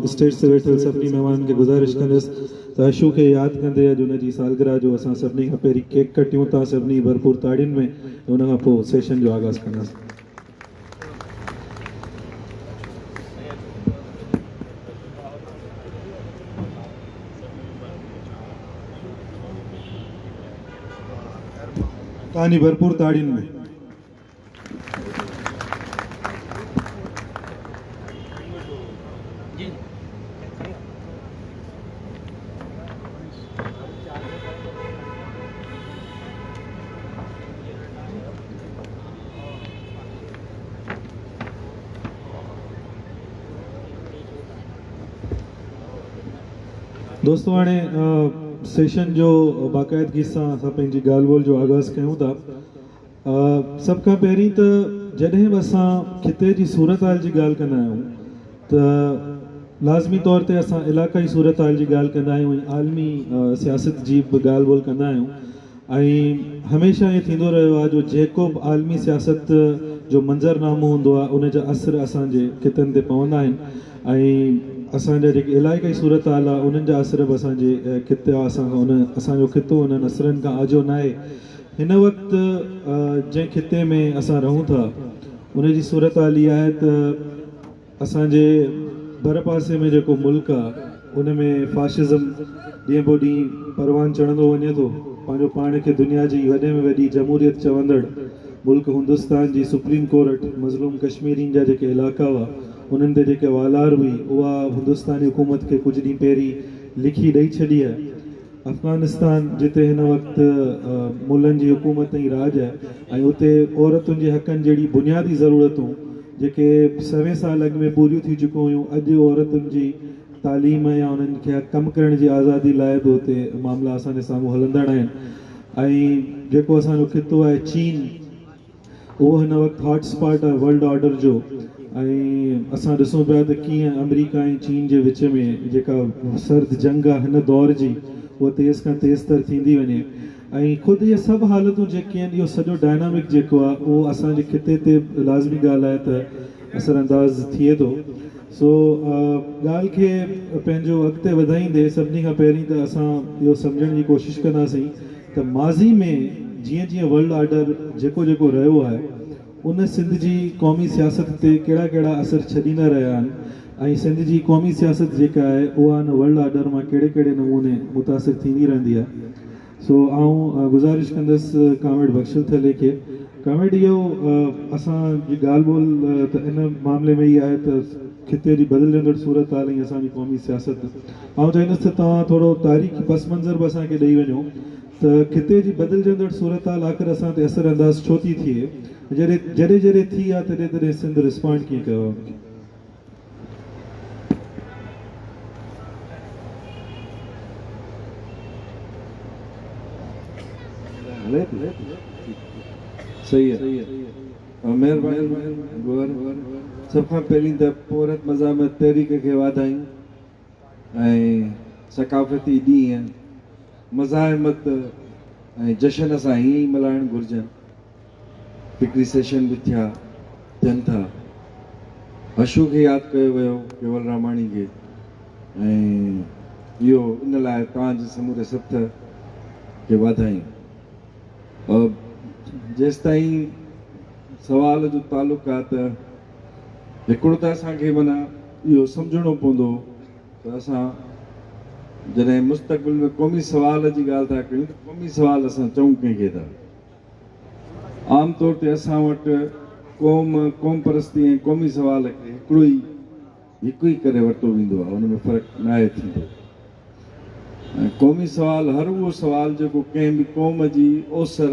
Stage تي ويٺل سڀني مهمانن کي گذارش ڪندس ته اشو کي ياد ڪندي اڄ ان جي سالگرهه جو اسان سڀني کان پهرين ڪيڪ ڪٽيون ٿا سڀني ڀرپور تاڙين ۾ ۽ ان کان پوء سيشن جو آغاز ڪنداسين. تاني ڀرپور تاڙين ۾. دوستو هاڻي سيشن جو باقاعدگي سان اسان پنهنجي ڳالهه ٻولهه جو آغاز ڪيون ٿا. سڀ کان پهرين ته جڏهن به اسان خطي جي صورتحال جي ڳالهه ڪندا آهيون ته لازمي طور تي اسان علاقائي صورتحال جي ڳالهه ڪندا آهيون ۽ عالمي سياست جي به ڳالهه ٻولهه ڪندا آهيون ۽ هميشه ائين ٿيندو رهيو آهي جو جيڪو به عالمي سياست جو منظرنامو هوندو آهي ان جا اثر اسان جي خطن تي پوندا آهن ۽ اسان جا جيڪي علائقائي صورتحال آهي انهن جا اثر به اسان جي خطي اسان کان ان اسان جو خطو انهن اثرن کان آجو ناهي. هن وقت جنهن خطي ۾ اسان رهون ٿا ان جي صورتحال اها آهي ته اسان جي ڀر پاسي ۾ جيڪو ملڪ آهي ان ۾ فاشزم ڏينهن پوء ڏينهن پروان چڙهندو وڃي ٿو. پنهنجو پاڻ کي دنيا جي وڏي ۾ وڏي جمهوريت چوندڙ ملڪ هندستان جي سپريم ڪورٽ مظلوم ڪشميرين جا جيڪي علائقا هئا انهن تي جيڪي والار هئي اها هندستاني حڪومت کي ڪجهه ڏينهن پهرين لکي ڏئي ڇڏي آهي. افغانستان جتي هن وقت ملن جي حڪومت ۽ راڄ آهي ۽ اتي عورتن جي حقن جهڙي بنيادي ضرورتون جيڪي سوين سال اڳ ۾ پوريون ٿي چڪيون هيون اڄ عورتن جي تعليم يا انهن کي ڪم ڪرڻ جي آزادي لاء به اتي معاملا اسان جي سامهون هلندڙ آهن ۽ جيڪو اسان جو خطو آهي چين اهو هن وقت هاٽ اسپاٽ آهي ورلڊ آرڊر جو ۽ اسان ڏسون پيا ته ڪيئن آمريڪا ۽ چين جي وچ ۾ جيڪا سرد جنگ آهي هن دور جي اها تيز کان تيز تر ٿيندي وڃي ۽ خود اهي سڀ حالتون جيڪي آهن اهو سڄو ڊائنامڪ جيڪو آهي اهو اسان جي خطي تي لازمي ڳالهه آهي ته اثر انداز ٿئي ٿو سو ڳالهه کي پنهنجو اڳتي وڌائيندي سڀني کان پهرين ته اسان اهو سمجهڻ جي ڪوشش ڪنداسين ته ماضي ۾ جيئن جيئن ورلڊ آرڊر جيڪو جيڪو رهيو آهي ان سنڌ جي قومي سياست تي ڪهڙا ڪهڙا اثر ڇڏيندا رهيا آهن ۽ سنڌ جي قومي سياست جيڪا آهي اها ان ورلڊ آرڊر مان ڪهڙي ڪهڙي نموني متاثر ٿيندي رهندي آهي سو آئون گذارش ڪندس ڪامريڊ بخشل ٿلهي کي ڪامريڊ اهو اسان جي ڳالهه ٻولهه ته ان معاملي ۾ ئي آهي ته خطي جي بدلجندڙ صورتحال ۽ اسان جي قومي سياست آئون چاهيندس ته توهان ٿورو تاريخي پس منظر به اسان کي ڏئي وڃو ته خطي جي بدلجندڙ صورتحال آخر اسان تي اثر انداز ڇو ٿي ٿئي جڏهن جڏهن جڏهن ٿي آ تڏهن تڏهن سنڌ رسپانڊ ڪيئن ڪيو آ ان کي. هلي ٿي صحيح آ. مهرباني گوهر سڀ کان پهرين ته پورهيت مزاحمت تحريڪ کي واڌايون ۽ ثقافتي ڏينهن مزاحمت ۽ جشن سان ائين ئي ملهائڻ گهرجن. فڪري سيشن به ٿيا ٿين ٿا. حشو کي ياد ڪيو ويو ڪيول راماڻي کي ۽ اهو ان لاء توهان جي سموري سٿ کي واڌايون. جيستائين سوال جو تعلق آ ته هڪڙو ته اسان کي معنيٰ اهو سمجهڻو پوندو ته اسان جڏهن مستقبل ۾ قومي سوال جي ڳالهه ٿا ڪيون ته قومي سوال اسان چئون ڪنهن کي ٿا؟ عام طور تي اسان وٽ قوم، قوم پرستي ۽ قومي سوال کي هڪڙو ئي هڪ ئي ڪري ورتو ويندو آهي، ان ۾ فرق ناهي ٿيندو ۽ قومي سوال هر اهو سوال جيڪو ڪنهن به قوم جي اوسر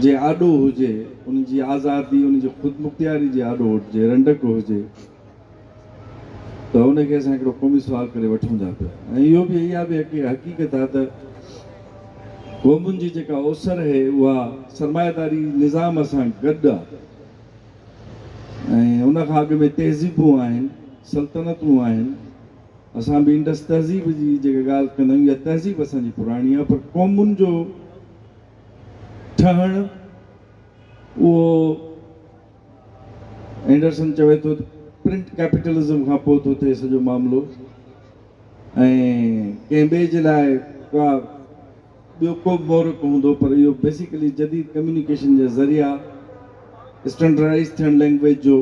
جي آڏو هجي، ان جي آزادي، ان جي خودمختياري جي آڏو هجي، رنڊڪ هجي ته ان کي اسان هڪڙو قومي سوال ڪري وٺون ٿا پيا ۽ اهو به اها به هڪ حقيقت آهي ته قومن جي جيڪا اوسر آهي اها سرمائيداري نظام سان گڏ آهي. ۽ ان کان اڳ ۾ تهذيبون آهن، سلطنتون آهن. اسان به انڊس تهذيب جي جيڪا ڳالهه ڪندا آهيون، اها تهذيب اسان جي پراڻي آهي، پر قومن جو ٺهڻ اهو اينڊرسن چوي ٿو ته پرنٽ ڪيپيٽلزم کان پوء ٿو ٿئي سڄو معاملو ۽ ڪنهن ٻئي جي لاء ڪا ٻيو ڪو به محرڪ هوندو پر اهو بيسيڪلي جديد ڪميونيڪيشن جا ذريعا اسٽينڊرڊائيز ٿيڻ لينگويج جو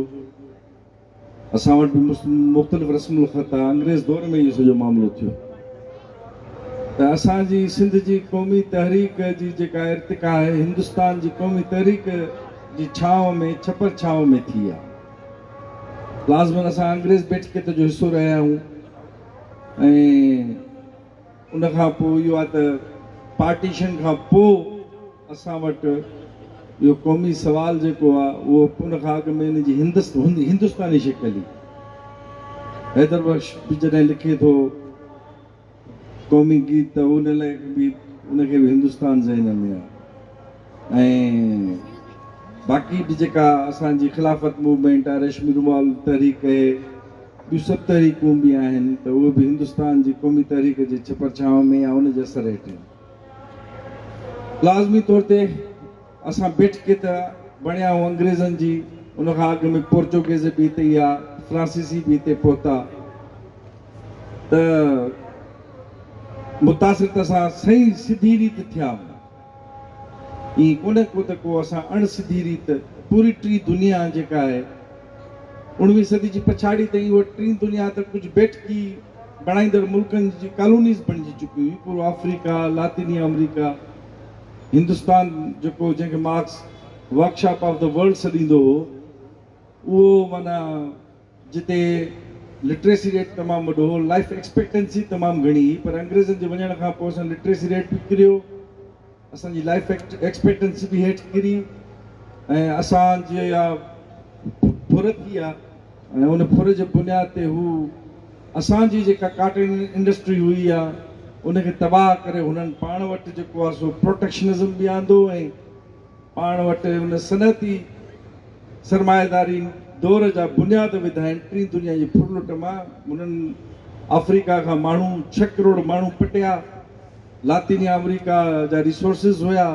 اسان وٽ به مختلف رسم الخط آ، انگريز دور ۾ اهو سڄو معاملو ٿيو ته اسان جي سنڌ جي قومي تحريڪ جي جيڪا ارتقا آهي هندستان جي قومي تحريڪ جي ڇانو ۾ ڇپر ڇانو ۾ ٿي آ. لازمن اسان انگريز بيٺڪيت جو حصو رهيا آهيون ۽ ان کان پوء اهو آهي ته پارٽيشن کان پوء اسان وٽ اهو قومي سوال جيڪو آهي اهو ان کان اڳ ۾ ان جي هندستاني شڪل هئي. حيدر بخش به جڏهن لکي ٿو قومي گيت ته ان لاء به ان کي به هندستان ذهن ۾ آهي ۽ باقي به جيڪا اسان جي خلافت موومينٽ آهي، ريشمي رومال تحريڪ اهي ٻيون سڀ تحريڪون به آهن ته اهي به هندستان جي قومي تحريڪ جي ڇپر ڇانو ۾ يا ان جي اثر هيٺ آهن. لازمي طور تي اسان بيٺڪيت بڻيا آهيون انگريزن جي، ان کان اڳ ۾ پورچوگيز به هتي ئي آ، فرانسيسي به هتي پهتا ته متاثر ته اسان سئين سڌي ريت ٿيا آهيون. ائين ڪونهي ڪو ته ڪو اسان اڻ سڌي ريت پوري ٽين دنيا جيڪا آهي اڻويهين صدي جي پڇاڙي تائين اها ٽين دنيا ته ڪجهه بيٺڪي بڻائيندڙ ملڪن جي ڪالونيز بڻجي چڪي هئي پورو آفريڪا، لاطيني آمريڪا، هندستان جيڪو جنهن کي Marx workshop of the world سڏيندو هو اهو معنيٰ جتي لٽريسي ريٽ تمام وڏو هو، لائف ايڪسپيڪٽنسي تمام گهڻي هئي پر انگريزن جي وڃڻ کان پوء اسان لٽريسي ريٽ به ڪريو، اسان جي لائف ايڪسپيڪٽنسي به هيٺ ڪري ۽ اسان جي اها ڦر ٿي آ ۽ ان ڦر جي بنياد تي هو اسان جي جيڪا ڪاٽن انڊسٽري هئي آ ان کي تباهه ڪري هنن پاڻ وٽ جيڪو آ سو پروٽيڪشنزم به آندو ۽ پاڻ وٽ ان صنعتي سرمائيداري دور جا بنياد وڌائين. ٽين دنيا جي ڦرلٽ مان هنن آفريڪا کان ماڻهو ڇهه ڪروڙ ماڻهو پٽيا. لاطيني آمريڪا جا ريسورسز هيا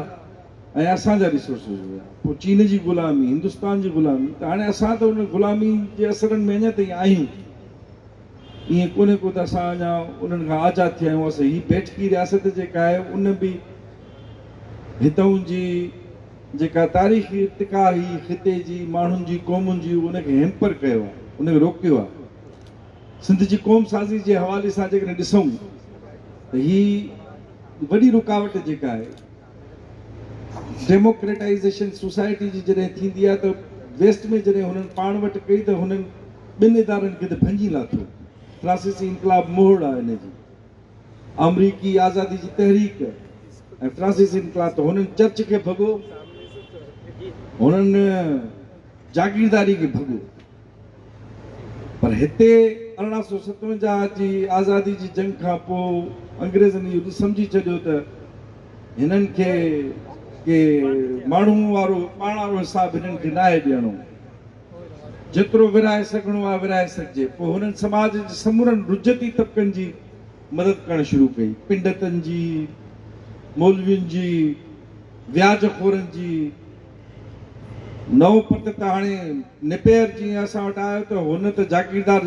۽ اسان جا ريسورسز هيا. پوء چين جي غلامي، هندستان جي غلامي ته هاڻي اسان ته ان غلامي جي اثرن ۾ اڃا تائين آهيون. ائين ڪونهي ڪو ته اسان اڃا انهن کان آزاد ٿيا آهيون. اسان هي بيٺڪي رياست جيڪا آهي ان به هتئون جي جيڪا تاريخي ارتقا هئي خطي جي ماڻهن جي قومن جي ان کي هيمپر ڪيو آهي، ان کي روڪيو آهي. سنڌ جي قوم سازي جي حوالي سان جيڪڏهن ڏسون ته هي وڏي رڪاوٽ جيڪا آهي ڊيموڪريٽائيزيشن سوسائٽي جي جڏهن ٿيندي آهي ته ويسٽ ۾ جڏهن هنن پاڻ وٽ ڪئي ته هنن ٻن ادارن کي ته ڀڃي لاٿو. فرانسيسي انقلاب مهڙ آهي ان جي. آمريڪي آزادي جي تحريڪ ۽ فرانسيسي انقلاب ته هنن چرچ کي ڀڳو، هنن جاگيرداري کي ڀڳو. پر هتي 1857 جي آزادي جي جنگ کان پوء انگريزن اهو سمجهي ڇڏيو ته هنن کي ڪي ماڻهو وارو پاڻ وارو حساب هنن کي ناهي ڏيڻو، جيترو ورهائي سگهڻو آهي ورهائي سگهجي. پوء هنن سماج جي سمورن رجعتي طبقن جي مدد ڪرڻ شروع ڪئي، پنڊتن جي، مولوين جي، وياج خورن جي. نئون پٽ ته هاڻي نپيئر جيئن اسان وٽ آيو ته هن ته جاگيردار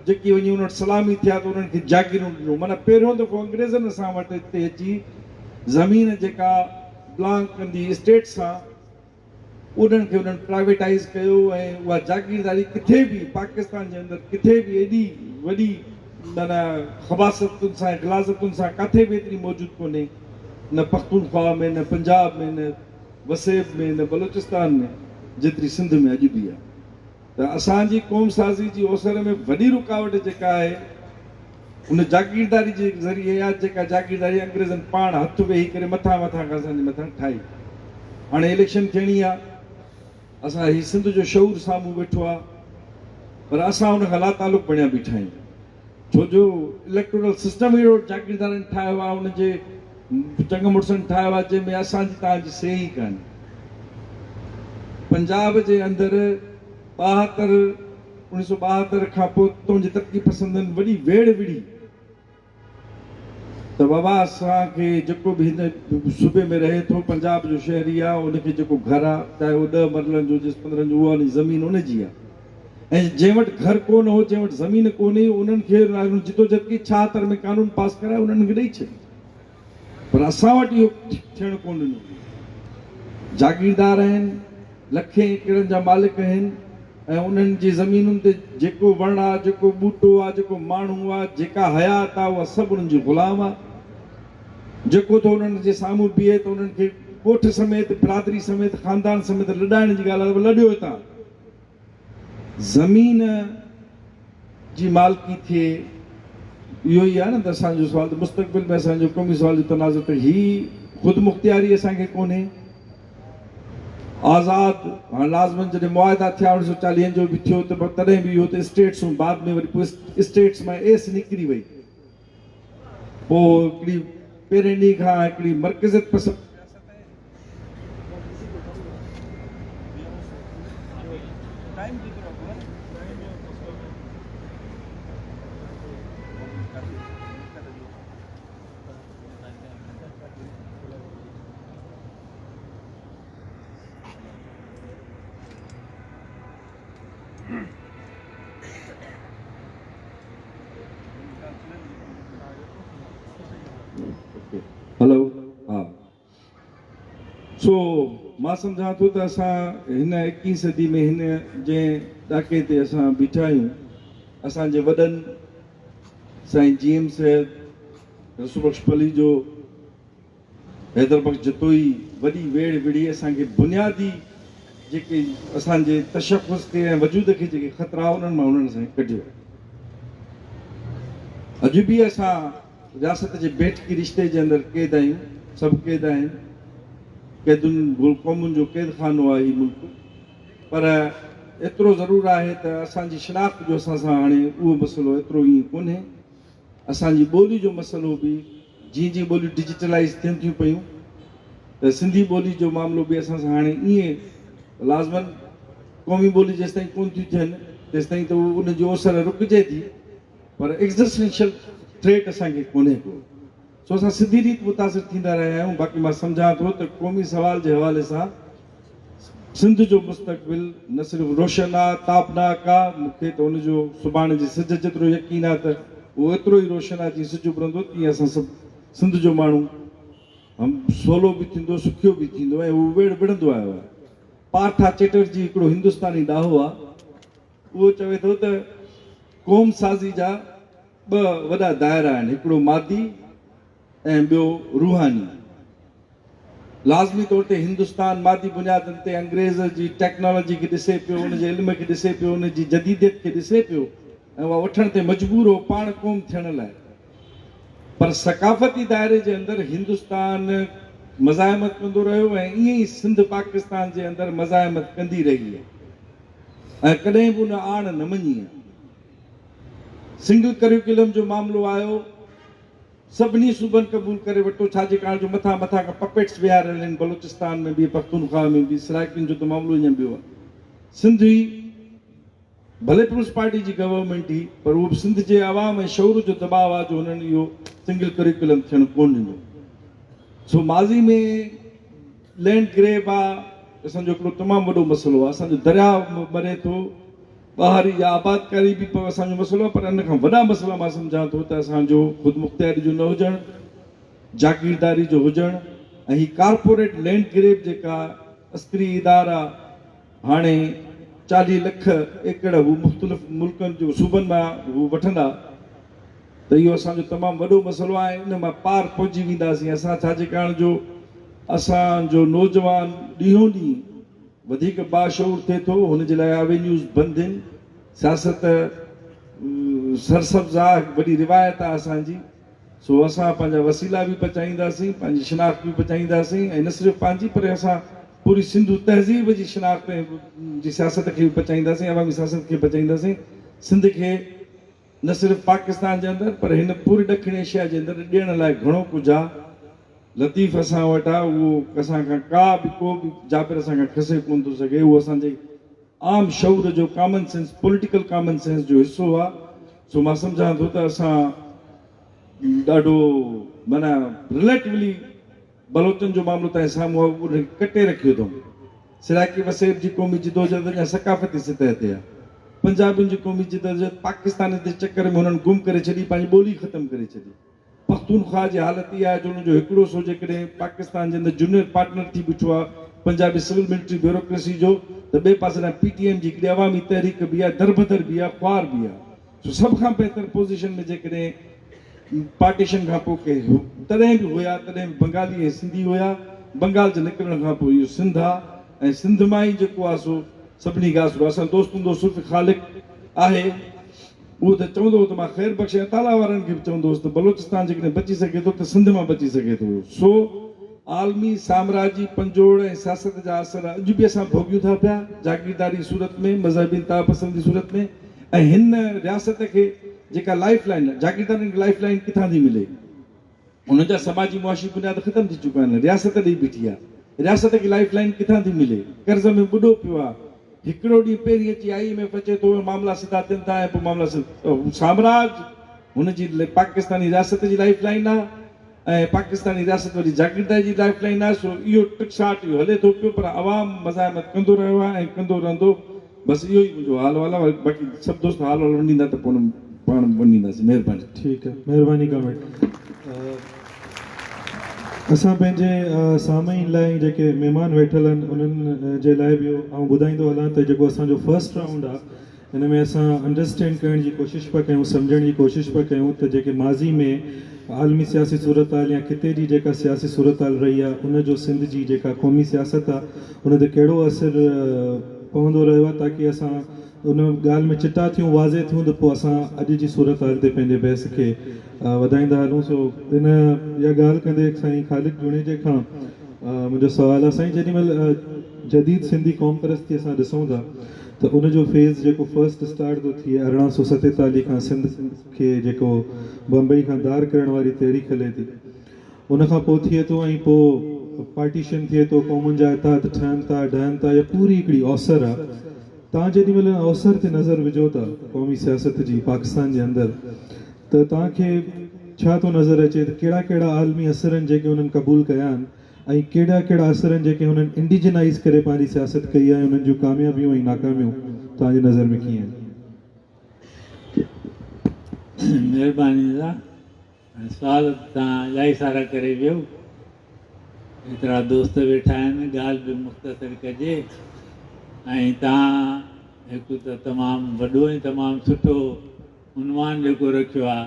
جيڪي وڃي ان وٽ سلامي ٿيا ته انهن کي جاگيرون ڏنو. معنيٰ پهريون دفعو انگريزن اسان وٽ هتي اچي زمين جيڪا بلانگ ڪندي اسٽيٽ سان انهن کي انهن پرائيويٽائيز ڪيو ۽ اها جاگيرداري ڪٿي به پاڪستان جي اندر ڪٿي به ايڏي وڏي معنيٰ خباثتن سان ۽ غلاظتن سان ڪاٿي به ايتري موجود ڪونهي نه پختونخواهه ۾ نه پنجاب ۾ نه وسيب ۾ نه بلوچستان ۾ جيتري سنڌ ۾ اڄ به آهي ته اسان جي قوم سازي جي اوسر ۾ وڏي رڪاوٽ جيڪا آهي ان جاگيرداري جي ذريعي آهي جيڪا جاگيرداري انگريزن پاڻ هٿ ويهي ڪري مٿان مٿان کان اسان جي مٿان ٺاهي. هاڻي اليڪشن ٿيڻي آهي اسان هي سنڌ جو شعور سامهون ويٺو آهي پر اسان ان کان لاتعلق بڻيا بيٺا آهيون. ڇو جو اليڪٽورل سسٽم ئي اهڙو جاگيردارن ٺاهيو آهي، ان جي چڱ مڙسن ٺاهيو آهي، جنهن ۾ اسان جي توهان جي سي ئي ڪانهي. پنجاب جي اندر 72، 1972 کان پوء تون جي ترقي پسندن وڏي ويڙهه وڙهي ته بابا اسان کي جيڪو به هن صوبي ۾ رهي ٿو، پنجاب جو شهري آهي، ان کي جيڪو گهر آهي، چاهي اهو ڏهه مرلن جو هجيس، 15 جو، اها ان جي زمين ان جي آهي. ۽ جنهن وٽ گهر ڪونه هو، جنهن وٽ زمين ڪونه هئي، انهن کي جدوجھد ڪئي، 76 ۾ قانون پاس ڪرائي انهن کي ڏئي ڇڏي. پر اسان وٽ اهو ٿيڻ ڪونه ڏنو ويو. جاگيردار آهن، لکين ايڪڙن جا مالڪ آهن ۽ انهن جي زمينن تي جيڪو وڻ آ، جيڪو ٻوٽو آ، جيڪو ماڻهو آ، جيڪا حيات آ، اها سڀ انهن جي غلام آ. جيڪو ٿو انهن جي سامهون بيهي ته انهن کي ڳوٺ سميت، برادري سميت، خاندان سميت لڏائڻ جي ڳالهه آ ته لڏيو هتان. زمين جي مالڪي ٿئي اهو ئي آهي نه ته اسان جو سوال ته مستقبل ۾ اسان جو قومي سوال جو تناظر ته هي خودمختياري اسان کي ڪونهي آزاد هاڻ لازمن جڏهن معاهدا ٿيا اوڻيهه سو چاليهن جو به ٿيو ته تڏهن به اهو ته اسٽيٽس بعد ۾ وري پوء اسٽيٽس مان ايس نڪري وئي پوء هڪڙي پهرين ڏينهن کان هڪڙي مرڪزيت پسند سياست ۽ هلو ها سو مان سمجهان ٿو ته اسان هن ايڪيهين صدي ۾ هن جنهن ڏاڪي تي اسان بيٺا آهيون اسان جي وڏن سائين جي ايم سيد رسول بخش پليجو حيدر بخش جتوئي وڏي ويڙهه وڙهي اسان کي بنيادي جيڪي اسان جي تشخص کي ۽ وجود کي جيڪي خطرا انهن مان انهن اسان کي ڪڍيو. اڄ به اسان رياست جي بيٺڪي رشتي جي اندر قيد آهيون، سڀ قيد آهن، قيدن قومن جو قيد خانو آهي هي ملڪ، پر ايترو ضرور آهي ته اسان جي شناخت جو اسان سان هاڻي اهو مسئلو ايترو ائين ڪونهي. اسان جي ٻولي جو مسئلو به جيئن جيئن ٻوليون ڊجيٽلائيز ٿين ٿيون پيون ته سنڌي ٻولي جو معاملو به اسان سان هاڻي ائين لازمن قومي ٻولي جيستائين ڪونه ٿيون ٿين تيستائين ته ان جي اوسر رڪجي ٿي پر ايگزسٽينشل ٿريٽ اسان کي ڪونهي ڪو سو اسان سڌي ريت متاثر ٿيندا رهيا آهيون باقي مان سمجهان ٿو ته قومي سوال جي حوالي سان سنڌ جو مستقبل نه صرف روشن آ، تابناڪ آ، مون کي ته ان جو سڀاڻي جي سج جيترو يقين آ ته اهو ايترو ئي روشن آ جيئن سج اڀرندو تيئن اسان سڀ سنڌ جو ماڻهو هم سولو به ٿيندو، سکيو به ٿيندو ۽ هو ويڙهه وڙهندو آيو آهي. پارٿا چيٽرجي هڪڙو هندستاني ڏاهو آ، اهو چوي ٿو ته قوم سازي جا ٻه وڏا دائرا آهن، هڪڙو مادي ۽ ٻيو روحاني. لازمي طور تي هندستان مادي بنيادن تي انگريز جي ٽيڪنالاجي کي ڏسي پيو، ان جي علم کي ڏسي پيو، ان جي جديديت کي ڏسي پيو ۽ اها وٺڻ تي مجبور هو پاڻ قوم ٿيڻ لاء. پر ثقافتي دائري جي اندر هندستان مزاحمت ڪندو رهيو ۽ ائين ئي سنڌ پاڪستان جي اندر مزاحمت ڪندي رهي آهي ۽ ڪڏهن به ان آڻ نه مڃي آهي. سنگل ڪريوڪيولم جو معاملو آيو. سڀني صوبن قبول ڪري ورتو ڇا جي ڪاڻ جو مٿان مٿان کان پپيٽس ويهاريل آهن بلوچستان ۾ به پختونخواهه ۾ به سرائيڪين جو ته معاملو اڃا ٻيو آهي سنڌ هئي ڀلي پيپلز پارٽي جي گورنمينٽ هئي پر اهو به سنڌ جي عوام ۽ شعور جو دٻاء آهي جو هنن اهو سنگل ڪريڪولم ٿيڻ ڪونه ڏنو سو ماضي ۾ لينڊ گريب آ اسان جو هڪڙو تمام وڏو مسئلو آهي اسان جو درياء مري ٿو ٻهاري يا آبادڪاري به اسان جو مسئلو آهي پر ان کان وڏا مسئلا مان سمجهان ٿو ته اسان جو خودمختياري جو نه هجڻ، جاگيرداري جو هجڻ ۽ هي ڪارپوريٽ لينڊ گريب جيڪا عسڪري ادارا هاڻي 40 لک ايڪڙ هو مختلف ملڪن جو صوبن مان هو وٺندا ته اهو اسان جو تمام وڏو مسئلو آهي ان مان پار پهچي وينداسين اسان ڇا جي ڪاڻ جو اسان جو نوجوان ڏينهون ڏينهن وڌيڪ باشعور ٿئي ٿو، هن جي لاء اوينيوز بند هن، سياست سرسبز آ، هڪ وڏي روايت آ اسان جي، سو اسان پنهنجا وسيلا به بچائينداسين، پنهنجي شناخت به بچائينداسين ۽ نه صرف پنهنجي پر اسان پوري سنڌو تهذيب جي شناخت ۽ جي سياست کي به بچائينداسين، عوامي سياست کي بچائينداسين، سنڌ کي نه صرف پاڪستان جي اندر پر هن پوري ڏکڻ ايشيا جي اندر ڏيڻ لاء گهڻو ڪجهه آ. لطيف اسان وٽ آ، اهو اسان کان ڪا به ڪو به جابر اسان کان کسي ڪونه ٿو سگهي. اهو اسان جي عام شعور جو common sense, political common sense جو حصو آ. سو مان سمجهان ٿو ته اسان ڏاڍو معنيٰ رليٽولي بلوچن جو معاملو تنهن سامهون آهي، ان کي ڪٽي رکيو اٿئون. سرائيڪي وسيب جي قومي جدوجهد اڃا ثقافتي سطح تي آهي. پنجابين جي قومي جدوجهد پاڪستان جي چڪر ۾ هنن گم ڪري ڇڏي، پنهنجي ٻولي ختم ڪري ڇڏي. پختونخواهه جي حالت اها آهي جو ان جو هڪڙو سو جيڪڏهن پاڪستان جي اندر جونيئر پارٽنر ٿي بيٺو آهي پنجابي سول ملٽري بيوروڪريسي جو ته ٻئي پاسي ڏانهن پي ٽي ايم جي هڪڙي عوامي تحريڪ به آهي، دربدر به آهي، خوار به آهي. سو سڀ کان بهتر پوزيشن ۾ جيڪڏهن پارٽيشن کان پوء ڪي تڏهن به هيا تڏهن به بنگالي ۽ سنڌي هيا، بنگال جي نڪرڻ کان پوء اهو سنڌ آهي ۽ سنڌ مان ئي جيڪو آهي سو سڀني کان آسرو آهي. اسان جو دوست هوندو هو صوفي خالق آهي. اهو ته چوندو هو ته مان خير بخش ۽ تعاليٰ وارن کي به چوندو هوس ته بلوچستان جيڪڏهن بچي سگهي ٿو ته سنڌ مان بچي سگهي ٿو. سو عالمي سامراجي پنجوڙ ۽ سياست جا اثر اڄ به اسان ڀوڳيون ٿا پيا، جاگيرداري صورت ۾، مذهبي انتهاپسندي جي صورت ۾ ۽ هن رياست کي جيڪا لائيف لائين، جاگيردارن کي لائيف لائين ڪٿان ٿي ملي؟ انهن جا سماجي معاشي بنياد ختم ٿي چڪا آهن، رياست ڏئي بيٺي آهي، رياست کي لائيف لائين ڪٿان ٿي ملي، قرض ۾ ٻڏو پيو آهي، هڪڙو ڏينهن پهرين اچي I M F اچي ٿو ۽ معاملا سڌا ٿين ٿا ۽ پوء معاملا سامراج هن جي پاڪستاني رياست جي لائيف لائين آهي ۽ پاڪستاني رياست وري جاگيرداري جي لائيف لائين آهي، سو اهو ٽڪساٽ اهو هلي ٿو پيو پر عوام مزاحمت ڪندو رهيو آهي ۽ ڪندو رهندو. بس اهو ئي منهنجو حال احوال آهي باقي سڀ دوست حال احوال ونڊيندا ته پوء پاڻ ونڊينداسين مهرباني. ٺيڪ آهي مهرباني ڪامريڊ. اسان پنهنجي سامعين لاء ۽ جيڪي مهمان ويٺل آهن انهن جي لاء به آئون ٻڌائيندو هلان ته جيڪو اسان جو فرسٽ رائونڊ آهي ان ۾ اسان انڊرسٽينڊ ڪرڻ جي ڪوشش پيا ڪيون سمجهڻ جي ڪوشش پيا ڪيون ته جيڪي ماضي ۾ عالمي سياسي صورتحال يا خطي جي جيڪا سياسي صورتحال رهي آهي ان جو سنڌ جي جيڪا قومي سياست آهي ان تي ڪهڙو اثر پوندو رهيو آهي تاڪي اسان ان ڳالهه ۾ چٽا ٿيون واضح ٿيون ته پوء اسان اڄ جي صورتحال تي پنهنجي بحث کي وڌائيندا هلون سو ان اها ڳالهه ڪندي سائين خالق جوڻيجي کان منهنجو سوال آهي سائين جيڏي مهل جديد سنڌي قوم پرستي اسان ڏسون ٿا ته ان جو فيز جيڪو فرسٽ اسٽارٽ ٿو ٿئي 1847 کان سنڌ کي جيڪو بمبئي کان ڌار ڪرڻ واري تحريڪ هلي ٿي ان کان پوء ٿئي ٿو ۽ پوء پارٽيشن ٿئي ٿو، قومن جا اتحاد ٺهن ٿا، ڊهن ٿا، اها پوري هڪڙي اوسر آ. توهان جيڏي مهل ان اوسر تي نظر وجهو ٿا قومي سياست جي پاڪستان جي اندر ته توهان کي ڇا ٿو نظر اچي ته ڪهڙا ڪهڙا عالمي اثر آهن جيڪي انهن قبول ڪيا آهن ۽ ڪهڙا ڪهڙا اثر آهن جيڪي هنن انڊيجنائيز ڪري پنهنجي سياست ڪئي آهي ۽ انهن جون ڪاميابيون ۽ ناڪاميون توهان جي نظر ۾ ڪيئن آهن؟ مهرباني دادا. هاڻي سوال ته توهان الاهي سارا ڪري ويو، ايترا دوست ويٺا آهن، ڳالهه به مختصر ڪجي ۽ توهان هڪ ته تمام وڏو ۽ تمام سٺو عنوان جيڪو رکيو آهي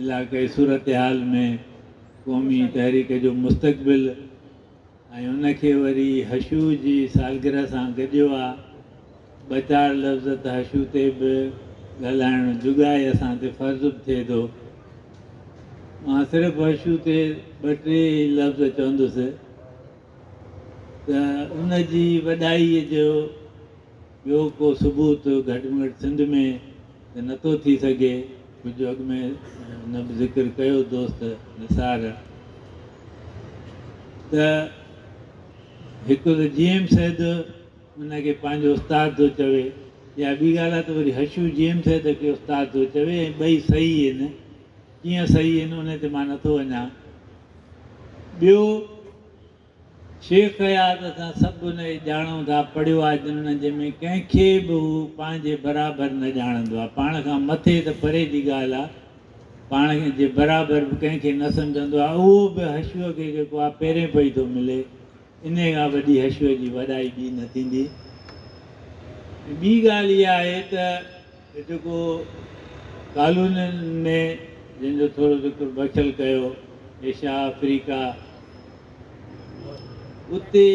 علاقائي صورتحال ۾ قومي تحريڪ جو مستقبل ۽ ان کي وري حشو جي سالگرهه سان گڏيو آ. ٻه چار لفظ ته حشو تي به ڳالهائڻ جڳائي اسان تي فرض به ٿئي ٿو. مان صرف حشو تي ٻه ٽي ئي لفظ چوندس ته ان جي وڏائيء جو ٻيو ڪو ثبوت گهٽ ۾ گهٽ سنڌ ۾ ته نٿو ٿي سگهي. ڪجهه اڳ ۾ هن به ذڪر ڪيو دوست نثار ته هڪ ته جي ايم سيد ان کي پنهنجو استاد ٿو چوي يا ٻي ڳالهه آهي ته وري حشو جي ايم سيد کي استاد ٿو چوي ۽ ٻئي صحيح آهن ڪيئن صحيح آهن ان تي مان نٿو وڃان ٻيو شيخ اياز اسان سڀ ان کي ڄاڻون ٿا، پڙهيو آهي جن انهن جي ۾ ڪنهن کي به هو پنهنجي برابر نه ڄاڻندو آهي، پاڻ کان مٿي ته پري جي ڳالهه آهي، پاڻ جي برابر به ڪنهن کي نه سمجهندو آهي، اهو به حشوء کي جيڪو آهي پيرين پئي ٿو ملي، انهيء کان وڏي حشوء جي وڏائي ٻي نه ٿيندي. ۽ ٻي ڳالهه اها آهي ته جيڪو ڪالونين ۾ جنهن جو ٿورو ذڪر بخشل ڪيو، ايشيا، آفريڪا، اتي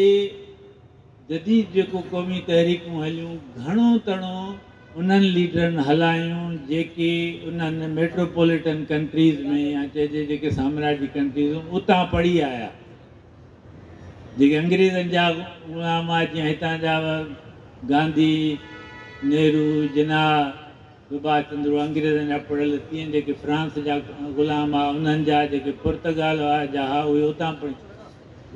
جديد جيڪو قومي تحريڪون هليون گهڻو تڻو انهن ليڊرن هلايون جيڪي انهن ميٽروپوليٽن ڪنٽريز ۾ يا چئجي جيڪي سامراجي ڪنٽريز هيون اتان پڙهي آيا جيڪي انگريزن جا غلام هئا جيئن هتان جا گانڌي نهرو جناح سڀاش چندر انگريزن جا پڙهيل تيئن جيڪي فرانس جا غلام ها انهن جا جيڪي پرتگال جا ها اهي اتان پڙهي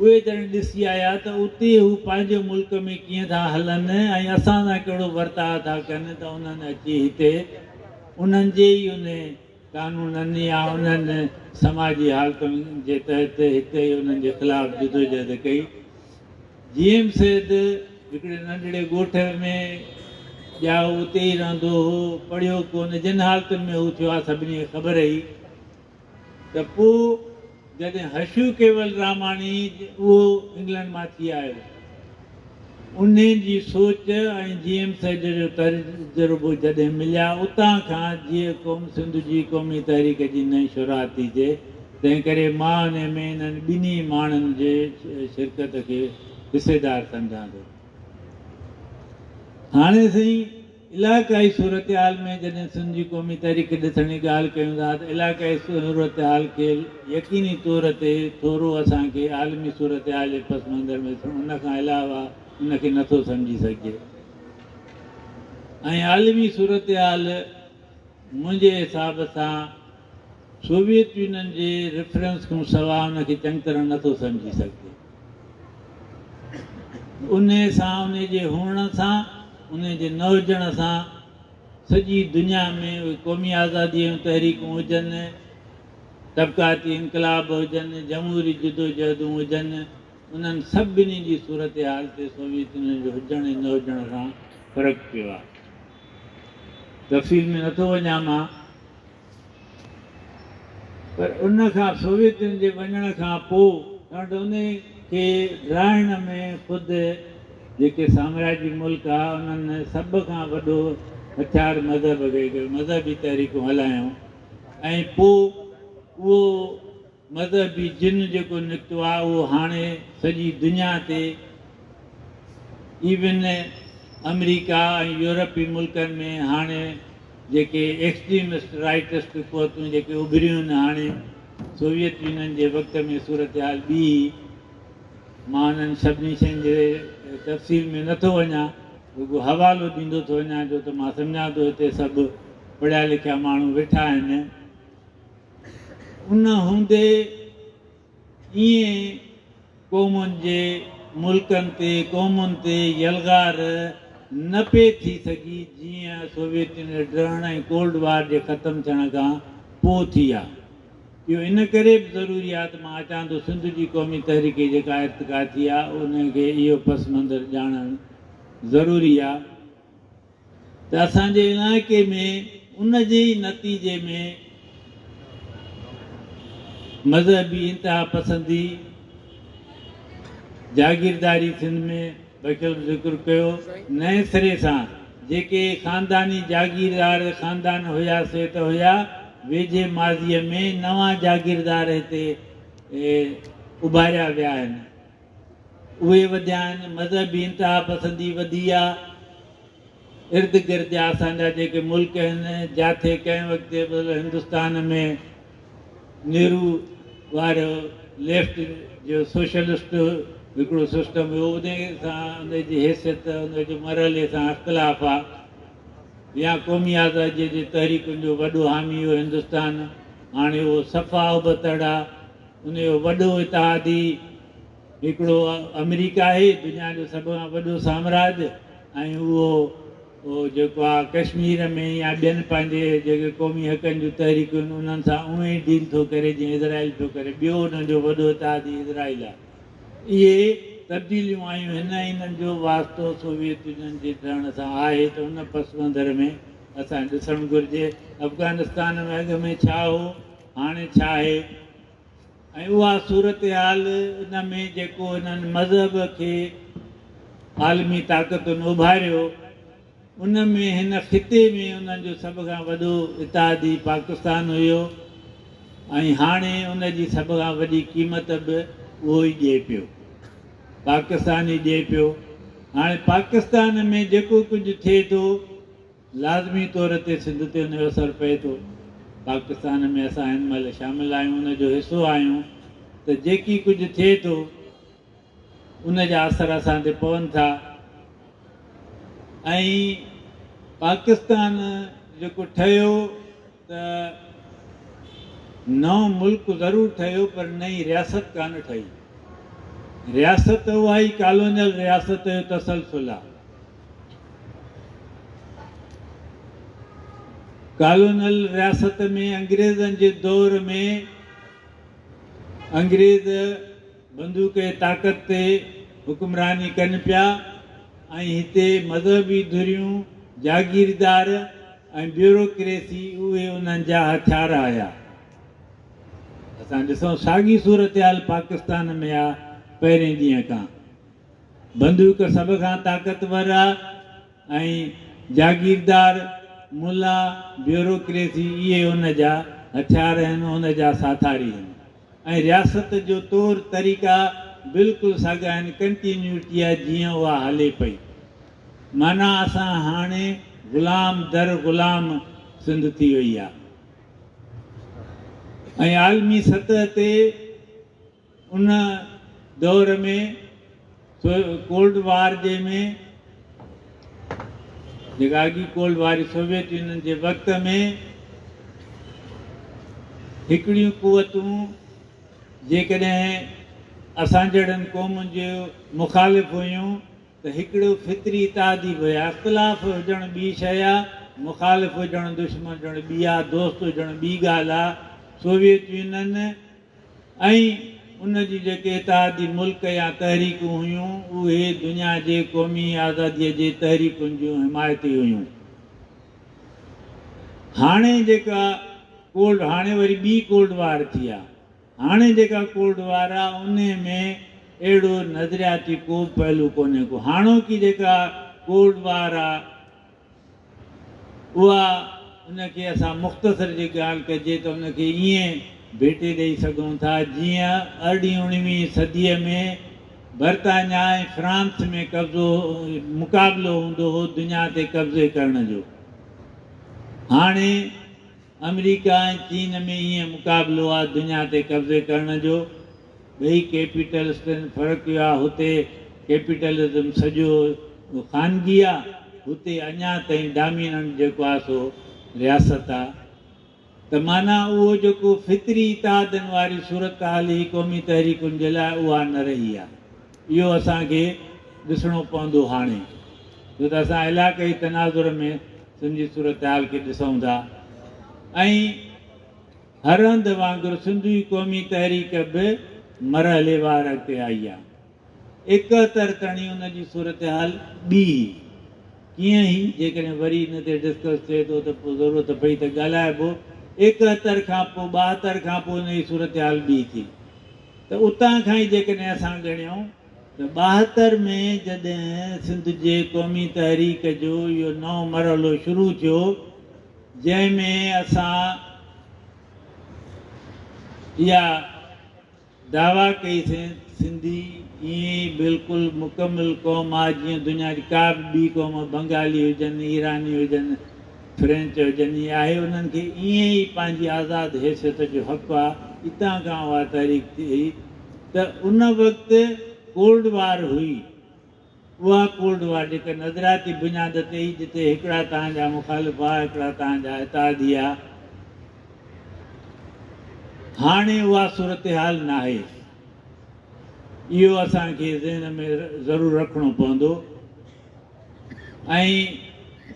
اهي جڏهن ڏسي آيا ته اتي هو پنهنجي ملڪ ۾ ڪيئن ٿا هلن ۽ اسان سان ڪهڙو ورتاء ٿا ڪن ته انهن اچي هتي انهن جي ئي انهي قانونن يا انهن سماجي حالتن جي تحت هتي ئي انهن جي خلاف جدوجهد ڪئي. جي ايم سيد هڪڙي ننڍڙي ڳوٺ ۾ ڄائو اتي ئي رهندو هو، پڙهيو ڪونه، جن حالتن ۾ هو ٿيو آ سڀني کي خبر هئي ته پوء جڏهن حشو ڪيولراماڻي اهو انگلنڊ مان ٿي آيو، انهي جي سوچ ۽ جي ايم سيد جو تجربو جڏهن مليا، اتان کان جيئي قوم سنڌ جي قومي تحريڪ جي نئين شروعات ٿي ٿئي، تنهن ڪري مان انهي ۾ انهن ٻنهي ماڻهن جي شرڪت کي حصيدار سمجهان ٿو. هاڻي سائين علائقائي صورتحال ۾ جڏهن سنڌ جي قومي تحريڪ ڏسڻ جي ڳالهه ڪيون ٿا ته علائقائي صورتحال کي يقيني طور تي ٿورو اسان کي عالمي صورتحال جي پس منظر ۾ ڏسڻ ان کان علاوه ان کي نٿو سمجهي سگهجي ۽ عالمي صورتحال منهنجي حساب سان سوويت يونين جي ريفرنس کان سوا ان کي چڱي طرح نٿو سمجهي سگهجي. انهيء سان، انهيء جي هئڻ سان، انهيء جي نه هجڻ سان سڄي دنيا ۾ اهي قومي آزاديء جون تحريڪون هجن، طبقاتي انقلاب هجن، جمهوري جدوجهدون هجن، انهن سڀني جي صورتحال تي سوويت يونين جو هجڻ ۽ نه هجڻ سان فرق پيو آهي. تفصيل ۾ نٿو وڃان مان. پر ان کان سوويتن جي وڃڻ کان پوء ڄڻ ته ان کي ڊاهڻ ۾ خود جيڪي سامراجي ملڪ ها انهن سڀ کان وڏو هٿيار مذهب کي ڪيو، مذهبي تحريڪون هلايون ۽ پوء اهو مذهبي جن جيڪو نڪتو آهي اهو هاڻي سڄي دنيا تي ايون آمريڪا ۽ يورپي ملڪن ۾ هاڻي جيڪي ايڪسٽريمسٽ رائٽسٽ قوتون جيڪي اڀريون آهن هاڻي سوويت يونين جي وقت ۾ صورتحال ٻي هئي. مان انهن سڀني شين جي تفصيل ۾ نٿو وڃان رڳو حوالو ڏيندو ٿو وڃان جو ته مان سمجهان ٿو هتي سڀ پڙهيا لکيا ماڻهو ويٺا آهن. ان هوندي ائين قومن جي ملڪن تي قومن تي يلغار نه پئي ٿي سگهي جيئن سوويت يونين ڊهڻ ۽ ڪولڊ وار جي ختم ٿيڻ کان پوء ٿي آ. اهو ان ڪري به ضروري آ ته مان اچان ٿو سنڌ جي قومي تحريڪ جي جيڪا ارتقا ٿي آ ان کي اهو پس منظر ڄاڻڻ ضروري آ. ته اسان جي علائقي ۾ ان جي ئي نتيجي ۾ مذهبي انتها پسندي، جاگيرداري سنڌ ۾ بخشل به ذڪر ڪيو، نئين سري سان جيڪي خانداني جاگيردار خاندان هيا سي ته هيا، ويجهي ماضيء ۾ نوان جاگيردار هتي اڀاريا ويا آهن. اهي وڌيا آهن، مذهبي انتهاپسندي وڌي آ، ارد گرد جا اسان جا جيڪي ملڪ آهن، جاٿي ڪنهن وقت هندستان ۾ نهرو وارو ليفٽ جو سوشلسٽ هڪڙو سسٽم هيو، ان سان ان جي حيثيت ان جي مرحلي سان اختلاف آ، يا قومي آزاديء جي تحريڪن جو وڏو حامي هيو هندستان، هاڻي اهو صفا ابتڙ آ. ان جو وڏو اتحادي هڪڙو آمريڪا آهي، دنيا جو سڀ کان وڏو سامراج ۽ اهو جيڪو آهي ڪشمير ۾ يا ٻين پنهنجي جيڪي قومي حقن جون تحريڪون آهن انهن سان اونئين ئي ڊيل ٿو ڪري جيئن اسرائيل پيو ڪري. ٻيو ان جو وڏو اتحادي اسرائيل آهي. اهي تبديليون آيون هن ۽ انهن جو واسطو سوويت يونين جي ڊهڻ سان آهي ته ان پس منظر ۾ اسان ڏسڻ گهرجي افغانستان ۾ اڳ ۾ ڇا هو هاڻي ڇا آهي ۽ اها صورتحال ان ۾ جيڪو انهن مذهب کي عالمي طاقتن اڀاريو ان ۾ هن خطي ۾ انهن جو سڀ کان وڏو اتحادي پاڪستان هيو ۽ هاڻي ان جي سڀ کان وڏي قيمت به اهو ئي ڏئي پيو پاڪستان ئي ڏئي پيو هاڻي پاڪستان ۾ جيڪو ڪجهه ٿئي ٿو لازمي طور تي سنڌ تي ان جو اثر پئي ٿو. پاڪستان ۾ اسان هن مهل شامل آهيون، ان جو حصو آهيون ته جيڪي ڪجهه ٿئي ٿو ان جا اثر اسان تي پون ٿا ۽ پاڪستان جيڪو ٺهيو ته نئون ملڪ ضرور ٺهيو پر نئين رياست ڪانه ٺهي. رياست اها ئي ڪالونيل رياست جو تسلسل آهي. ڪالونيل رياست ۾ انگريزن جي دور ۾ انگريز بندوق جي طاقت تي حڪمراني ڪن پيا ۽ هتي مذهبي ڌريون جاگيردار ۽ بيوروڪريسي اهي انهن جا هٿيار هيا. اسان ڏسون ساڳي صورتحال پاڪستان ۾ آ پهرين ڏينهن کان. بندوق سڀ کان طاقتور آ ۽ جاگيردار، ملا، بيوروڪريسي اهي ان جا هٿيار آهن، ان جا ساٿاري آهن ۽ رياست جو طور طريقا بلڪل ساڳا آهن، ڪنٽينيوٽي آ جيئن اها هلي پئي. معنيٰ اسان هاڻي غلام در غلام سنڌ ٿي وئي آ ۽ عالمي سطح تي ان دور ۾ ڪولڊ وار جي ۾ جيڪا اڳي ڪولڊ وار سوويت يونين جي وقت ۾ هڪڙيون قوتون جيڪڏهن اسان جهڙن قومن جون مخالف هيون ته هڪڙو فطري اتحادي به هيا. اختلاف هجڻ ٻي شيء آ، مخالف هجڻ دشمن هجڻ ٻي آ، دوست هجڻ ٻي ڳالهه آ. سوويت يونين ۽ ان جون جيڪي اتحادي ملڪ يا تحريڪون هيون، اهي دنيا جي قومي آزاديء جي تحريڪن جون حمايتي هيون. هاڻي جيڪا ڪولڊ هاڻي وري ٻي ڪولڊ وار ٿي آ. هاڻي جيڪا ڪولڊ وار آ، انهي ۾ اهڙو نظرياتي ڪو به پهلو ڪونهي ڪو. هاڻوڪي جيڪا ڪولڊ وار آ، اها ان کي اسان مختصر جي ڳالهه ڪجي ته ان کي ائين ڀيٽي ڏئي سگهون ٿا جيئن ارڙهين اڻويهين صديء ۾ برطانيا ۽ فرانس ۾ قبضو مقابلو هوندو هو دنيا تي قبضي ڪرڻ جو. هاڻي آمريڪا ۽ چين ۾ ائين مقابلو آ دنيا تي قبضي ڪرڻ جو. ٻئي ڪيپيٽلسٽ آهن فرق اهو آ هتي ڪيپيٽلزم سڄو خانگي آ هتي اڃا تائين ڊاميننٽ جيڪو آ سو رياست آ ته معنيٰ اهو جيڪو فطري اتحادن واري صورتحال هئي قومي تحريڪن جي لاء اها نه رهي آ اهو اسان کي ڏسڻو پوندو هاڻي ڇو ته اسان علائقائي تناظر ۾ سنڌ جي صورتحال کي ڏسون ٿا ۽ هر هنڌ وانگر سنڌي قومي تحريڪ به مرحليوار اڳتي آئي آ. 71 تڻي ان جي صورتحال ٻي هئي. ڪيئن هئي؟ جيڪڏهن وري ان تي ڊسڪس ٿئي ٿو ته پوء ضرورت پئي ته ڳالهائبو. 71 کان پوء 72 کان پوء ان جي صورتحال ٻي ٿي ته اتان کان ئي جيڪڏهن اسان ڳڻيون ته 72 ۾ جڏهن سنڌ جي قومي تحريڪ جو اهو نئون مرحلو شروع ٿيو جنهن ۾ اسان اها دعويٰ ڪئي سين سنڌي ائين ئي بلڪل مڪمل قوم آ جيئن دنيا جي ڪا به ٻي قوم بنگالي هجن ايراني هجن فرينچ هجن ائين آهي انهن کي ائين ئي پنهنجي آزاد حيثيت جو حق آ اتان کان اها تحريڪ ٿي ته ان وقت ڪولڊ وار هئي. اها ڪولڊ وار جيڪا نظرياتي بنياد تي ئي جتي هڪڙا توهان جا مخالف ها هڪڙا توهان جا اتحادي ها هاڻي اها صورتحال ناهي اهو اسان کي ذهن ۾ ضرور رکڻو پوندو ۽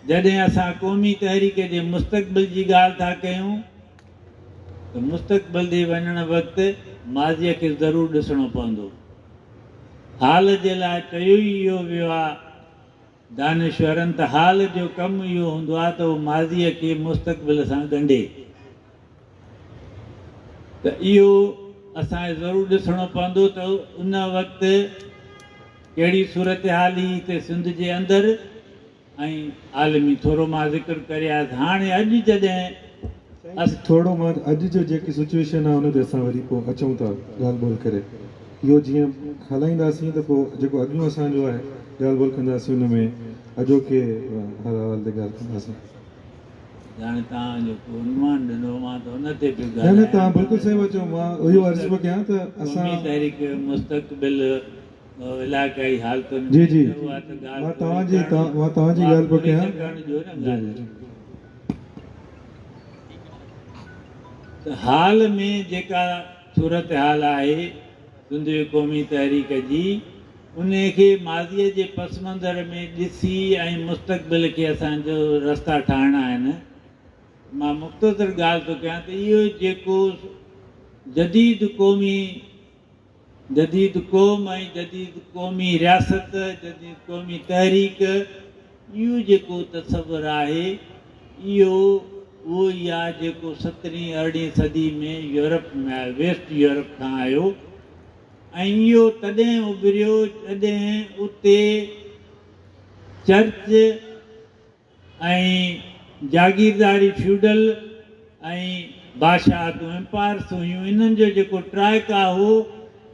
جڏهن اسان قومي تحريڪ جي مستقبل جي ڳالهه ٿا ڪيون ته مستقبل ڏي وڃڻ وقت ماضيء کي ضرور ڏسڻو پوندو. حال جي لاء چيو ئي اهو ويو آ دانشورن ته حال جو ڪم اهو هوندو آ ته اهو ماضيء کي مستقبل سان ڳنڍي. ته اهو اسان کي ضرور ڏسڻو پوندو ته ان وقت ڪهڙي صورتحال هئي هتي سنڌ جي اندر ۽ عالمي ٿورو مان ذڪر ڪرياس هاڻي اڄ جڏهن سائين ٿورو مان اڄ جو جيڪي سچوئيشن آهي ان تي اسان وري پوء اچون ٿا ڳالهه ٻولهه ڪري اهو جيئن هلائينداسين ته پوء جيڪو اڳيون اسان جو آهي ڳالهه ٻولهه ڪنداسين ان ۾ اڄوڪي حال احوال تي ڳالهه ڪنداسين. هاڻي توهان جيڪو عنوان ڏنو مان ته ان تي پيو نه نه ڳالهايان توهان بلڪل صحيح پيا چئو مان اهو عرض پيو ڪيان ته اسان قومي تحريڪ جو مستقبل علائقائي حالتن جي ۾ جي ته اها ته ڳالهه مان پوري توهان جي ڪرڻ مان توهان جي اها ڳالهه پيو پوري ته ڪيان ڪرڻ ڏيو نه جي ڳالهه. جي ته حال ۾ جيڪا صورتحال آهي سنڌ جي قومي تحريڪ جي انهي کي ماضيء جي پس منظر ۾ ڏسي ۽ مستقبل کي اسان جو رستا ٺاهڻا آهن. مان مختصر ڳالهه ٿو ڪيان ته اهو جيڪو جديد قومي جديد قوم ۽ جديد قومي رياست، جديد قومي تحريڪ اهو جيڪو تصور آهي، اهو اهو ئي آهي جيڪو سترهين ارڙهين صدي ۾ يورپ ۾ آيو، ويسٽ يورپ کان آيو ۽ اهو تڏهن اڀريو جڏهن اتي چرچ ۽ جاگيرداري فيوڊل ۽ بادشاهتون Empires هيون، انهن جو جيڪو ٽرائيڪا هو،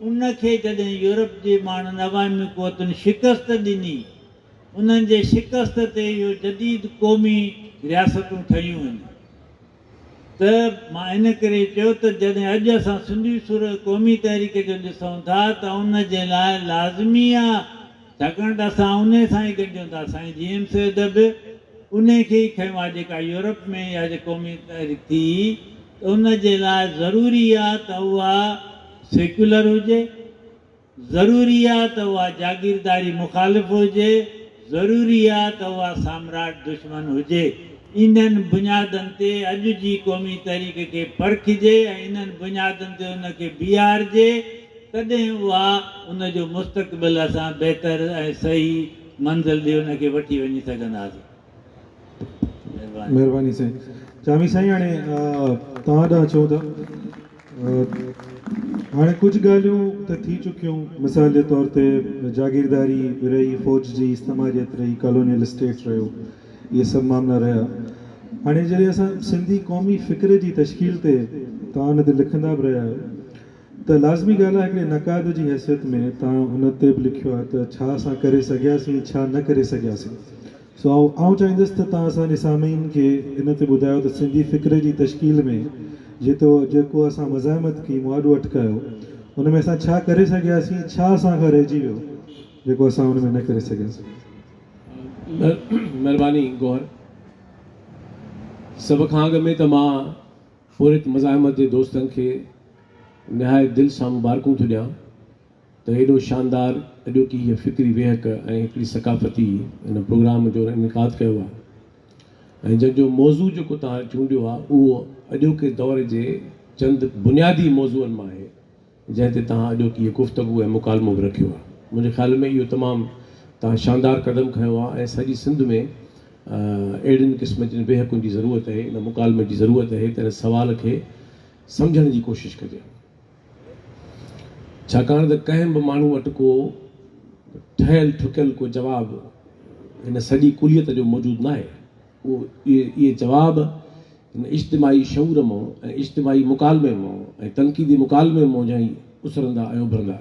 ان کي جڏهن يورپ جي ماڻهن عوامي قوتن شڪست ڏني، انهن جي شڪست تي اهو جديد قومي رياستون ٺهيون آهن. ته مان ان ڪري چيو ته جڏهن اڄ اسان سنڌي سر قومي تحريڪ جو ڏسون ٿا ته ان جي لاء لازمي آ ڇاڪاڻ ته اسان انهي سان ئي ڳنڍيون ٿا سائين جي ايم سيد به انهي کي ئي کنيو آ جيڪا يورپ ۾ اها جي قومي تحريڪ ٿي ته ان جي لاء ضروري آ ته اها سيڪيولر هجي. ضروري آ ته اها جاگيرداري مخالف هجي، ضروري آ ته اها سامراج دشمن هجي. انهن بنيادن تي اڄ جي قومي تحريڪ کي پرکجي ۽ انهن بنيادن تي ان کي بيهارجي، تڏهن اها ان جو مستقبل اسان بهتر ۽ صحيح منزل ڏي ان کي وٺي وڃي سگهنداسين. مهرباني. مهرباني سائين. جامي سائين هاڻي توهان ڏانهن اچون ٿا. هاڻي ڪجهه ڳالهيون ته ٿي چڪيون مثال جي طور تي جاگيرداري رهي، فوج جي استعماريت رهي، ڪالونيل اسٽيٽ رهيو، اهي سڀ معاملا رهيا. هاڻي جڏهن اسان سنڌي قومي فڪر جي تشڪيل تي توهان ان تي لکندا به رهيا آهيو ته لازمي ڳالهه آهي هڪڙي نقاد جي حيثيت ۾ توهان ان تي به لکيو آهي ته ڇا اسان ڪري سگهياسين ڇا نه ڪري سگهياسين. سو آئون چاهيندس ته توهان اسان جي سامعين کي ان تي ٻڌايو ته سنڌي فڪر جي تشڪيل ۾ جيتو جيڪو اسان مزاحمت ڪئي مهاڏو اٽڪايو ان ۾ اسان ڇا ڪري سگهياسين ڇا اسان کان رهجي ويو جيڪو اسان ان ۾ نه ڪري سگهياسين. مھرباني گوھر. سڀ کان اڳ ۾ ته مان پورھيت مزاحمت جي دوستن کي نھايت دل سان مبارڪون ٿو ڏيان. ته ايڏو شاندار اڄوڪي هيء فڪري ويهڪ ۽ هڪڙي ثقافتي ان پروگرام جو انعقاد ڪيو آهي ۽ جنهن جو موضوع جيڪو توهان چونڊيو آهي اهو اڄوڪي دور جي چند بنيادي موضوعن مان آهي جنهن تي توهان اڄوڪي هيء گفتگو ۽ مڪالمو به رکيو آهي منهنجي خيال ۾ اهو تمام توهان شاندار قدم کنيو آهي ۽ سڄي سنڌ ۾ اهڙين قسم جن ويهڪن جي ضرورت آهي ان مڪالمي جي ضرورت آهي ته ان سوال کي سمجهڻ جي ڪوشش ڪجي. ڇاڪاڻ ته ڪنهن به ماڻهو وٽ ڪو ٺهيل ٺڪيل ڪو جواب هن سڄي ڪليت جو موجود ناهي. اهو اهي جواب هن اجتماعي شعور مان ۽ اجتماعي مڪالمي مان ۽ تنقيدي مڪالمي منجهان ئي اسرندا ۽ اڀرندا.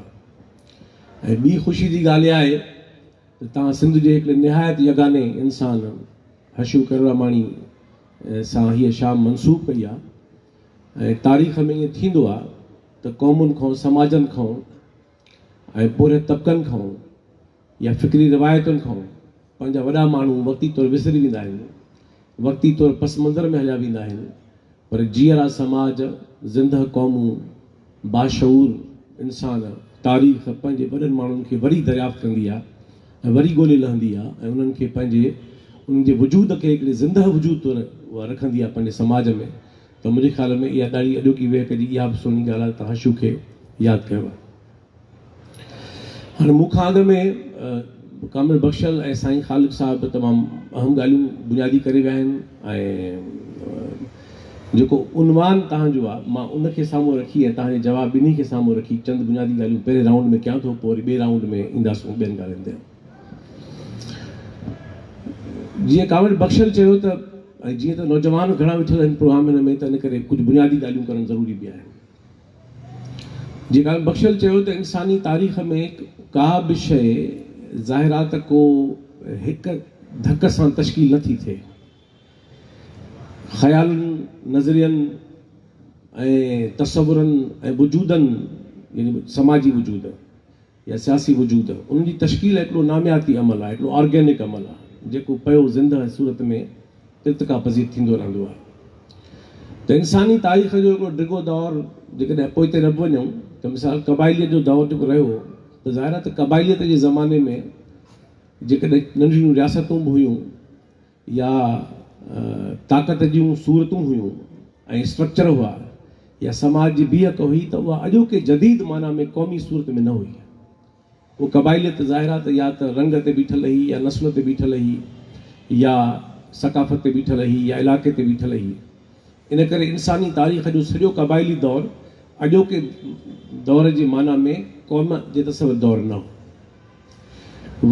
۽ ٻي خوشي جي ڳالهه اها آهي ته توهان سنڌ جي هڪڙي نهايت يگاني انسان حشو ڪروراماڻي سان هيء شام منسوب ڪئي آهي. ۽ تاريخ ۾ ائين ٿيندو آ ته قومن کان، سماجن کان ۽ پورهيت طبقن کان يا فڪري روايتن کان پنهنجا وڏا ماڻهو وقتي طور وسري ويندا آهن، وقتي طور پس منظر ۾ هليا ويندا آهن پر جيئرا سماج، زندهه قومون، باشعور انسان تاريخ پنهنجي وڏن ماڻهن کي وري دريافت ڪندي آ ۽ وري ڳولي لهندي آ ۽ انهن کي پنهنجي انهن جي وجود کي هڪڙي زندهه وجود طور اها رکندي آ پنهنجي سماج ۾ ته منهنجي خيال ۾ اها ڏاڍي اڄوڪي ويهڪ جي اها به سهڻي ڳالهه آهي ته توهان حشو کي ياد ڪيو آهي. هاڻي مون کان اڳ ۾ ڪامريڊ بخشل ۽ سائين خالق صاحب به تمام اهم ڳالهيون بنيادي ڪري ويا آهن ۽ جيڪو عنوان توهان جو آهي مان ان کي سامهون رکي ۽ توهان جي جواب ٻنهي کي سامهون رکي چند بنيادي ڳالهيون پهرين رائونڊ ۾ ڪيان ٿو پوء وري ٻئي رائونڊ ۾ اينداسون ٻين ڳالهين تي. جيئن ڪامريڊ بخشل چيو ته ۽ جيئن ته نوجوان گهڻا ويٺل آهن پروگرام ۾ ته ان ڪري ڪجهه بنيادي ڳالهيون ڪرڻ ضروري به آهن. جيئن ڪامريڊ بخشل چيو ته انساني تاريخ ۾ ڪا به شيء ظاهر آ ته ڪو هڪ ڌڪ سان تشڪيل نه ٿي ٿئي. خيالن، نظرين ۽ تصورن ۽ وجودن يعني سماجي وجود، يا سياسي وجود، انهن جي تشڪيل هڪڙو نامياتي عمل آهي، هڪڙو آرگينڪ عمل آهي، جيڪو پيو زندهه صورت ۾ ارتقا پذير ٿيندو رهندو آهي. ته انساني تاريخ جو هڪڙو ڊگهو دور جيڪڏهن پوئتي نه به وڃون ته مثال قبائليت جو دور جيڪو رهيو ته ظاهر آهي ته قبائليت جي زماني ۾ جيڪڏهن ننڍڙيون رياستون به هيون يا طاقت جون صورتون هيون ۽ اسٽرڪچر هئا يا سماج جي بيهڪ هئي ته اها اڄوڪي جديد معنيٰ ۾ قومي صورت ۾ نه هئي. اهو قبائليت ظاهر آهي ته يا ته رنگ تي بيٺل هئي يا نسل تي بيٺل هئي يا ثقافت تي بيٺل هئي يا علائقي تي بيٺل هئي. ان ڪري انساني تاريخ جو سڄو قبائلي دور اڄوڪي دور جي معنيٰ ۾ قوم جي تصور دور نه هو.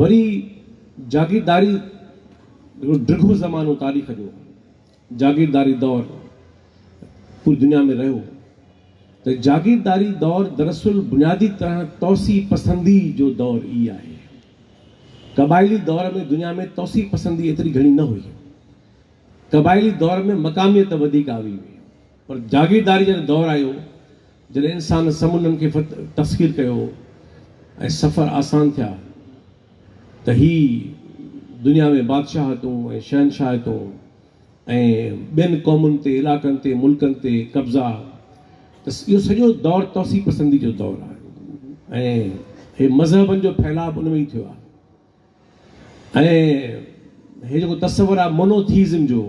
وري جاگيرداري هڪڙو ڊگهو زمانو تاريخ جو جاگيرداري دور پوري دنيا ۾ رهيو ته جاگيرداري دور دراصل بنيادي طرح توسيع پسندي جو دور ئي آهي. قبائلي دور ۾ دنيا ۾ توسيع پسندي ايتري گهڻي نه هئي. قبائلي دور ۾ مقاميت وڌيڪ حاوي هئي. پر جاگيرداري جڏهن دور آيو، جڏهن انسان سمنڊن کي تسخير ڪيو ۽ سفر آسان ٿيا ته هي دنيا ۾ بادشاهتون ۽ شهنشاهتون ۽ ٻين قومن تي، علائقن تي، ملڪن تي قبضا ته اهو سڄو دور توسيع پسندي جو دور آهي ۽ هي مذهبن جو ڦهلاء به ان ۾ ئي ٿيو آهي ۽ هي جيڪو تصور آهي مونوٿيزم جو،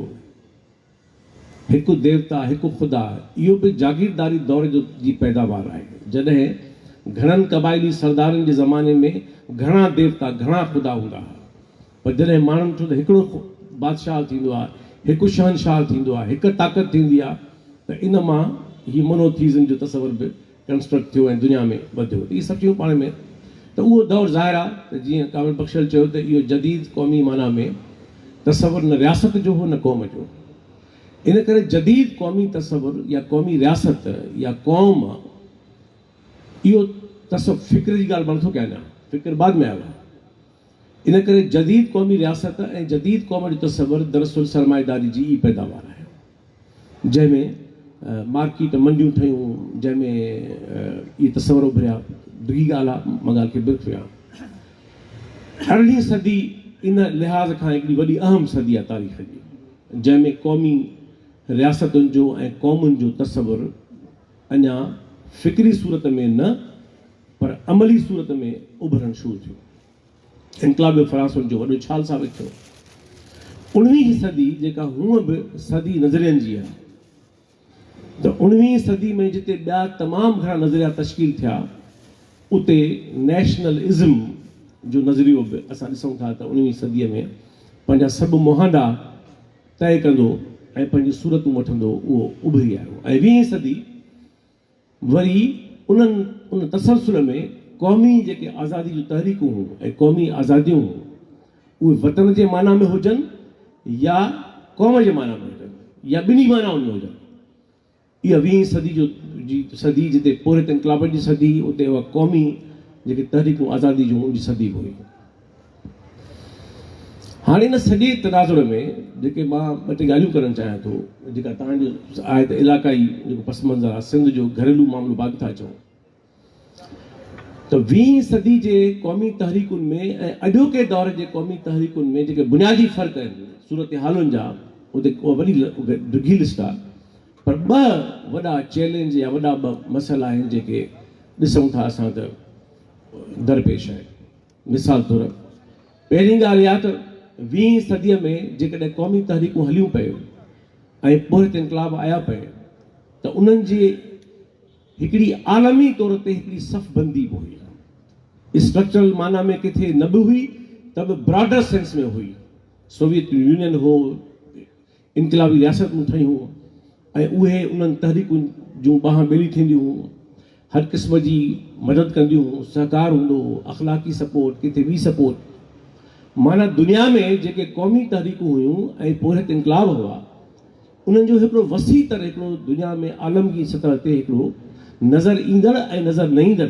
هڪ ديوتا، هڪ خدا، اهو به جاگيرداري دور جو جي پيداوار آهي، جڏهن گهڻن قبائلي سردارن جي زماني ۾ گهڻا ديوتا، گهڻا خدا هوندا ها. پر جڏهن ماڻهن ڏٺو ته هڪڙو بادشاهه ٿيندو آهي، هڪ شهنشاهه ٿيندو آهي، هڪ طاقت ٿيندي آهي ته ان مان هي مونوٿيزم جو تصور به ڪنسٽرڪٽ ٿيو ۽ دنيا ۾ وڌيو ته اهي سڀ شيون پاڻ ۾ ته اهو دور ظاهر آهي ته جيئن ڪامل بخشل چيو ته اهو جديد قومي معنيٰ ۾ تصور نه رياست جو هو نه قوم جو. ان ڪري جديد قومي تصور يا قومي رياست يا قوم اهو تصور فڪر جي ڳالهه مان نٿو ڪيان اڃا فڪر بعد ۾ آيو آهي. ان ڪري جديد قومي رياست ۽ جديد قوم جو تصور دراصل سرمائيداري جي ئي پيداوار آهي، جنهن ۾ مارڪيٽ منڊيون ٺهيون، جنهن ۾ اهي تصور اڀريا. ڊگهي ڳالهه آهي، مان ڳالهه کي بريف ڪيان. ارڙهين صدي ان لحاظ کان هڪڙي وڏي اهم صدي آهي تاريخ جي، جنهن ۾ قومي رياستن جو ۽ قومن جو تصور اڃا فڪري صورت ۾ نه پر عملي صورت ۾ اڀرڻ شروع ٿيو. انقلاب فرانس ان جو وڏو ڇال ثابت ٿيو. اڻويهين صدي جيڪا هونء به صدي نظرين جي آهي ته اڻويهين صدي ۾ جتي ٻيا تمام گهڻا نظريا تشڪيل ٿيا اتي نيشنل ازم جو نظريو به اسان ڏسون ٿا ته اڻويهين صديء ۾ پنهنجا سڀ مهانڊا طئي ڪندو ۽ پنهنجون صورتون وٺندو اهو اڀري آيو ۽ ويهين صدي وري انهن ان تسلسل ۾ قومي جيڪي آزادي جون تحريڪون هيون ۽ قومي آزاديون هيون اهي وطن جي معنيٰ ۾ هجن يا قوم جي معنيٰ ۾ هجن يا ٻنهي معنائن ۾ هجن. اها ويهين صدي جو جي صدي جتي پورهيت انقلابن جي صدي هئي اتي اها قومي جيڪي تحريڪون آزادي جون ان جي صدي به هئي. هاڻي ان سڄي تناظر ۾ جيڪي مان ٻه ٽي ڳالهيون ڪرڻ چاهيان ٿو جيڪا توهان جو آهي ته علاقائي جيڪو پس منظر آهي سنڌ جو گهريلو معاملو بعد ٿا اچون ته ويهين صدي جي قومي تحريڪن ۾ ۽ اڄوڪي دور جي قومي تحريڪن ۾ جيڪي بنيادي فرق آهن صورتحالن جا اتي اها وڏي ڊگهي لسٽ آهي پر ٻه وڏا چئلينج يا وڏا ٻه مسئلا آهن جيڪي ڏسون ٿا اسان ته درپيش آهن. مثال طور، پهرين ڳالهه اها ته ويهين صديء ۾ جيڪڏهن قومي تحريڪون هليون پئي ۽ پورهيت انقلاب آيا پئي ته انهن جي هڪڙي عالمي طور تي هڪڙي صف بندي به هئي. اسٽرڪچرل معنيٰ ۾ ڪٿي نه به هئي ته به براڊر سينس ۾ هئي. سوويت يونين هو، انقلابي رياستون ٺهيون ۽ اهي انهن تحريڪن جون ٻانهن ٻيلي ٿينديون هيون، هر قسم جي مدد ڪنديون هيون، سهڪار هوندو هو، اخلاقي سپورٽ، ڪٿي ٻي سپورٽ. معنيٰ دنيا ۾ جيڪي قومي تحريڪون هيون ۽ پورهيت انقلاب هئا، انهن جو هڪڙو وسيع تر هڪڙو دنيا ۾ عالمگير سطح تي هڪڙو نظر ايندڙ ۽ نظر نه ايندڙ،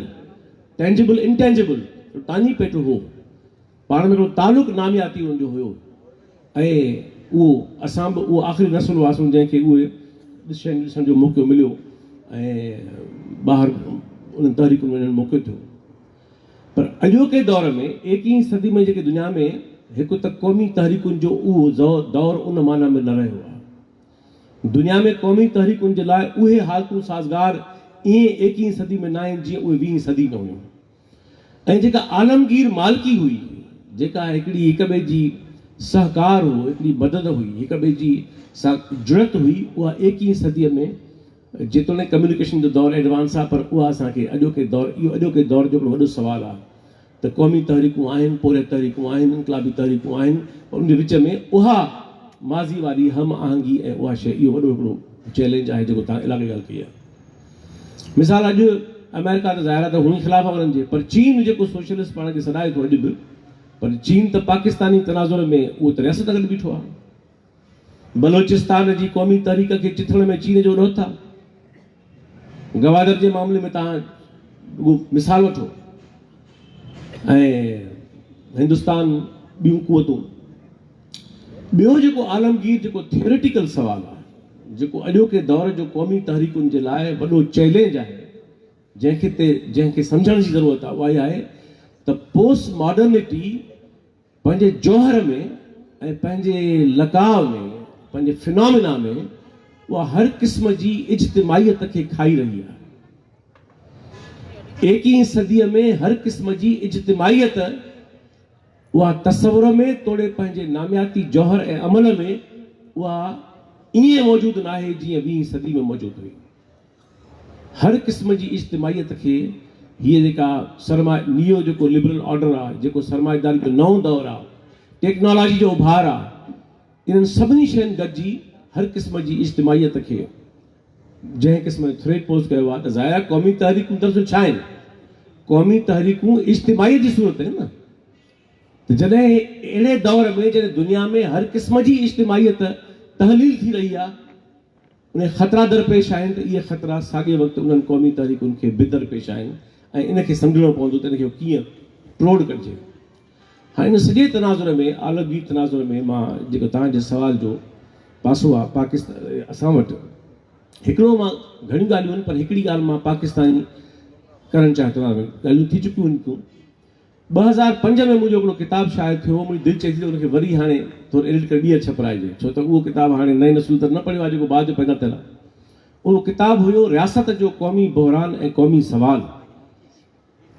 Tangible Intangible، تاڃي پيٽو هو. پاڻ ۾ هڪڙو تعلق نامياتي ان جو هيو ۽ اهو اسان به اهو آخري نسل هئاسون جنهن کي اهي شين ڏسڻ جو موقعو مليو ۽ ٻاهر انهن تحريڪن ۾ وڃڻ جو موقعو ٿيو پر اڄوڪي دور ۾ ايڪيهين صدي ۾ جيڪي دنيا ۾ هڪ ته قومي تحريڪن جو اهو دور ان معنيٰ ۾ نه رهيو آهي. دنيا ۾ قومي تحريڪن جي لاء اهي حالتون سازگار ائين ايڪيهين صدي ۾ ناهن جيئن اهي ويهين صدي ۾ هيون. ۽ جيڪا عالمگير مالڪي هئي، جيڪا هڪڙي هڪ ٻئي جي سهڪار هو، هڪڙي مدد هئي، هڪ ٻئي جي سان جڙت هئي، اها ايڪيهين صديء ۾ جيتوڻيڪ ڪميونيڪيشن جو دور ايڊوانس آهي پر اها اسان کي اڄوڪي دور اهو اڄوڪي دور جو هڪڙو وڏو سوال آهي ته قومي تحريڪون آهن، پورهيت تحريڪون آهن، انقلابي تحريڪون آهن پر ان جي وچ ۾ اها ماضي واري هم آهنگي ۽ اها شيء اهو وڏو هڪڙو چئلينج آهي جيڪو توهان علاقي ڳالهه ڪئي آهي. مثال اڄ آمريڪا ته ظاهر آهي ته هونئن خلاف آهي انهن جي پر چين جيڪو سوشلسٽ پاڻ کي سڏائي ٿو اڄ به پر چين ته پاڪستاني تناظر ۾ اهو ته رياست گڏ بيٺو آهي. بلوچستان جي قومي تحريڪ کي چٿڻ ۾ چين جو وڏو هٿ آهي. گوادر جي معاملي ۾ توهان رڳو مثال وٺو ۽ هندستان ٻيون قوتون. ٻيو جيڪو عالمگير جيڪو ٿيوريٽيڪل سوال آهي جيڪو اڄوڪي دور جو قومي تحريڪن جي لاء وڏو چئلينج آهي جنهن کي تي جنهن کي سمجهڻ جي ضرورت آهي اها اها آهي ته پوسٽ ماڊرنٽي پنهنجي جوهر ۾ ۽ پنهنجي لقاء ۾، پنهنجي فنامينا ۾ اها هر قسم جي اجتماعيت کي کائي رهي آهي. ايڪيهين صديء ۾ هر قسم جي اجتماعيت اها تصور ۾ توڙي پنهنجي نامياتي جوهر ۽ عمل ۾ اها ائين موجود ناهي جيئن ويهين صدي ۾ موجود هئي. هر قسم جي اجتماعيت کي هيء جيڪا سرما نيو جيڪو لبرل آرڊر آ، جيڪو سرمائيداري جو نئون دور آ، ٽيڪنالاجي جو اڀار آ، انهن سڀني شين گڏجي هر قسم جي اجتماعيت کي جنهن قسم جو ٿريٽ پوز ڪيو آ ته ظاهر آ قومي تحريڪون دراصل ڇا آهن؟ قومي تحريڪون اجتماعيت جي صورت آهن نه ته جڏهن اهڙي دور ۾ جڏهن دنيا ۾ هر قسم جي اجتماعيت تحليل ٿي رهي آ، اهي خطرا درپيش آهن ته اهي خطرا ساڳئي وقت انهن قومي تحريڪن کي به درپيش آهن ۽ ان کي سمجهڻو پوندو ته ان کي ڪيئن ٽوڙ ڪڍجي. هاڻي ان سڄي تناظر ۾ عالمگير تناظر ۾ مان جيڪو توهان جي سوال جو پاسو آهي پاڪستان اسان وٽ هڪڙو مان گهڻيون ڳالهيون آهن پر هڪڙي ڳالهه مان پاڪستاني ڪرڻ چاهيان ٿو ڳالهيون ٿي چڪيون آهن 2005 ۾ منهنجو هڪڙو ڪتاب شايع ٿيو هو، منهنجي دل چئي ٿي ته ان کي وري هاڻي ٿورو ايڊٽ ڪري ٻيهر ڇپرائجي، ڇو ته اهو ڪتاب هاڻي نئين نسل ته نه پڙهيو آهي جيڪو بعد جو پيدا ٿيل آهي. اهو ڪتاب هيو رياست جو قومي بحران ۽ قومي سوال.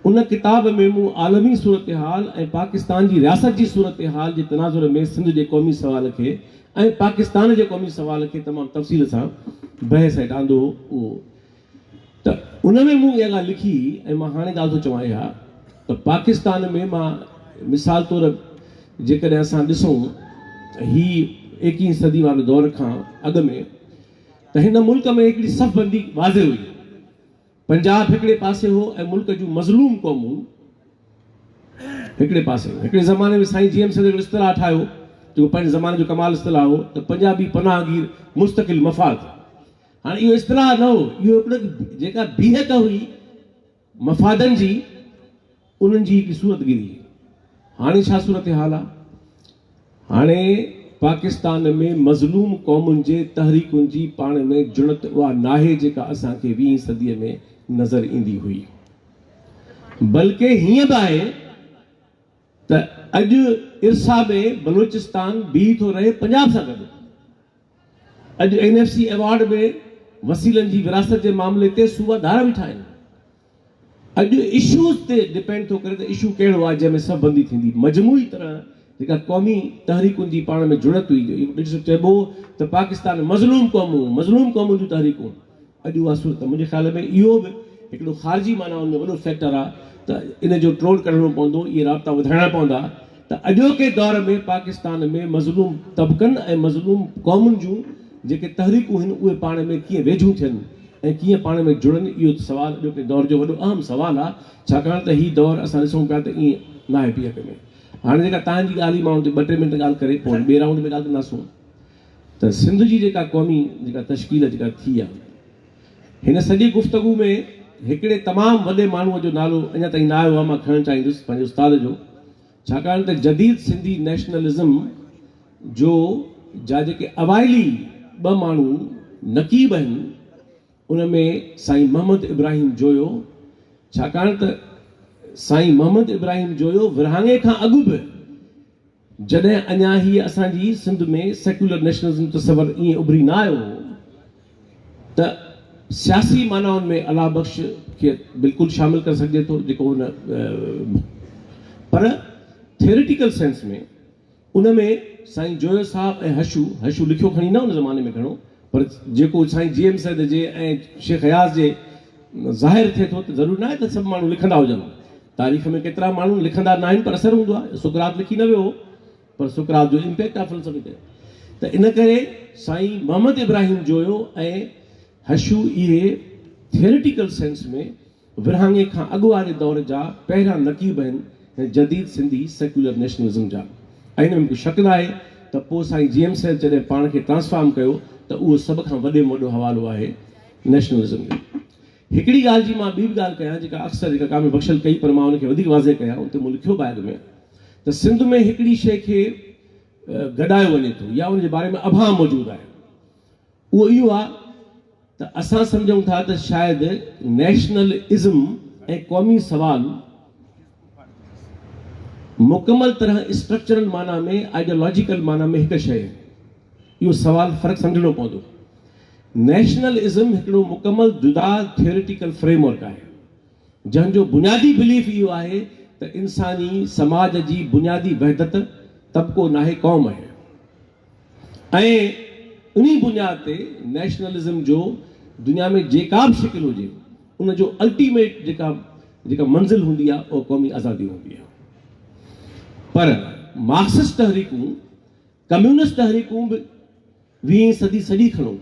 ان ڪتاب ۾ مون عالمي صورتحال ۽ پاڪستان جي رياست جي صورتحال جي تناظر ۾ سنڌ جي قومي سوال کي ۽ پاڪستان جي قومي سوال کي تمام تفصيل سان بحث هيٺ آندو هو. اهو ته ان ۾ مون اها ڳالهه لکي هئي ۽ مان هاڻي ڳالهه ٿو چوان اها ته پاڪستان ۾ مان مثال طور جيڪڏهن اسان ڏسون هي ايڪيهين صدي واري دور کان اڳ ۾ ته هن ملڪ ۾ هڪڙي صف بندي واضح هئي. پنجاب هڪڙي پاسي هو ۽ ملڪ جون مظلوم قومون هڪڙي پاسي هيون. هڪڙي زماني ۾ سائين جي ايم سيد هڪڙو اصطلاح ٺاهيو جيڪو پنهنجي زماني جو ڪمال اصطلاح هو ته پنجابي پناهگير مستقل مفاد. هاڻي اهو اصطلاح نه هو، اهو هڪڙو جيڪا بيهڪ هئي مفادن جي، انهن جي هڪڙي صورتگيري هئي. هاڻي ڇا صورتحال آ؟ هاڻي پاڪستان ۾ مظلوم قومن جي تحريڪن جي پاڻ ۾ جڙت اها ناهي جيڪا اسان کي ويهين صديء ۾ نظر ايندي هئي. بلڪه هيئن به آهي ته اڄ ارسا ۾ بلوچستان بيهي ٿو رهي پنجاب سان گڏ. اڄ اين ايف سي ايوارڊ ۾ وسيلن جي ورهاست جي معاملي تي صوبا ڌار بيٺا آهن. اڄ اشوز تي ڊپينڊ ٿو ڪري ته اشو ڪهڙو آهي جنهن ۾ صف بندي ٿيندي. مجموعي طرح جيڪا قومي تحريڪن جي پاڻ ۾ جڙت هئي، اهو ڏسو چئبو هو ته پاڪستان مظلوم قومون، مظلوم قومن جون تحريڪون، اڄ اها صورت منهنجي خيال ۾ اهو به هڪڙو خارجي معنائن ۾ وڏو فيڪٽر آهي ته ان جو ٽوڙ ڪڍڻو پوندو، اهي رابطا وڌائڻا پوندا ته اڄوڪي دور ۾ پاڪستان ۾ مظلوم طبقن ۽ مظلوم قومن جون جيڪي تحريڪون هن اهي پاڻ ۾ ڪيئن ويجهون ٿين ۽ ڪيئن پاڻ ۾ جڙن اهو سوال اڄوڪي دور جو وڏو اهم سوال آهي ڇاڪاڻ ته هي دور اسان ڏسون پيا ته ائين ناهي بيهڪ ۾ هاڻي جيڪا توهان جي ڳالهه هئي مان ان تي ٻه ٽي منٽ ڳالهه ڪري پوء وري ٻئي رائونڊ ۾ ڳالهه ڪنداسون. ته سنڌ جي جيڪا قومي جيڪا تشڪيل جيڪا ٿي آ هن سڄي گفتگو ۾ هڪڙي تمام وڏي ماڻهوء جو نالو اڃا تائين نه آيو آ مان کڻڻ چاهيندس پنهنجي استاد جو ڇاڪاڻ ته جديد سنڌي نيشنلزم جو جا جيڪي اوائلي ٻه ماڻهو نقيب آهن ان ۾ سائين محمد ابراهيم جويو ڇاڪاڻ ته سائين محمد ابراهيم جويو ورهاڱي کان اڳ به جڏهن اڃا هيء اسان جي سنڌ ۾ سيڪيولر نيشنلزم تصور ائين اڀري نه آيو هو ته سياسي معنائن ۾ الله بخش کي بلڪل شامل ڪري سگهجي ٿو جيڪو هن پر ٿيوريٽيڪل سينس ۾ ان ۾ سائين جويو صاحب ۽ حشو، حشو لکيو کڻي نه ان زماني ۾ گهڻو پر جيڪو سائين جي ايم سيد جي ۽ شيخ اياز جي ظاهر ٿئي ٿو ته ضروري ناهي ته سڀ ماڻهو لکندا هجن. تاريخ ۾ ڪيترا ماڻهو لکندا ناهن پر اثر هوندو آهي. سقراط لکي نه ويو هو پر سقراط جو امپيڪٽ آهي فلسفي تي. ته ان ڪري سائين محمد ابراهيم جويو ۽ حشو اهي ٿيوريٽيڪل سينس ۾ ورهاڱي کان اڳ واري دور جا پهريان نقيب آهن هن جديد سنڌي سيڪيولر نيشنلزم جا ۽ ان ۾ ڪو شڪ ناهي ته پوء سائين جي ايم سيد جڏهن پاڻ کي ٽرانسفارم ڪيو ته اهو سڀ کان وڏي ۾ وڏو حوالو آهي نيشنلزم جو. هڪڙي ڳالهه جي مان ٻي به ڳالهه ڪيان جيڪا اڪثر جيڪا ڪامل بخشل ڪئي پر مان ان کي وڌيڪ واضح ڪيان ان تي مون لکيو به آهي اڳ ۾ ته سنڌ ۾ هڪڙي شيء کي گڏايو وڃي ٿو يا ان جي باري ۾ ابهام موجود آهي اهو اهو آهي ته اسان سمجهون ٿا ته شايد نيشنل ازم ۽ قومي سوال مڪمل طرح اسٽرڪچرل معنيٰ ۾ آئيڊيالاجيڪل معنيٰ ۾ هڪ شيء آهن. اهو سوال فرق سمجهڻو پوندو. نيشنل ازم هڪڙو مڪمل جدا ٿيوريٽيڪل فريم ورڪ آهي، جنهن جو بنيادي بليف اهو آهي ته انساني سماج جي بنيادي وحدت طبقو ناهي قوم آهي ۽ انهي بنياد تي نيشنلزم جو دنيا ۾ جيڪا به شڪل هجي ان جو الٽيميٽ جيڪا جيڪا منزل هوندي آهي اها قومي آزادي هوندي آهي. پر مارڪسسٽ تحريڪون ڪميونسٽ تحريڪون به ويهين صدي سڄي کڻو،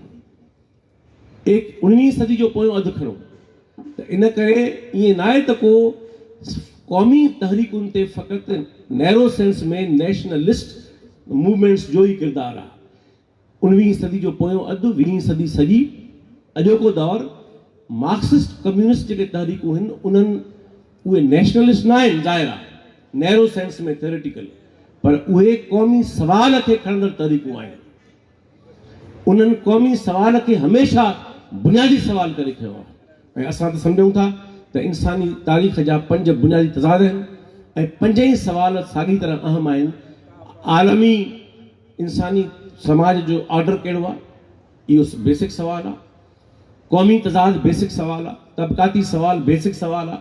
ايڪ اڻويهين صدي جو پويون اڌ کڻو ته ان ڪري ائين ناهي ته ڪو قومي تحريڪن تي فقط نيرو سينس ۾ نيشنلسٽ موومينٽس جو ئي ڪردار آهي. اڻويهين صدي جو پويون اڌ، ويهين صدي سڄي، اڄوڪو دور، مارڪسسٽ ڪميونسٽ جيڪي تحريڪون هن انهن اهي نيشنلسٽ نه آهن ظاهر آهي نيرو سينس ۾ ٿيوريٽيڪل پر اهي قومي سوال کي کڻندڙ تحريڪون آهن. انهن قومي سوال کي هميشه بنيادي سوال ڪري کنيو آهي ۽ اسان ته سمجهون ٿا ته انساني تاريخ جا پنج بنيادي تضاد آهن ۽ پنجئي سوال ساڳي طرح اهم آهن. عالمي انساني سماج جو آرڊر ڪهڙو آهي؟ اهو بيسڪ سوال آهي. قومي تضاد بيسڪ سوال آهي. طبقاتي سوال بيسڪ سوال آهي.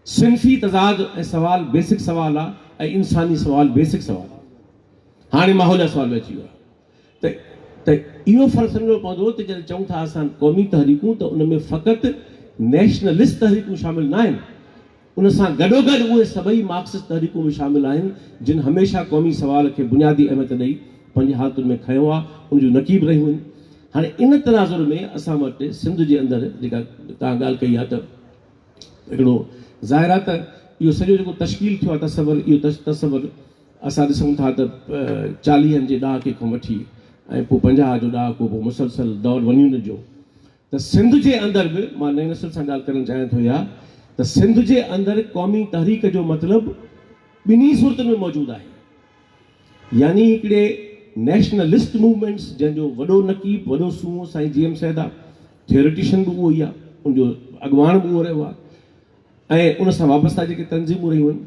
صنفي تضاد ۽ سوال بيسڪ سوال آهي ۽ انساني سوال بيسڪ سوال آهي. هاڻي ماحول جا سوال به اچي ويو آهي ته ته اهو فرق سمجهڻو پوندو ته جڏهن چئون ٿا اسان قومي تحريڪون ته ان ۾ فقط نيشنلسٽ تحريڪون شامل ناهن. ان سان گڏوگڏ اهي سڀئي مارڪسسٽ تحريڪون به شامل آهن، جن هميشه قومي سوال کي بنيادي اهميت ڏئي پنهنجي حالتن ۾ کنيو آهي، ان جون نقيب رهيون آهن. هاڻي ان تناظر ۾ اسان وٽ سنڌ جي اندر جيڪا توهان ڳالهه ڪئي آهي ته هڪڙو ظاهر آهي ته اهو سڄو جيڪو تشڪيل ٿيو آهي تصور، اهو تصور اسان ڏسون ٿا ته چاليهن جي ڏهاڪي کان وٺي ۽ پوء 50 جو ڏهاڪو پوء مسلسل دور ون يونٽ جو ته سنڌ جي اندر به مان نئين نسل سان ڳالهه ڪرڻ چاهيان ٿو اها ته سنڌ جي اندر قومي تحريڪ جو مطلب ٻنهي صورتن ۾ موجود آهي يعني هڪڙي نيشنلسٽ موومينٽس جنهن جو وڏو نقيب وڏو سونهون سائين جي ايم سيد آهي ٿيوريٽيشن به اهو ئي آهي ان جو اڳواڻ به اهو رهيو آهي ۽ ان سان وابسته جيڪي تنظيمون رهيون آهن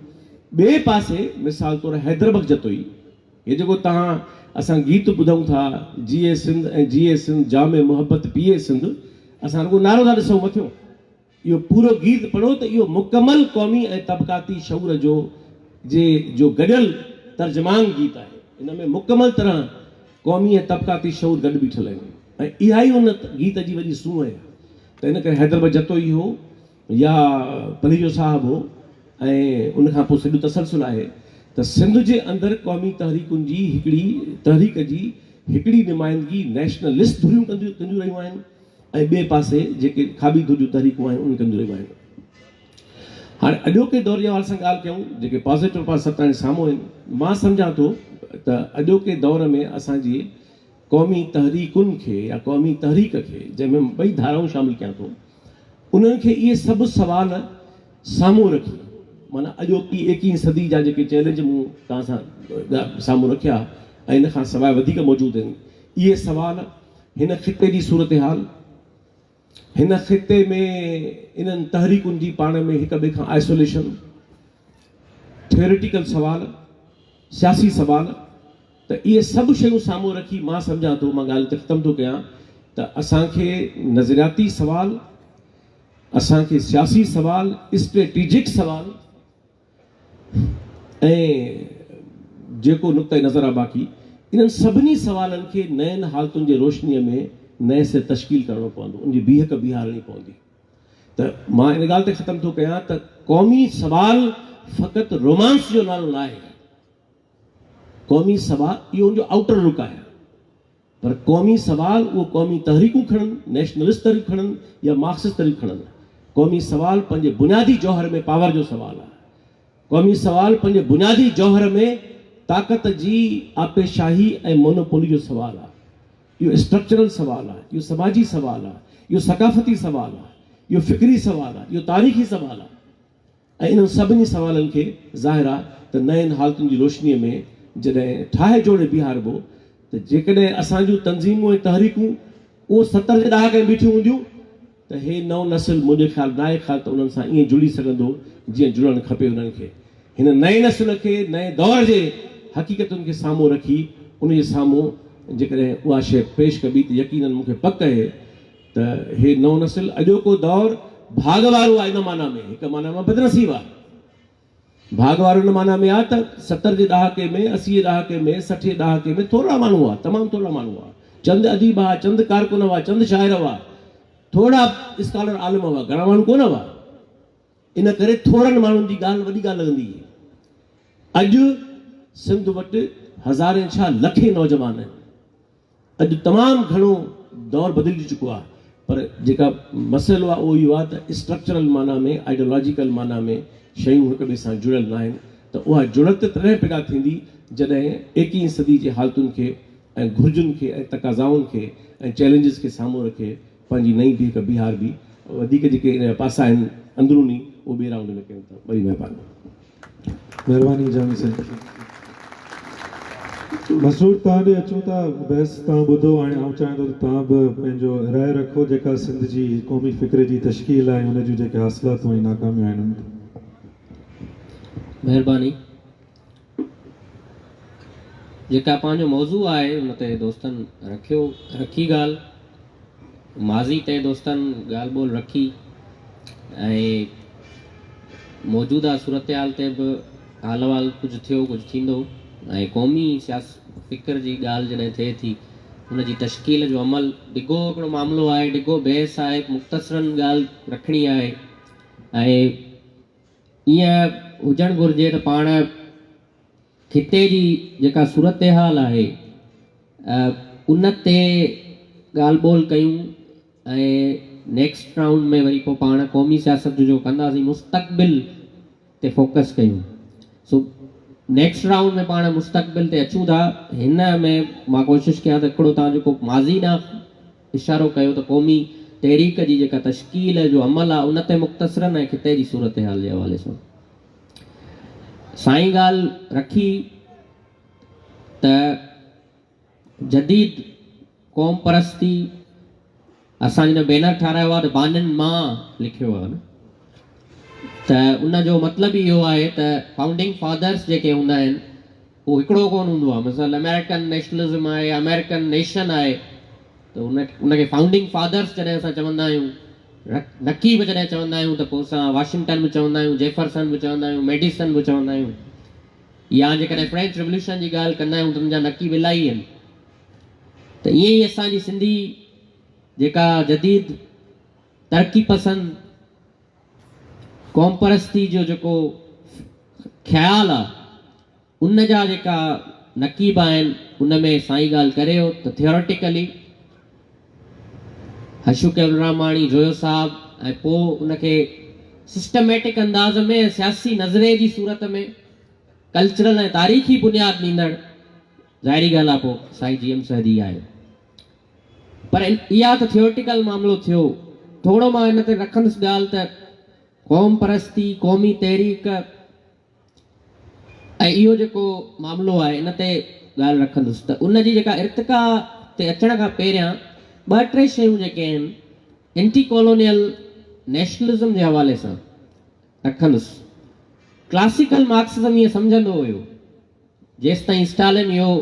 ٻئي پاسي مثال طور حيدربخش جتوئي هي جيڪو توهان اسان گيت ٻڌون ٿا جيئي سنڌ ۽ جيئي سنڌ جام محبت پيئي سنڌ اسان رڳو نعرو ٿا ڏسون مٿيون اهو پورو گيت پڙهو ته اهو مڪمل قومي ۽ طبقاتي شعور جو جي جو گڏيل ترجمان گيت آهي ان ۾ مڪمل طرح قومي ۽ طبقاتي شعور گڏ بيٺل آهن ۽ اها ئي ان گيت جي وڏي سونهن آهي ته ان ڪري حيدربخش جتوئي هو يا پليجو صاحب هو ۽ ان کان پوء سڄو تسلسل آهي ته سنڌ جي اندر قومي تحريڪن جي هڪڙي تحريڪ جي هڪڙي نمائندگي نيشنلسٽ ڌريون ڪنديون ڪنديون رهيون آهن ۽ ٻئي پاسي جيڪي کاٻي ڌر جون تحريڪون آهن انهن ڪنديون رهيون آهن. هاڻي اڄوڪي دور جي حوالي سان ڳالهه ڪيون جيڪي پازيٽو پاس سڀ تائين سامهون آهن مان سمجهان ٿو ته اڄوڪي دور ۾ اسان جي قومي تحريڪن کي يا قومي تحريڪ کي جنهن ۾ ٻئي ڌارائون شامل ڪيان ٿو انهن کي اهي سڀ سوال سامهون رکي معنيٰ اڄوڪي ايڪيهين صدي جا جيڪي چئلينج مون توهان سان سامهون رکيا ۽ ان کان سواء وڌيڪ موجود آهن اهي سوال هن خطي جي صورتحال هن خطي ۾ انهن تحريڪن جي پاڻ ۾ هڪ ٻئي کان آئسوليشن ٿيوريٽيڪل سوال سياسي سوال ته اهي سڀ شيون سامهون رکي مان سمجهان ٿو، مان ڳالهه هتي ختم ٿو ڪيان ته اسان کي نظرياتي سوال، اسان کي سياسي سوال، اسٽريٽيجڪ سوال ۽ جيڪو نقطه نظر آهي باقي انهن سڀني سوالن کي نين حالتن جي روشنيء ۾ نئين سر تشڪيل ڪرڻو پوندو، ان جي بيهڪ بيهارڻي پوندي. ته مان ان ڳالهه تي ختم ٿو ڪيان ته قومي سوال فقط رومانس جو نالو ناهي. قومي سوال اهو ان جو آئوٽر لڪ آهي پر قومي سوال اهو قومي تحريڪون کڻن، نيشنلسٽ تحريڪ کڻن يا مارڪسسٽ تحريڪ کڻن، قومي سوال پنهنجي بنيادي جوهر ۾ پاور جو سوال آهي. قومي سوال پنهنجي بنيادي جوهر ۾ طاقت جي آپيشاهي ۽ مونوپولي جو سوال آهي. اهو اسٽرڪچرل سوال آهي، اهو سماجي سوال آهي، اهو ثقافتي سوال آهي، اهو فڪري سوال آهي، اهو تاريخي سوال آهي ۽ انهن سڀني سوالن کي ظاهر آهي ته نين حالتن جي روشنيء ۾ جڏهن ٺاهي جوڙي بيهاربو ته جيڪڏهن اسان جون تنظيمون ۽ تحريڪون اهو 70 جي ڏهاڪي ۾ بيٺيون هونديون ته هي نئون نسل منهنجي خيال ناهي خيال ته انهن سان ائين جڙي سگهندو جيئن جڙڻ کپي انهن کي. هن نئين نسل کي نئين دور جي حقيقتن کي سامهون رکي ان جي سامهون جيڪڏهن اها شيء پيش ڪبي ته يقينن مون کي پڪ اهي ته هي نئون نسل اڄوڪو دور ڀاڳ وارو آهي ان معنيٰ ۾ هڪ معنيٰ مان بدنصيب آهي. ڀاڳ وارو ان معنيٰ ۾ آ ته 70 جي ڏهاڪي ۾، 80 جي ڏهاڪي ۾، 60 جي ڏهاڪي ۾ ٿورڙا ماڻهو هئا، تمام ٿورڙا ماڻهو هئا. چند اديب هئا، چند ڪارڪن هئا، چند شاعر هئا، ٿورڙا اسڪالر عالم هئا، گهڻا ماڻهو ڪونه هئا. ان ڪري ٿورن ماڻهن جي ڳالهه وڏي ڳالهه لڳندي هئي. اڄ سنڌ وٽ هزارين ڇا لکين نوجوان آهن. اڄ تمام گهڻو دور بدلجي چڪو آهي پر جيڪا مسئلو آهي اهو اهو آهي ته اسٽرڪچرل معنيٰ ۾ آئيڊيالاجيڪل معنيٰ ۾ شيون هڪ ٻئي سان جڙيل ناهن ته اها جڙت تڏهن پيدا ٿيندي جڏهن ايڪيهين صدي جي حالتن کي ۽ گهرجن کي ۽ تقاضائن کي ۽ چئلينجز کي سامهون رکي پنهنجي نئين بيهڪ بيهاربي. وڌيڪ جيڪي ان جا پاسا آهن اندروني اهو ٻئي رائونڊ ۾ ڪيون ٿا. وڏي مهرباني. مهرباني جامي سائين. مسرور توهان ڏي اچون ٿا بحث توهان ٻڌو هاڻي آئون چاهيان ٿو ته توهان به پنهنجو راء رکو جيڪا سنڌ جي قومي فڪر جي تشڪيل آهي ان جون جيڪي حاصلاتون ۽ ناڪاميون آهن ان تي. مهرباني. جيڪا پنهنجو موضوع آهي ان تي دوستن رکيو رکي ڳالهه ماضي تي دوستن ڳالهه ٻولهه رکي ۽ موجوده صورتحال تي به حال احوال ڪجهه ٿيو ڪجهه ٿيندو ۽ قومي سياس فڪر جي ڳالهه جڏهن ٿئي ٿي ان جي تشڪيل جو عمل ڊگهو هڪڙو معاملو آهي ڊگهو بحث آهي مختصرن ڳالهه رکڻي آهي ۽ ائين هجڻ گهرجي ته پاڻ خطي جي جيڪا صورتحال آهي ان تي ڳالهه ٻولهه ڪيون ۽ نيڪسٽ رائونڊ ۾ وري پوء پاڻ قومي سياست جو جو ڪنداسين مستقبل تي فوڪس ڪيون سو نيڪسٽ رائونڊ ۾ پاڻ مستقبل تي اچون ٿا هن ۾ مان ڪوشش ڪيان ته هڪڙو تان جيڪو ماضي ڏانهن اشارو ڪيو ته قومي تحريڪ جي جيڪا تشڪيل جو عمل آهي ان تي مختصرن ۽ خطي جي صورتحال جي حوالي سان سائين ڳالهه رکي ته جديد قوم پرستي اسان جڏهن بينر ٺارايو آهي ته بانين مان لکيو آهي نه ته ان جو مطلب ئي اهو آهي ته فائونڊنگ فادرس جيڪي هوندا آهن اهو هڪڙو ڪونه هوندو آهي مثال آمريڪن نيشنلزم آهي آمريڪن نيشن آهي ته ان ان کي فائونڊنگ فادرس جڏهن اسان چوندا آهيون نقيب جڏهن چوندا آهيون ته پوء اسان واشنگٽن به چوندا آهيون جيفرسن به چوندا آهيون ميڊيسن به چوندا آهيون يا جيڪڏهن فرينچ ريولوشن جي ڳالهه ڪندا آهيون ته ان جا نقيب الاهي آهن ته ائين ئي اسان جي سنڌي جيڪا جديد ترقي پسند قومپرستي جو جيڪو خيال آهي ان جا جيڪا نقيب آهن ان ۾ سائين ڳالهه ڪري ويو ته ٿيوريٽيڪلي حشو ڪيولراماڻي، جويو صاحب ۽ پوء ان کي سسٽميٽڪ انداز ۾ ۽ سياسي نظرئي جي صورت ۾ ڪلچرل ۽ تاريخي بنياد ڏيندڙ ظاهري ڳالهه آهي پوء سائين جي ايم سيد ئي آهي. پر اها ته ٿيوريٽيڪل معاملو ٿيو. ٿورو مان ان تي رکندس ڳالهه ته قوم پرستي، قومي تحريڪ ۽ اهو جيڪو معاملو آهي ان تي ڳالهه رکندس ته ان جي جيڪا ارتقا تي اچڻ کان پهريان ٻه ٽي شيون جيڪي آهن اينٽي ڪالونيل نيشنلزم جي حوالي سان رکندس. ڪلاسيڪل مارڪسزم ائين سمجهندو هيو جيستائين اسٽالن اهو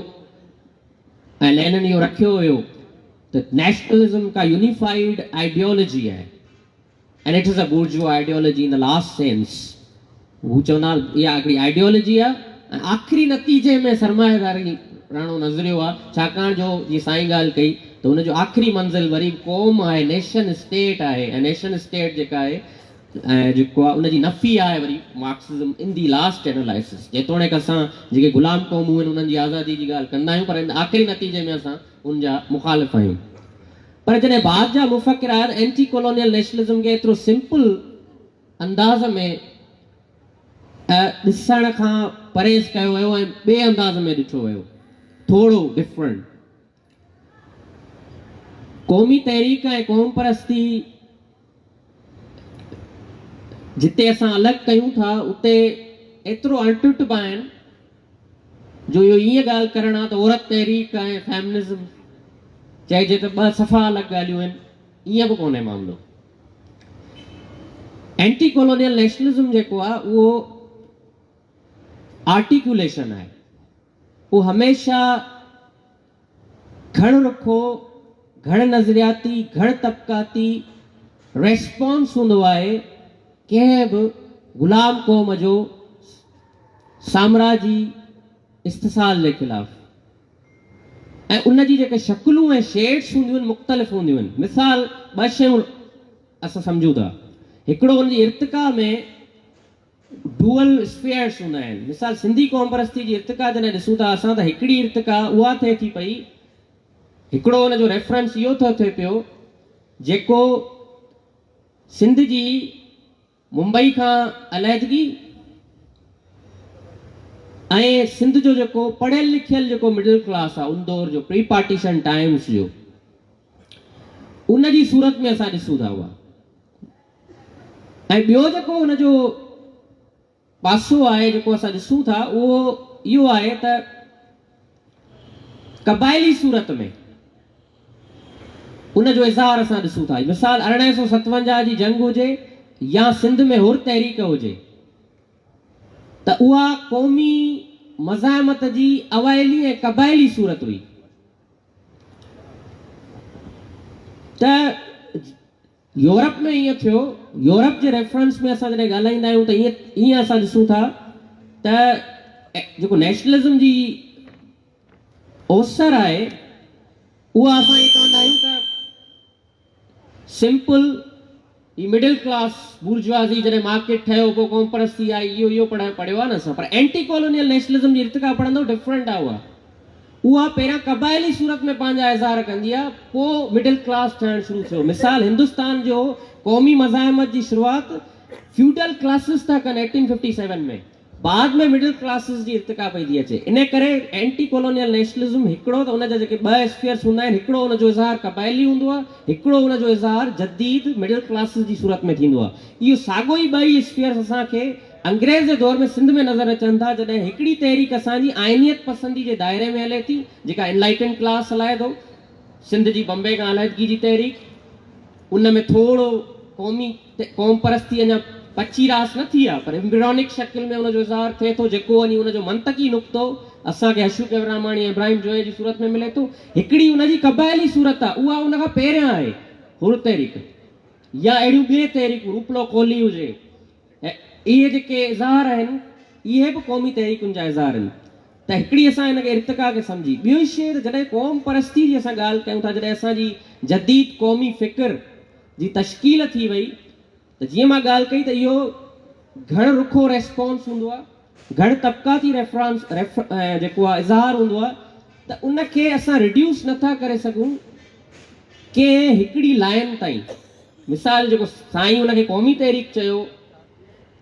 ۽ لينن اهو رکيو هيو ته نيشنلزم ڪا يونيفائيڊ آئيڊيالوجي آهي. And it is a bourgeois ideology in the last sense هو چوندا اها هڪڙي آئيڊيالوجي آهي ۽ آخري نتيجي ۾ سرمائيداري راڻو نظريو آهي ڇاڪاڻ جو جيئن سائين ڳالهه ڪئي ته ان جو آخري منزل وري به قوم آهي، نيشن اسٽيٽ آهي ۽ نيشن اسٽيٽ جيڪا آهي ۽ جيڪو آهي ان جي نفي آهي وري Marxism in the last analysis. جيتوڻيڪ اسان جيڪي غلام قومون آهن انهن جي آزادي جي ڳالهه ڪندا آهيون پر آخري نتيجي ۾ اسان ان جا مخالف آهيون. پر جڏهن بعد جا مفڪر آيا ته اينٽي ڪولونيل نيشنلزم کي ايترو سمپل انداز ۾ ڏسڻ کان پرهيز ڪيو ويو ۽ ٻئي انداز ۾ ڏٺو ويو، ٿورو ڊفرنٽ. قومي تحريڪ ۽ قوم پرستي جتي اسان الڳ ڪيون ٿا اتي ايترو اڻٽٽ به آهن جو اهو ائين ڳالهه ڪرڻ آ ته عورت تحريڪ ۽ فيمنزم چئجي ته ٻه صفا الڳ ڳالهيون آهن، ائين به ڪونهي معاملو. اينٽي ڪولونيل نيشنلزم جيڪو آ اهو آرٽيڪيوليشن آهي، اهو هميشه گهڻ رخو، گهڻ نظرياتي، گهڻ طبقاتي ريسپانس هوندو آهي ڪنهن به غلام قوم جو سامراجي استحصال جي خلاف ۽ ان جي جيڪي شڪلون ۽ شيڊس هونديون آهن مختلف هونديون آهن. مثال ٻه شيون اسان سمجهون ٿا، هڪڙو ان جي ارتقا ۾ ڊوئل اسفيئرس هوندا آهن. مثال سنڌي قومپرستي جي ارتقا جڏهن ڏسون ٿا اسان ته هڪڙي ارتقا اها ٿئي ٿي پئي، هڪڙو ان جو ريفرنس اهو ٿو ٿئي پيو جيڪو سنڌ جي ممبئي کان عليحدگي ۽ سنڌ جو جيڪو پڙهيل لکيل جيڪو مڊل ڪلاس آهي ان دور جو پري پارٽيشن ٽائمز جو ان جي صورت ۾ اسان ڏسون ٿا اها ۽ ٻيو جيڪو ان جو پاسو آهي جيڪو اسان ڏسون ٿا اهو اهو آهي ته قبائلي صورت ۾ ان جو اظهار اسان ڏسون ٿا. مثال 1857 جي جنگ هجي يا سنڌ ۾ حر تحريڪ هجي ته اها قومي مزاحمت جي اوائلي ۽ قبائلي صورت هئي ته يورپ ۾ ائين ٿيو. يورپ جي ريفرنس ۾ اسان جڏهن ڳالهائيندا آهيون ته ائين ائين اسان ڏسون ٿا ته جيڪو نيشنلزم جي اوسر آهي اها اسان ائين چوندا آهيون ته سمپل هي مڊل ڪلاس بورجوازي جڏهن مارڪيٽ ٺهيو پوء قوم پرستي آئي اهو اهو پڙهيو آهي نه اسان پر اينٽي ڪالونيل نيشنلزم جي ارتقا پڙهندو ڊفرنٽ آهي اها. اها پهريان قبائلي صورت ۾ پنهنجا اظهار ڪندي آ، پوء مڊل ڪلاس ٺهڻ شروع ٿيو. مثال هندستان جو قومي مزاحمت جي شروعات فيوڊل ڪلاسز ٿا ڪن 1857 ۾، بعد ۾ مڊل ڪلاسز جي ارتقا پئي ٿي اچي. انهي ڪري اينٽي ڪولونيل نيشنلزم هڪڙو ته ان جا جيڪي ٻه اسفيئرس هوندا آهن، هڪڙو ان جو اظهار قبائلي هوندو آ، هڪڙو ان جو اظهار جديد مڊل ڪلاسز جي صورت ۾ ٿيندو آ. اهو ساڳو ئي ٻئي اسفيئرس اسان کي انگريز جي دور ۾ سنڌ ۾ نظر اچن ٿا، جڏهن هڪڙي تحريڪ اسان جي آئينيت پسندي جي دائري ۾ هلي ٿي، جيڪا انلائيٽنڊ ڪلاس هلائي ٿو، سنڌ جي بمبي کان علحدگي جي تحريڪ، ان ۾ ٿورو قومي قوم پرستي اڃا پچي راس نه ٿي آهي، پر ايمبريونڪ شڪل ۾ ان جو اظهار ٿئي ٿو، جيڪو وڃي ان جو منطقي نقطو اسان کي حشو ڪيولراماڻي ۽ ابراهيم جويي جي صورت ۾ ملي ٿو. هڪڙي ان جي قبائلي صورت آهي، اها ان کان پهريان آهي، حر تحريڪ يا اهڙيون ٻي تحريڪون، روپلو ڪولهي هجي، ۽ اهي جيڪي اظهار آهن، اهي به قومي تحريڪن جا اظهار آهن ته هڪڙي اسان هن کي ارتقا کي سمجهي، ٻيو شيء ته جڏهن قوم پرستي جي اسان ڳالهه ڪيون ٿا، جڏهن اسان جي جديد قومي فڪر جي تشڪيل ٿي وئي ته جيئن مان ڳالهه ڪئي ته اهو گهڻ رخو ريسپانس هوندو آهي، گهڻ طبقاتي ريفرانس جيڪو آهي اظهار هوندو آهي ته ان کي اسان ريڊيوس نٿا ڪري سگهون ڪنهن هڪڙي لائين تائين. مثال جيڪو سائين ان کي قومي تحريڪ چيو،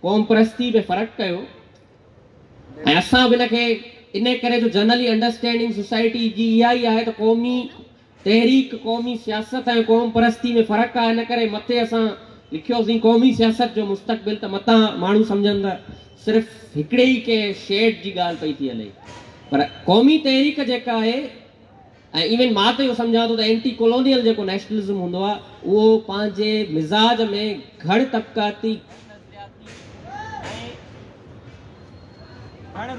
قوم پرستي ۾ فرق ڪيو ۽ اسان به ان کي ان ڪري جو جنرلي انڊرسٽينڊنگ سوسائٽي جي اها ئي آهي ته قومي تحريڪ، قومي سياست ۽ قوم پرستي ۾ فرق آهي ان ڪري مٿي اسان لکيوسين قومي سياست جو مستقبل ته متان ماڻهو سمجهن ته صرف هڪڙي ئي ڪنهن شيڊ جي ڳالهه پئي ٿي هلي پر قومي تحريڪ جيڪا آهي ۽ ايون مان ته اهو سمجهان ٿو ته اينٽي ڪولونيل جيڪو نيشنلزم هوندو آهي اهو پنهنجي مزاج ۾ گهڻ طبقاتي، گهڻ نظرياتي ۽ گهڻ.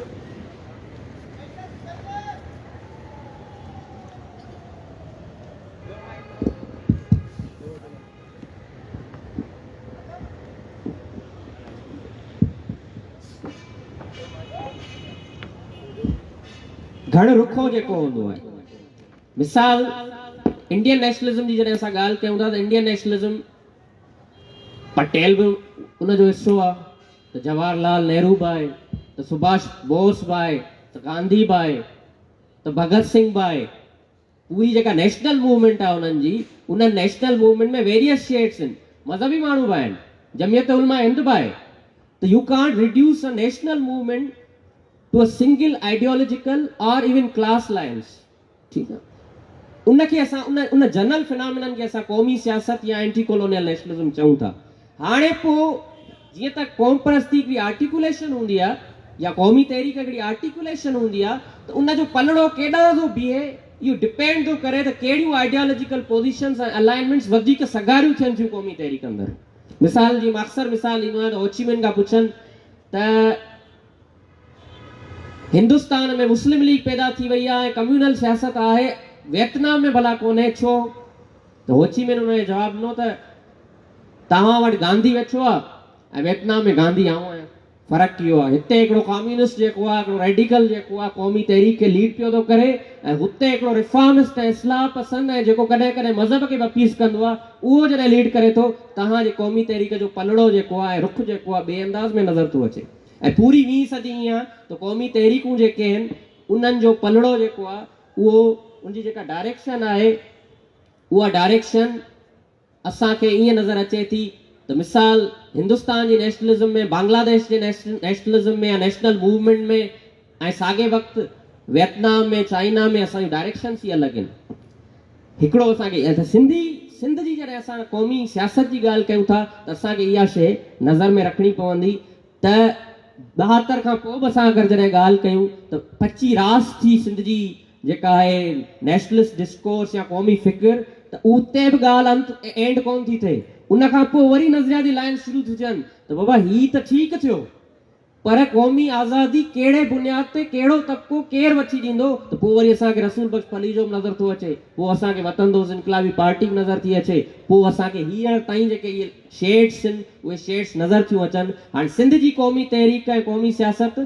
گهڻ رخو جيڪو هوندو آهي. مثال. انڊين نيشنلزم جي جڏهن اسان ڳالهه ڪيون ٿا ته انڊين نيشنلزم پٽيل به ان جو حصو آهي ته جواهر لال نهرو به آهي ته سڀاش بوس به آهي ته گانڌي به آهي ته ڀڳت سنگهه به آهي. پوري جيڪا نيشنل موومينٽ آهي انهن جي، ان نيشنل موومينٽ ۾ ويريس شيڊس آهن، مذهبي ماڻهو به آهن، جمعيت علماء هند به آهي ته you can't reduce a national movement to a single ideological or even class lines. ٺيڪ آهي ان کي اسان ان ان جنرل فنامينن کي اسان قومي سياست يا اينٽي ڪولونيل نيشنلزم چئون ٿا. هاڻي پوء جيئن ته قومپرستي هڪڙي آرٽيڪوليشن هوندي آهي يا قومي تحريڪ هڪڙي آرٽيڪوليشن هوندي آهي ته ان جو پلڙو ڪيڏانهن ٿو بيهي اهو ڊپينڊ ٿو ڪري ته ڪهڙيون آئيڊيالاجيڪل پوزيشنز ۽ الائنمينٽس وڌيڪ سگهاريون ٿين ٿيون قومي تحريڪ اندر. مثال جيئن مان اڪثر مثال ڏيندو آهيان ته هوچي من کان پڇن ته هندستان ۾ مسلم ليگ پيدا ٿي وئي آهي ۽ ڪميونل سياست آهي، ويتنام ۾ ڀلا ڪونهي ڇو؟ ته هوچي من ان کي جواب ڏنو ته توهان وٽ گانڌي ويٺو آهي ۽ ويتنام ۾ گانڌي آئون آهيان، فرق اهو آهي هتي هڪڙو ڪميونسٽ جيڪو آهي، هڪڙو ريڊيڪل جيڪو آهي قومي تحريڪ کي ليڊ پيو ٿو ڪري ۽ هتي هڪڙو ريفارمسٽ ۽ اصلاح پسند ۽ جيڪو ڪڏهن ڪڏهن مذهب کي به اپيز ڪندو آهي اهو جڏهن ليڊ ڪري ٿو توهان جي قومي تحريڪ جو پلڙو جيڪو آهي ۽ رخ جيڪو آهي ٻئي انداز ۾ نظر ٿو اچي. ۽ پوري ويهين صدي ائين آ ته قومي تحريڪون جيڪي آهن انهن جو پلڙو جيڪو آ اهو ان جي جيڪا ڊائريڪشن آهي اها ڊائريڪشن اسان کي ائين نظر اچي ٿي ته مثال هندستان جي نيشنلزم ۾ بنگلاديش جي نيشنلزم ۾ يا نيشنل موومينٽ ۾ ۽ ساڳئي وقت ويتنام ۾ چائنا ۾ اسان جون ڊائريڪشنس ئي الڳ آهن. هڪڙو اسان کي ته سنڌي سنڌ جي جڏهن اسان قومي سياست جي ڳالهه ڪيون ٿا ته اسان کي اها شيء نظر ۾ رکڻي پوندي ته 72 کان پوء به اسان اگر جڏهن ڳالهه ڪيون ته پچي راس ٿي سنڌ جي جيڪا آهي نيشنلسٽ ڊسڪورس يا قومي فڪر ته اتي به ڳالهه انت اينڊ ڪونه ٿي ٿئي. ان کان پوء وري نظرياتي لائنس شروع ٿيون ٿين ته بابا هي ته ٺيڪ ٿيو پر قومي آزادي ڪهڙي بنياد تي ڪهڙو طبقو ڪير وٺي ڏيندو ته پوء وري اسان کي رسول بخش پليجو به نظر ٿو اچي، پوء اسان کي وطن دوست انقلابي پارٽي به نظر ٿي اچي، پوء اسان کي هينئر تائين جيڪي اهي شيڊس آهن اهي شيڊس نظر ٿيون اچن. هاڻي سنڌ جي قومي تحريڪ ۽ قومي سياست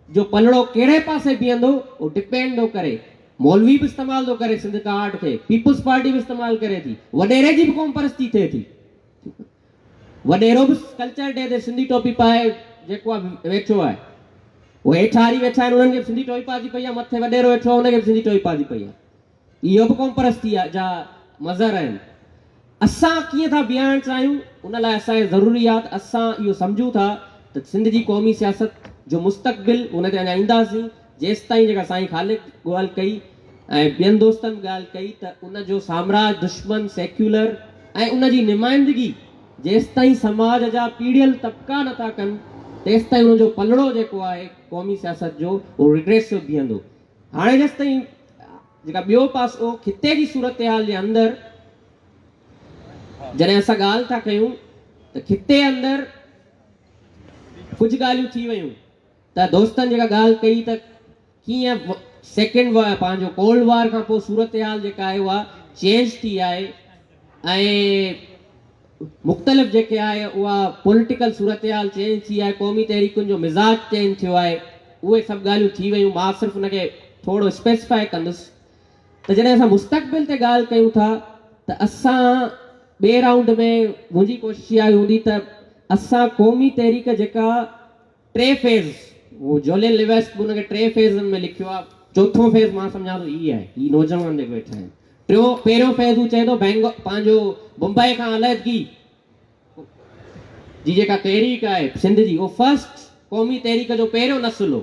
جو پلڙو ڪهڙي پاسي بيهندو اهو ڊپينڊ ٿو ڪري. مولوي به استعمال ٿو ڪري سنڌ ڪارڊ کي، پيپلز پارٽي به استعمال ڪري ٿي، وڏيري جي به قومپرستي ٿئي ٿي. وڏيرو به ڪلچر ڊي تي سنڌي ٽوپي پائي جيڪو آ ويٺو آهي. اهي هيٺ هاري ويٺا آهن انهن کي به سنڌي ٽوپي پاتي پئي آهي مٿي وڏيرو ويٺو آهي ان کي به سنڌي ٽوپي پاتي پئي آهي. اهو به قومپرستي جا مظهر آهن. اسان ڪيئن ٿا بيهارڻ چاهيون ان لاء اسان کي ضروري آهي ته اسان اهو سمجهون ٿا ته سنڌ جي قومي سياست جو مستقبل ان تي اڃا اينداسين جيستائين جيڪا سائين خالق ڳالهه ڪئي ۽ ٻين دوستن به ڳالهه ڪئي ته ان جو سامراج دشمن سيڪيولر ۽ ان جي نمائندگي جيستائين سماج جا پيڙهيل طبقا نه ٿا ڪن تيستائين ان جو پلڙو جيڪو آهي قومي سياست جو اهو ريگريسو بيهندو. هاڻي جيستائين جيڪا ٻيو پاسو خطي جي صورتحال جي اندر جڏهن اسان ڳالهه ٿا ڪيون ته خطي اندر ڪجهه ڳالهيون ٿي ويون ته دوستن جيڪا ڳالهه ڪئي ته ڪيئن سيڪنڊ وار پنهنجو ڪولڊ وار کان پوء صورتحال جيڪا آهي اها چينج ٿي آهي ۽ مختلف جيڪي آهي اها پوليٽيڪل صورتحال چينج ٿي آهي قومي تحريڪن جو مزاج چينج ٿيو آهي اهي سڀ ڳالهيون ٿي ويون مان صرف ان کي ٿورو اسپيسيفائي ڪندس ته جڏهن اسان مستقبل تي ڳالهه ڪيون ٿا ته اسان ٻئي رائونڊ ۾ منهنجي ڪوشش اها هوندي ته اسان قومي تحريڪ جيڪا ٽي فيز، هو جولين ليويسڪ به ان کي ٽي فيزن ۾ لکيو آهي. چوٿون فيز مان سمجهان ٿو هي آهي، هي نوجوان جيڪي ويٺا آهن. ٽيون پهريون فيز هو چئي ٿو بينگ پنهنجو بمبئي کان علحدگي جي جيڪا تحريڪ آهي سنڌ جي اهو فرسٽ قومي تحريڪ جو پهريون نسل هو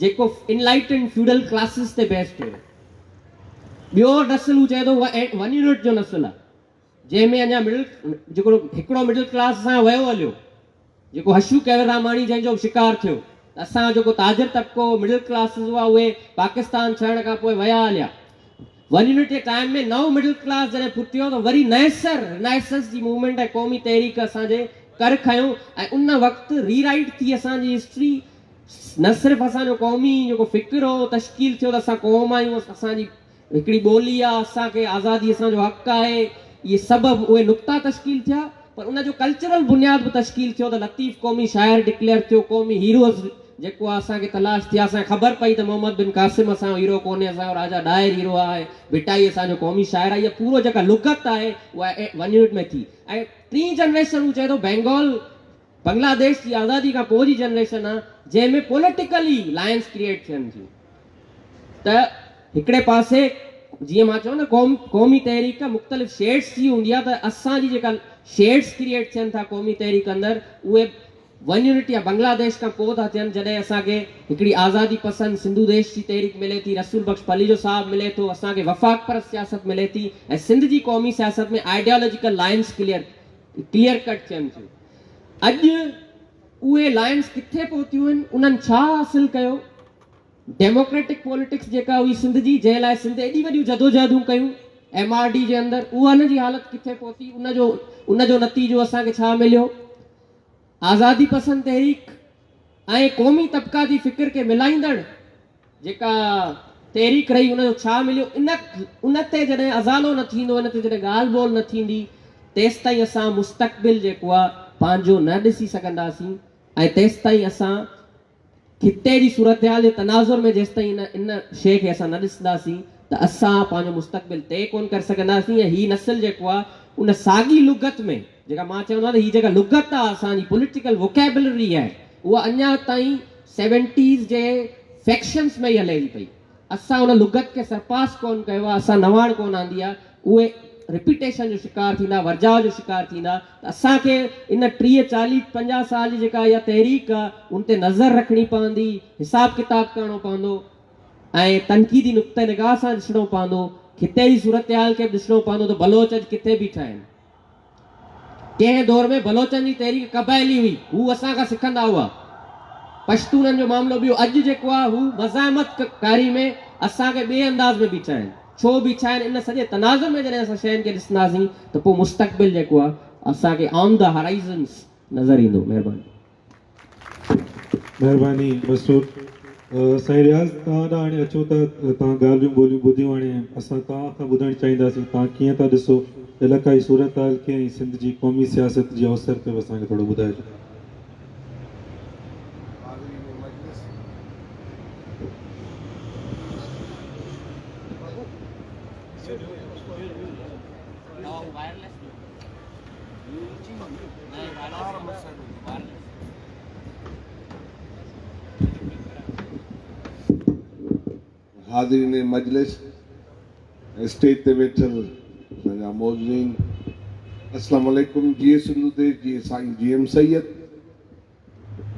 جيڪو انلائٽنڊ فيوڊل ڪلاسز تي بيسڊ هيو. ٻيو نسل هو چئي ٿو ون يونٽ جو نسل آهي جنهن ۾ اڃا مڊل جيڪو هڪڙو مڊل ڪلاس اسان جو ويو هليو جيڪو حشو ڪيولراماڻي جنهن جو به شڪار ٿيو ته اسان جو جيڪو تاجر طبقو هو مڊل ڪلاسز هئا اهي پاڪستان ڇڏڻ کان پوء ويا هليا. ون يونٽ جي ٽائيم ۾ نئون مڊل ڪلاس جڏهن ڦٽيو ته وري نئين سر رينائسنس جي موومينٽ ۽ قومي تحريڪ اسان جي ڪر کنيو ۽ ان وقت ري رائيٽ ٿي اسان جي هسٽري نه صرف اسان جو قومي جيڪو فڪر هو تشڪيل ٿيو ته اسان قوم آهيون اسان جي هڪڙي ٻولي آ، اسان کي آزادي اسان جو حق آهي، اهي سڀ اهي نقطا تشڪيل ٿيا، پر ان جو ڪلچرل بنياد به تشڪيل ٿيو ته لطيف قومي شاعر ڊڪليئر ٿيو، قومي هيروز جيڪو آ اسان کي تلاش ٿي آ، اسان کي خبر پئي ته محمد بن قاسم اسان جو هيرو ڪونهي، اسان جو راجا ڏاهر هيرو آهي، ڀٽائي اسان جو قومي شاعر آهي، اها پورو جيڪا لغت آهي اها ون يونٽ ۾ ٿي ۽ ٽين جنريشن هو چئي ٿو بينگال بنگلاديش جي آزادي کان پوء جي جنريشن آ جنهن ۾ پوليٽيڪلي لائنس ڪريئيٽ ٿين ٿيون ته هڪڙي پاسي جيئن مان چيو نه قوم قومي تحريڪ مختلف شيڊس جي هوندي آ ته اسان جي جيڪا شيڊس ڪريئيٽ ٿين ٿا قومي تحريڪ اندر اهي ون يونٽ يا بنگلاديش کان پوء ٿا ٿين جڏهن اسان کي هڪڙي آزادي پسند سنڌو ديش جي تحريڪ ملي ٿي، رسول بخش پليجو صاحب ملي ٿو، اسان کي وفاق پرست سياست ملي ٿي ۽ سنڌ جي قومي سياست ۾ آئيڊيالوجيڪل لائنس ڪليئر ڪليئر ڪٽ ٿين ٿيون. اڄ اهي لائنس ڪٿي پهتيون آهن، انهن ڇا حاصل ڪيو؟ ڊيموڪريٽڪ پوليٽڪس جيڪا هئي سنڌ جي جنهن لاء سنڌ ايڏي وڏيون جدوجهدون ڪيون ايم آر ڊي جي اندر اها ان جي حالت ڪٿي پهتي ان جو ان جو نتيجو اسان کي ڇا مليو؟ آزادي پسند تحريڪ ۽ قومي طبقاتي فڪر کي ملائيندڙ جيڪا تحريڪ رهي ان جو ڇا مليو ان ان تي جڏهن ازالو نه ٿيندو ان تي جڏهن ڳالهه ٻولهه نه ٿيندي تيستائين اسان مستقبل جيڪو آهي پنهنجو نه ڏسي سگهنداسين ۽ تيستائين اسان خطي جي صورتحال جي تناظر ۾ جيستائين ان ان شيء کي اسان نه ڏسنداسين ته اسان پنهنجو مستقبل طئي ڪونه ڪري سگهنداسين ۽ هي نسل جيڪو آهي ان ساڳي لغت ۾ جيڪا مان چوندو آهيان ته هي جيڪا لغت آهي اسان جي پوليٽيڪل ووڪيبلري آهي اها اڃا تائين سيونٽيز جي فيڪشنز ۾ ئي هلي ٿي پئي. اسان ان لغت کي سرپاس ڪونه ڪيو آهي، اسان نواڻ ڪونه آندي آهي، اهي رپيٽيشن جو شڪار ٿيندا، ورجاء جو شڪار ٿيندا ته اسان کي ان 30، 40، 50 سال جي جيڪا اها تحريڪ آهي ان تي نظر رکڻي پوندي، حساب ڪتاب ڪرڻو پوندو ۽ تنقيدي نقطه نگاهه سان ڏسڻو پوندو، خطي جي صورتحال کي به ڏسڻو پوندو ته بلوچ اڄ ڪٿي بيٺا آهن. ڪنهن دور ۾ بلوچن جي تحريڪ قبائلي هئي، هو اسان کان سکندا هئا. پشتونن جو معاملو ٻيو، اڄ جيڪو آهي هو مزاحمت ڪاري ۾ اسان کي ٻئي انداز ۾ بيٺا آهن. ڇو بيٺا آهن؟ ان سڄي تناظر ۾ جڏهن اسان شين کي ڏسنداسين ته پوء مستقبل جيڪو آهي اسان کي آن دا هرائيزنس نظر ايندو. مهرباني. مهرباني مسرور. سائين رياض توهان ڏانهن هاڻي اچون ٿا توهان ڳالهيون ٻولهيون ٻڌيون هاڻي اسان توهان کان ٻڌڻ چاهينداسين توهان ڪيئن ٿا ڏسو علاقائي صورتحال کي ۽ سنڌ جي قومي سياست جي اوسر تي به اسان کي ٿورو ٻڌائجو. حاضرين مجلس. حاضرين مجلس ۽ اسٽيج تي ويٺل اسان جا معززين السلام عليڪم جيئي سنڌو ديش جيئي سائين جي ايم سيد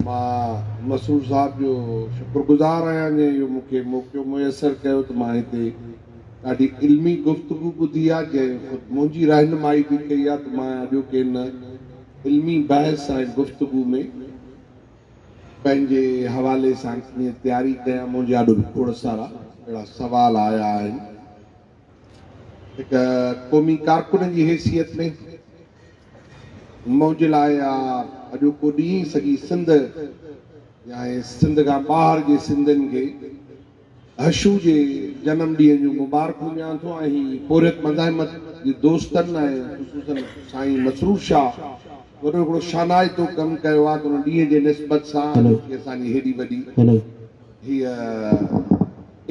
مان مسرور صاحب جو شڪر گذار آهيان جنهن اهو مون کي موقعو ميسر ڪيو ته مان هتي ڏاڍي علمي گفتگو ٻڌي آهي جنهن خود منهنجي رهنمائي به ڪئي آهي ته مان اڄوڪي هن علمي بحث ۽ گفتگو ۾ پنهنجي حوالي سان ڪيئن تياري ڪيان منهنجي آڏو به کوڙ سارا اهڙا سوال آيا آهن. هڪ قومي ڪارڪن جي حيثيت ۾ منهنجي لاء اها اڄوڪو ڏينهن سڄي سنڌ يا سنڌ کان ٻاهر جي سنڌين کي حشو جي جنم ڏينهن جون مبارڪون ڏيان ٿو ۽ هي پورهيت مزاحمت جي دوستن ۽ خصوصن سائين مسرور شاهه وڏو هڪڙو شانائتو ڪم ڪيو آهي ته ان ڏينهن جي نسبت سان اڄوڪي اسان جي هيڏي وڏي هيء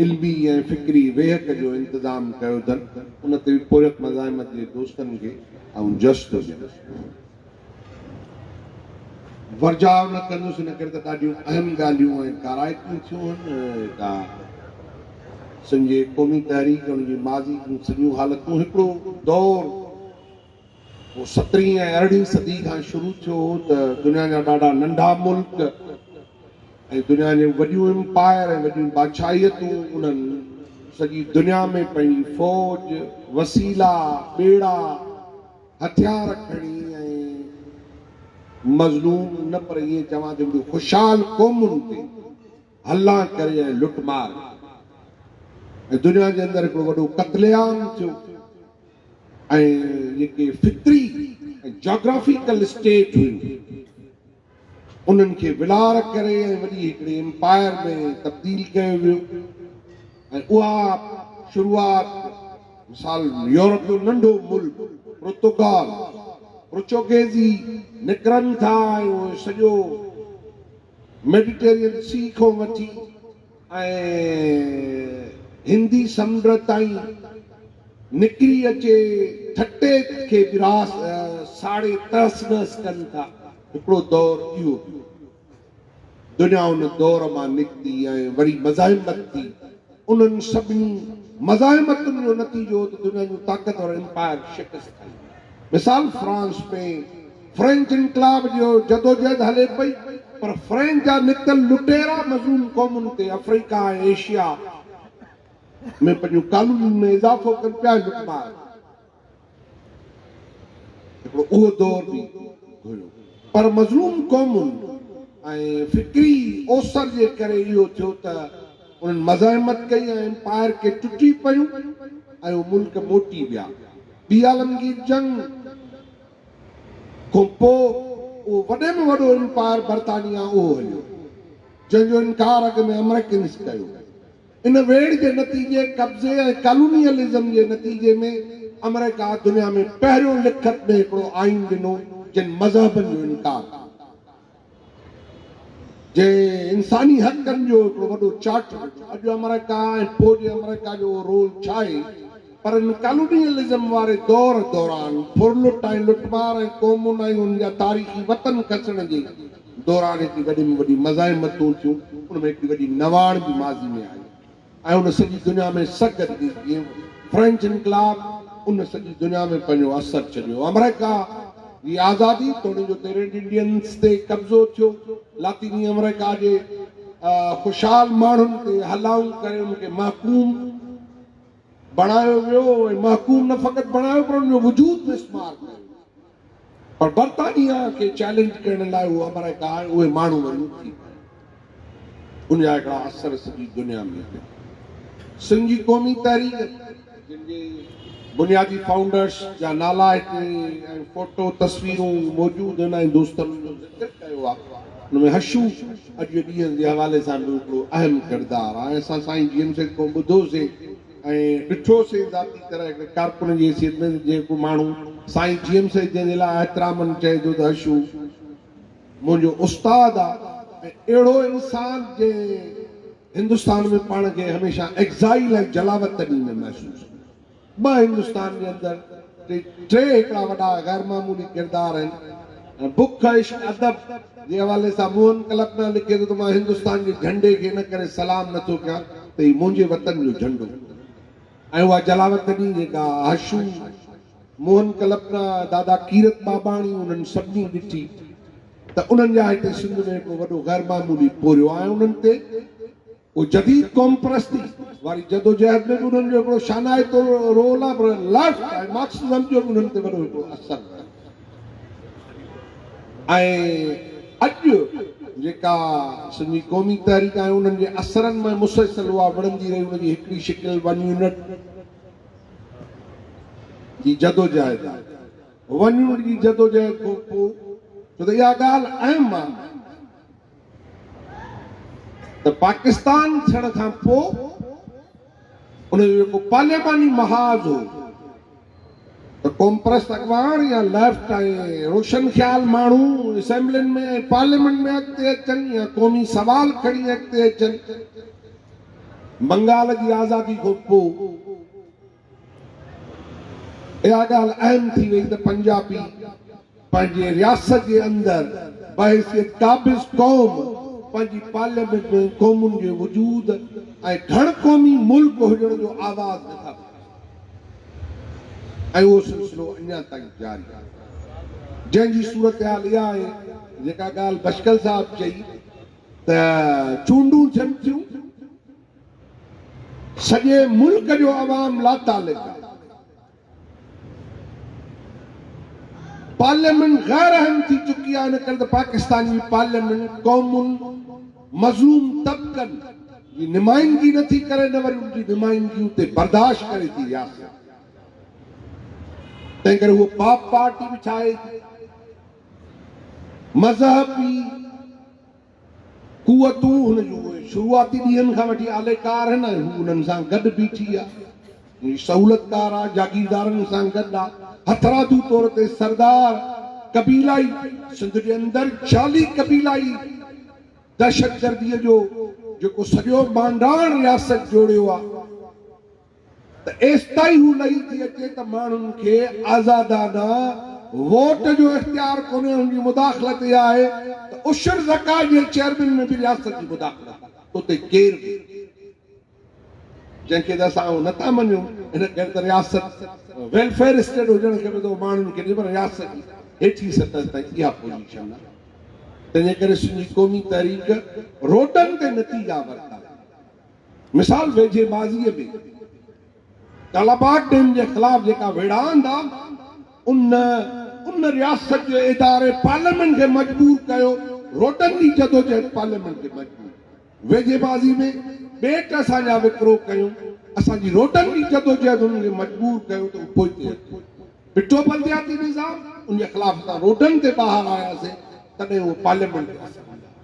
علمي ۽ فڪري ويهڪ جو انتظام ڪيو اٿن، ان تي به پورهيت مزاحمت جي دوستن کي آئون جس ٿو ڏيان. ورجاء نه ڪندس، ان ڪري ته ڏاڍيون اهم ڳالهيون ۽ ڪارائتيون ٿيون هن. جيڪا سنڌ جي قومي تحريڪ ۽ ان جي ماضي جون سڄيون حالتون هڪڙو دور اهو سترهين ۽ ارڙهين صدي کان شروع ٿيو هو ته دنيا جا ڏاڍا ننڍا ملڪ ۽ دنيا جون وڏيون امپائر ۽ وڏيون بادشاهيتون انهن سڄي دنيا ۾ پنهنجي فوج، وسيلا، ٻيڙا، هٿيار کڻي ۽ مظلوم نه پر ائين چوان ته هڪڙيون خوشحال قومن تي هلان ڪري ۽ لٽ مار ڪئي ۽ دنيا جي اندر هڪڙو وڏو قتل عام ٿيو. ۽ جيڪي فطري ۽ جاگرافيڪل اسٽيٽ هيون انهن کي ولار ڪري ۽ وڏي هڪڙي امپائر ۾ تبديل ڪيو ويو ۽ اها شروعات مثال يورپ جو ننڍو ملڪ پرتگال پرچوگيزي نڪرن ٿا ۽ اهي سڄو ميڊيٽيرين سي کان وٺي ۽ هندي سمنڊ تائين نڪري اچي ٺٽي کي به راس ساڙي تهس نهس ڪن ٿا. هڪڙو دور اهو به هو. دنيا ان دور مان نڪتي ۽ وري مزاحمت ٿي. انهن سڀني مزاحمتن جو نتيجو هو ته دنيا جون طاقتور امپائر شڪست کائي ويون. مثال فرانس ۾ فرينچ انقلاب جو جدوجهد هلي پئي پر فرينچ جا نڪتل لٽيرا مظلوم قومن تي آفريڪا ۽ ايشيا ۾ پنهنجون ڪالونين ۾ اضافو ڪن پيا ۽ لٽمار هڪڙو اهو دور به هيو پر مظلوم قومن ۽ فڪري اوسر جي ڪري اهو ٿيو ته انهن مزاحمت ڪئي ۽ امپائر کي ٽٽي پيون ۽ اهي ملڪ موٽي ويا. ٻي عالمگير جنگ کان پوء اهو وڏي ۾ وڏو امپائر برطانيا اهو هليو جنهن جو انڪار اڳ ۾ آمريڪنز ڪيو. ان ويڙهه جي نتيجي، قبضي ۽ ڪالونيلزم جي نتيجي ۾ آمريڪا دنيا ۾ پهريون لکت ۾ هڪڙو آئين ڏنو جنھن مذهبن جو انڪار ڪيو. جنهن انساني حقن جو هڪڙو وڏو چارٽر ڏنو. اڄ آمريڪا ۽ پوء جي آمريڪا جو اهو رول ڇا آهي؟ پر ان ڪالونيلزم واري دور دوران ڦرلٽ ۽ لٽمار ۽ قومن ۽ انهن جا تاريخي وطن کسڻ جي دوران هڪڙي وڏي ۾ وڏي مزاحمتون ٿيون، ان ۾ هڪڙي وڏي نواڻ به ماضي ۾ آئي. ۽ ان سڄي دنيا ۾ سگهه ڏني جيئن فرينچ انقلاب ان سڄي دنيا ۾ پنهنجو اثر ڇڏيو. آمريڪا جي آزادي توڻي جو اتي ريڊ انڊينس تي قبضو ٿيو، لاطيني آمريڪا جي خوشحال ماڻهن تي هلائون ڪري انهن کي محڪوم بڻايو ويو ۽ محڪوم نه فقط بڻايو پر انهن جو وجود مسمار ڪيو ويو. پر برطانيا کي چئلينج ڪرڻ لاء اهو آمريڪا ۽ اهي ماڻهو وري اٿي پيا. ان جا هڪڙا اثر سڄي دنيا ۾ پيا. سنڌ جي قومي تحريڪ جن جي بنيادي فائونڊرس جا نالا هتي ۽ فوٽو تصويرون موجود آهن ۽ دوستن ان جو ذڪر ڪيو آهي ان ۾ حشو اڄ جي ڏينهن جي حوالي سان به هڪڙو اهم ڪردار آهي ۽ اسان سائين جي ايم سيد کان ٻڌوسين ۽ ڏٺوسين ذاتي طرح هڪڙي ڪارڪن جي حيثيت ۾ ته جيڪو ماڻهو سائين جي ايم سيد جنهن جي لاء احترامن چئي ٿو ته حشو منهنجو استاد آ ۽ اهڙو انسان جنهن هندستان ۾ پاڻ کي هميشه ايگزائيل ۽ جلاوطني ۾ محسوس ڪيو. ٻه هندستان جي اندر ٽي هڪڙا وڏا غير معمولي ڪردار آهن. بک، عشق، ادب جي حوالي سان موهن ڪلپنا لکي ٿو ته مان هندستان جي جهنڊي کي ان ڪري سلام نه ٿو ڪيان ته هي منهنجي وطن جو جهنڊو ۽ اها جلاوطني جيڪا حشو، موهن ڪلپنا، دادا ڪيرت ٻاٻاڻي انهن سڀني ڏٺي ته انهن جا هتي سنڌ ۾ هڪڙو وڏو غير معمولي پورهيو آهي انهن تي اهو جديد قوم پرستي واري جدوجهد ۾ به انهن جو هڪڙو شانائتو رول آهي پر ليفٽ ۽ مارڪسزم جو به انهن تي وڏو هڪڙو اثر رهيو ۽ اڄ جيڪا سنڌي قومي تحريڪ آهي انهن جي اثرن ۾ مسلسل اها وڙهندي رهي ان جي هڪڙي شڪل ون يونٽ جي جدوجهد آهي. ون يونٽ جي جدوجهد کان پوء ڇو ته اها ڳالهه اهم آهي ته پاڪستان ٿيڻ کان پوء ان جو جيڪو پارلياماني محاذ هو ته قومپرست اڳواڻ يا ليفٽ ۽ روشن خيال ماڻهو اسيمبلين ۾ ۽ پارليامينٽ ۾ اڳتي اچن يا قومي سوال کڻي اڳتي اچن. بنگال جي آزادي کان پوء اها ڳالهه اهم ٿي وئي ته پنجابي پنهنجي رياست جي اندر بحيثيت قابض قوم پنهنجي پارليامينٽ ۾ قومن جي وجود ۽ گهڻ قومي ملڪ هجڻ جو آواز نٿا ٻڌائين ۽ اهو سلسلو اڃا تائين جاري آهي جنهن جي صورتحال اها آهي جيڪا ڳالهه بشڪل صاحب چئي ته چونڊون ٿين ٿيون. سڄي ملڪ جو عوام لاتعلق آهي. پارليامينٽ غير اهم ٿي چڪي آهي ان ڪري ته پاڪستان جي پارليامينٽ قومن، مظلوم طبقن جي نمائندگي نه ٿي ڪري نه وري ان جي نمائندگي اتي برداشت ڪري ٿي رياست. تنهن ڪري هوء باپ پارٽي به ٺاهي ٿي. مذهبي قوتون هن جون اهي شروعاتي ڏينهن کان وٺي آلي ڪار آهن ۽ هو انهن سان گڏ بيٺي آ، هن جي سهولتڪار آ، جاگيردارن سان گڏ آ، هٿرادو طور تي سردار، قبيلائي، سنڌ جي اندر جعلي قبيلائي. دهشتگرديء جو جيڪو سڄو مانڊاڻ رياست جوڙيو آ ته ايستائين هو لهي ٿي اچي ته ماڻهن کي آزادانه ووٽ جو اختيار ڪونهي هن جي مداخلت اها آهي ته عشر زڪوات جي چيئرمين ۾ به رياست جي مداخلت آهي اتي ڪير به جنهن کي ته اسان اهو نٿا مڃون ان ڪري ته رياست ويلفيئر اسٽيٽ هجڻ کپي ته اهو ماڻهن کي ڏي پر رياست جي هيٺين سطح تائين اها پوزيشن آهي تنهنجي ڪري سنڌي قومي تحريڪ روڊن تي نتيجا ورتا. مثال ويجهي ماضيء ۾ ڪالاباغ ڊيم جي خلاف جيڪا ويڙهاند آ ان ان رياست جي اداري پارليامينٽ کي مجبور ڪيو روڊن جي جدوجهد پارليامينٽ کي مجبور ويجهي ماضي ۾ ٻيٽ اسان جا وڪرو ڪيون اسان جي روڊن جي جدوجهد انهن کي مجبور ڪيو ته هو پوئتي هٽي. ٻٽو بلدياتي نظام ان جي خلاف اسان روڊن تي ٻاهر آياسين تڏهن اهو پارليامينٽ تي اثر انداز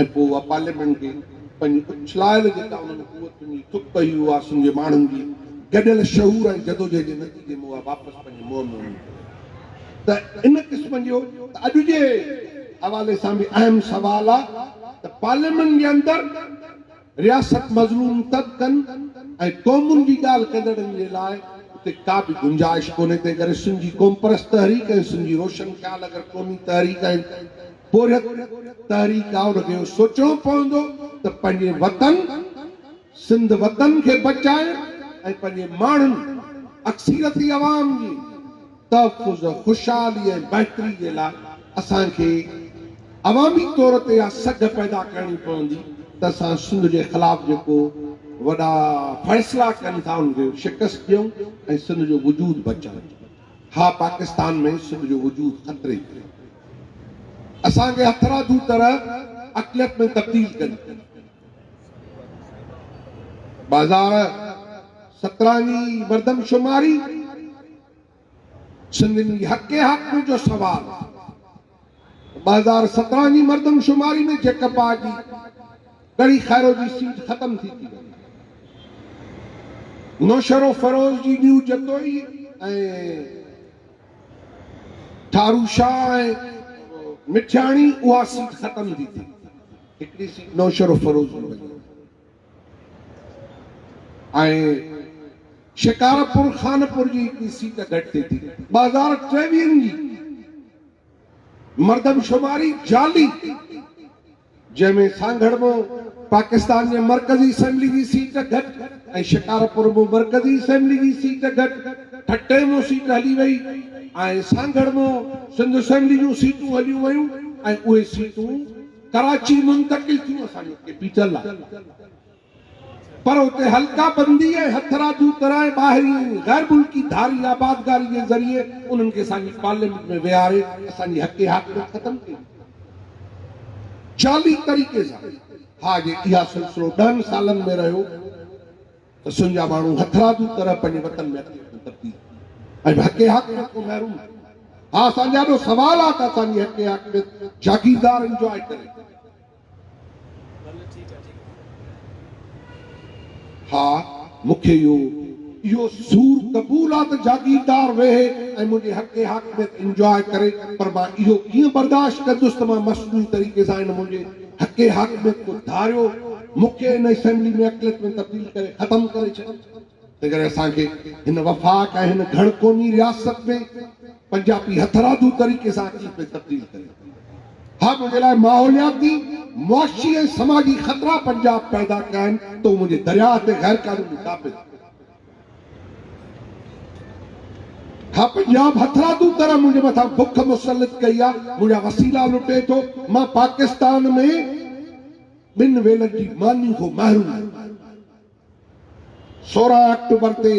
۽ پوء اها پارليامينٽ کي پنهنجي اڇلايل جيڪا انهن قوتن جي ٿڪ هئي اها سنڌ جي ماڻهن جي گڏيل شعور ۽ جدوجهد جي نتيجي ۾ اها واپس پنهنجي منهن ۾ انهن کي وئي ته ان قسم جو ته اڄ جي حوالي سان به اهم سوال آ ته پارليامينٽ جي اندر رياست مظلوم طبقن ۽ قومن جي ڳالهه ڪندڙن جي لاء اتي ڪا به گنجائش ڪونهي تنهن ڪري سنڌ جي قومپرست تحريڪ ۽ سنڌ جي روشن خيال اگر قومي تحريڪ ۽ پورهيت تحريڪ آ ان کي اهو سوچڻو پوندو ته پنهنجي وطن سنڌ وطن کي بچائڻ ۽ پنهنجي ماڻهن اڪثريتي عوام جي تحفظ، خوشحالي ۽ بهتري جي لاء اسان کي عوامي طور تي اها سگهه پيدا ڪرڻي پوندي ته اسان سنڌ جي خلاف جيڪو وڏا فيصلا ڪن ٿا انهن کي شڪست ڏيون ۽ سنڌ جو وجود بچايون. ها پاڪستان ۾ سنڌ جو وجود خطري ۾ آهي. اسان کي هٿرادو طرح اقليت ۾ تبديل ڪن. 2017 جي مردمشماري سنڌين جي حق حاڪمي جو سوال 2017 جي مردمشماري ۾ جيڪب آباد جي ڳڙهي خيرو جي سيٽ ختم ٿي ٿي وئي. نوشهروفيروز جي نيو جتوئي ۽ ٺارو شاهه ۽ مٺياڻي اها سيٽ ختم ٿي ٿي. هڪڙي سيٽ نوشهروفيروز جي وئي. ۽ شڪارپور خانپور جي هڪڙي سيٽ گهٽ ٿي ٿي. 2023 جي مردمشماري جعلي جنهن ۾ سانگهڙ مان پاڪستان جي مرڪزي اسيمبلي جي سيٽ گهٽ ۽ شڪارپور مان مرڪزي اسيمبلي جي سيٽ گهٽ، ٺٽي مان سيٽ هلي وئي ۽ سانگهڙ مان سنڌ اسيمبلي جون سيٽون هليون ويون ۽ اهي سيٽون ڪراچي منتقل ٿيون اسان جو ڪيپيٽل آ پر اتي حلقه بندي ۽ هٿرادو طرح ۽ ٻاهرين غير ملڪي ڌاري آبادگاري جي ذريعي انهن کي اسان جي پارليامينٽ ۾ ويهاري اسان جي حق حاڪميت ختم ڪئي وئي جعلي طريقي سان ها جي اها سلسلو ڏهن سالن ۾ رهيو ته سن جا ماڻهو هٿرادو طرح پنهنجي وطن ۾ اقليت ۾ تبديل ٿي ۽ حق حاڪميت کان محروم ٿي. ها اسان جي آڏو سوال آ ته اسان جي حق حاڪميت جاگيردار انجواء ڪري ٿا. ها مون کي اهو اهو سور قبول آ ته جاگيردار ويهي ۽ منهنجي حق حاڪميت انجواء ڪري پر مان اهو ڪيئن برداشت ڪندس ته مان مصنوعي طريقي سان هن منهنجي حق حاڪميت ڪو ڌاريو مون کي ان اسيمبلي ۾ اقليت ۾ تبديل ڪري ختم ڪري ڇڏي. تنهنڪري اسان کي هن وفاق ۽ هن گهڻ قومي رياست ۾ پنجاپي هٿرادو طريقي سان اقليت ۾ تبديل ڪري ها منهنجي لاء ماحولياتي، معاشي ۽ سماجي خطرا پنجاب پيدا ڪيا آهن ته هو منهنجي درياهه تي غيرقانوني قابض ها پنجاب هٿرادو طرح منهنجي مٿان بک مسلط ڪئي آ، منهنجا وسيلا لٽي ٿو، مان پاڪستان ۾ ٻن ويلن جي ماني کان محروم آهيان. 16 آڪٽوبر تي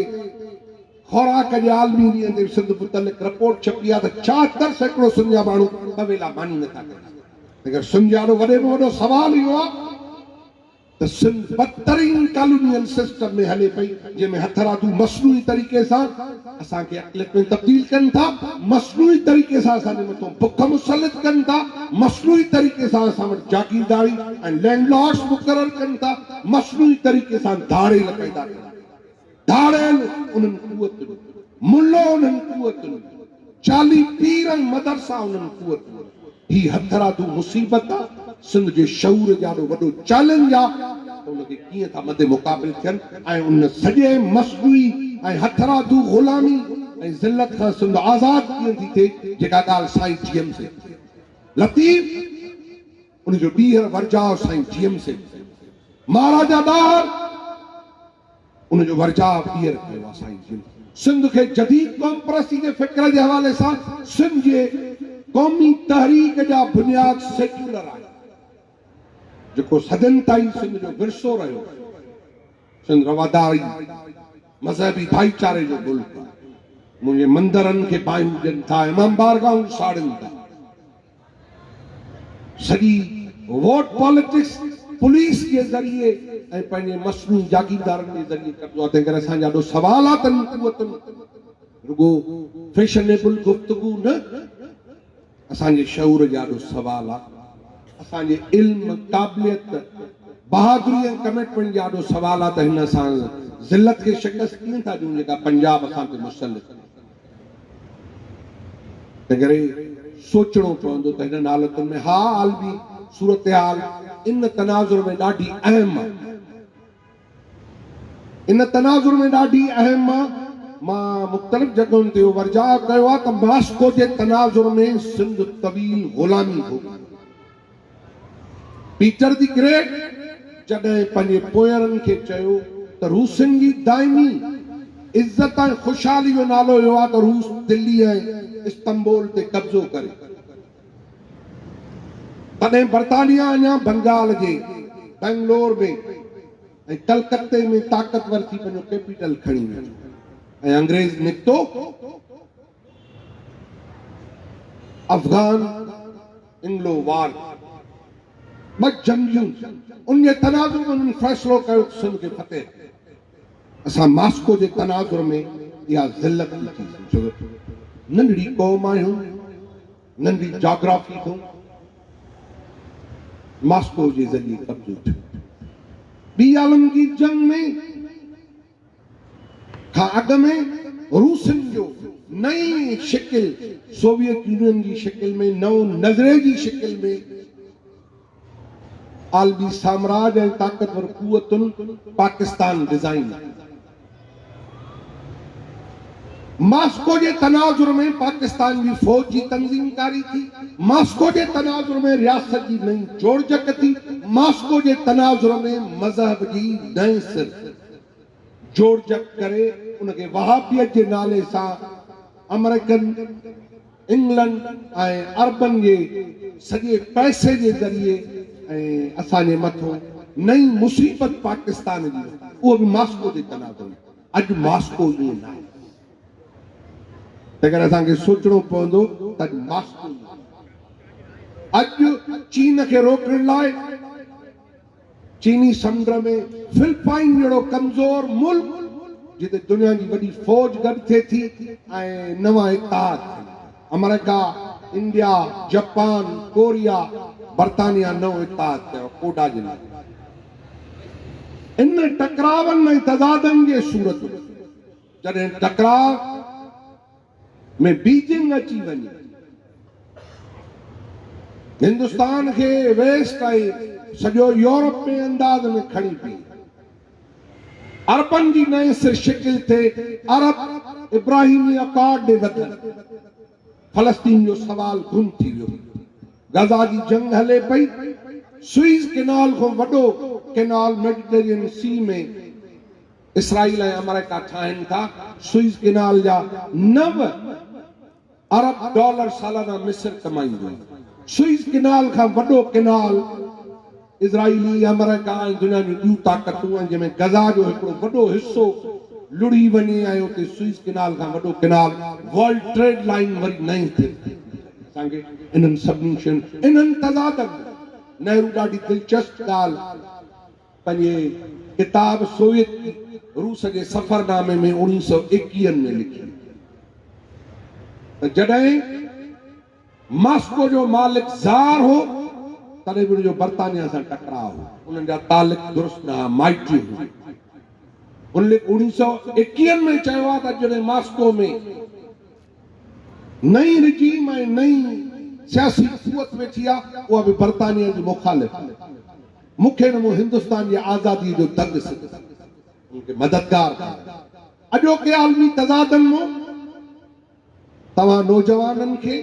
خوراڪ جي عالمي ڏينهن تي سنڌ متعلق رپورٽ ڇپي آ ته 76% سنڌ جا ماڻهو ٻه ويلا ماني نٿا ڪري سگهن. تنهنڪري سنڌ جي آڏو وڏي ۾ وڏو سوال اهو آ ته سنڌ بدترين ڪالونيل سسٽم ۾ هلي پئي جنهن ۾ هٿرادو مصنوعي طريقي سان اسان کي اقليت ۾ تبديل ڪن ٿا، مصنوعي طريقي سان اسان جي مٿون بک مسلط ڪن ٿا، مصنوعي طريقي سان اسان وٽ جاگيرداري ۽ لينڊ لارڊس مقرر ڪن ٿا، مصنوعي طريقي سان ڌاڙيل پيدا ڪن ٿا. ڌاڙيل انهن قوتن، ملو انهن قوتن، جعلي پير ۽ مدرسا انهن قوتن. هي هٿرادو مصيبت آ، سنڌ جي شعور جي آڏو وڏو چئلينج آ ته ان کي ڪيئن ٿا مد مقابل ٿين ۽ ان سڄي مصنوعي ۽ هٿرادو غلامي ۽ ذلت کان سنڌ آزاد ڪيئن ٿي ٿئي، جيڪا ڳالهه سائين جي ايم سيد لطيف ان جو ٻيهر ورجاء سائين جي ايم سيد مهاراجا ڏاهر ان جو ورجاء ٻيهر ڪيو آهي. سائين جن سنڌ کي جديد قومپرستي جي فڪر جي حوالي سان سنڌ جي قومي تحريڪ جا بنياد سيڪيولر آهن، جيڪو صدين تائين سنڌ جو ورثو رهيو آهي. سنڌ رواداري مذهبي ڀائيچاري جو ملڪ آهي. منهنجي مندرن کي باهيون ڏين ٿا، امام بارگاهون ساڙين ٿا. سڄي ووٽ پاليٽڪس پوليس جي ذريعي ۽ پنهنجي مصنوعي جاگيردارن جي ذريعي ڪبو آهي، تنهنڪري اسان جي آڏو سوال آهي ته انهن قوتن رڳو فيشنيبل گفتگو نه، اسان جي شعور جي آڏو سوال آهي، اسان جي علم، قابليت، بهادري ۽ ڪمٽمينٽ جي آڏو سوال آهي ته هن اسان ذلت کي شڪست ڪيئن ٿا ڏيون جيڪا پنجاب اسان تي مسلط آهي. تنهنڪري سوچڻو پوندو ته هنن حالتن ۾ ها عالمي صورتحال ان تناظر ۾ ڏاڍي اهم آ. ان تناظر ۾ ڏاڍي اهم آ. مان مختلف جڳهن تي اهو ورجاء ڪيو آ ته ماسڪو جي تناظر ۾ سنڌ طويل غلامي ڀوڳي. پيٽر the great جڏهن پنهنجي پوئيرن کي چيو ته روسين جي دائمي عزت ۽ خوشحالي جو نالو اهو آهي ته روس دلي ۽ استنبول تي قبضو ڪري، تڏهن برطانيا اڃا بنگال جي بئنگلور ۾ ۽ ڪلڪتي ۾ طاقتور ٿي پنهنجو ڪيپيٽل کڻي ويٺو ۽ انگريز نڪتو افغان انگلو وار ٿي. ٻه جنگيون ٿيون. ان جي تناظر ۾ انهن فيصلو ڪيو ته سنڌ کي فتح ڪيو. اسان ماسڪو جي تناظر ۾ اها ذلت ڏٺي سين ڇو ته ننڍڙي قوم آهيون، ننڍي جاگرافي اٿئون. ماسڪو جي ذريعي قبضو ٿيو. ٻي عالمگير جنگ ۾ کان اڳ ۾ روسين جو نئين شڪل سوويت يونين جي شڪل ۾ نئون نظرئي جي شڪل ۾ عالمي سامراج ۽ طاقتور قوتن پاڪستان ڊزائين ڪئي. ماسڪو جي تناظر ۾ پاڪستان جي فوج جي تنظيم ڪاري ٿي، ماسڪو جي تناظر ۾ رياست جي نئين جوڙجڪ ٿي، ماسڪو جي تناظر ۾ مذهب جي نئين سر جوڙجڪ ڪري ان کي وهابيت جي نالي سان آمريڪن، انگلنڊ ۽ عربن جي سڄي پئسي جي ذريعي ۽ اسان جي مٿو نئين مصيبت پاڪستان جي اهو به ماسڪو جي تناظر ۾. اڄ ماسڪو ائين ناهي. تنهنڪري اسان کي سوچڻو پوندو ته اڄ ماسڪو ائين ناهي. اڄ چين کي روڪڻ لاء چيني سمنڊ ۾ فلپائن جهڙو ڪمزور ملڪ جتي دنيا جي وڏي فوج گڏ ٿئي ٿي ۽ نوان اتحاد ٿين ٿا. آمريڪا، انڊيا، جپان، ڪوريا، برطانيا نئون اتحاد ڪيو ڪوڊا جي نالي. ان ٽڪراون ۽ تضادن جي صورت ۾ جڏهن ٽڪراء ۾ بيجنگ اچي وڃي، هندستان کي ويسٽ ۽ سڄو يورپ ٻئي انداز ۾ کڻي پيئي. عربن جي نئين سر شڪل ٿئي، عرب ابراهيمي اڪارڊ ڏي وڌن. فلسطين جو سوال گم ٿي ويو. غزه جي جنگ هلي پئي. سوئيز ڪينال کان وڏو ڪينال ميڊيٽرين سي ۾ اسرائيل ۽ آمريڪا ٺاهين ٿا. سوئيز ڪينال جا نو ارب ڊالر سالانه مصر ڪمائيندو آهي. سوئيز ڪينال کان وڏو ڪينال اسرائيلي، آمريڪا ۽ دنيا جون ٻيون طاقتون ۽ جنهن ۾ غزه جو هڪڙو وڏو حصو لڙهي وڃي ۽ اتي سوئيز ڪينال کان وڏو ڪينال ورلڊ ٽريڊ لائين وري نئين ٿئي. اسان کي انهن سڀني شين، انهن تضادن ۾ نهرو ڏاڍي دلچسپ ڳالهه پنهنجي ڪتاب سوويت روس جي سفرنامي ۾ اوڻيهه سئو ايڪيهن ۾ لکي ته جڏهن ماسڪو جو مالڪ زار هو، تڏهن به ان جو برطانيا سان ٽڪراء هو. انهن جا تعلق درست نه ها، مائٽيون هيون. هن لک اوڻيهه سئو ايڪيهن ۾ چيو آهي ته جڏهن ماسڪو ۾ نئين رجيم ۽ نئين سياسي قوت ويٺي آ اها به برطانيه جي مخالف آ. مکيه نموني هندستان جي آزاديء جو دڳ سڌو ان کي مددگار بڻايو. اڄوڪي عالمي تضادن مون توهان نوجوانن کي،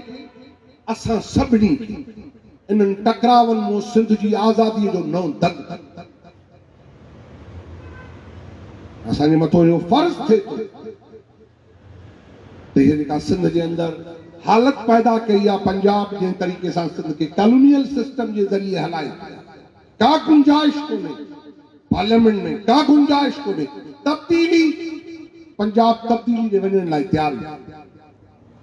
اسان سڀني کي انهن ٽڪراون مون سنڌ جي آزاديء جو نئون دڳ اسان جي مٿو اهو فرض ٿئي ٿو ته هيء جيڪا سنڌ جي اندر حالت پيدا ڪئي آ پنجاب جنهن طريقي سان سنڌ کي ڪالونيل سسٽم جي ذريعي هلائي ٿو ڪا گنجائش ڪونهي پارليامينٽ ۾ ڪا گنجائش ڪونهي تبديلي پنجاب تبديلي ڏي وڃڻ لاء تيار ناهي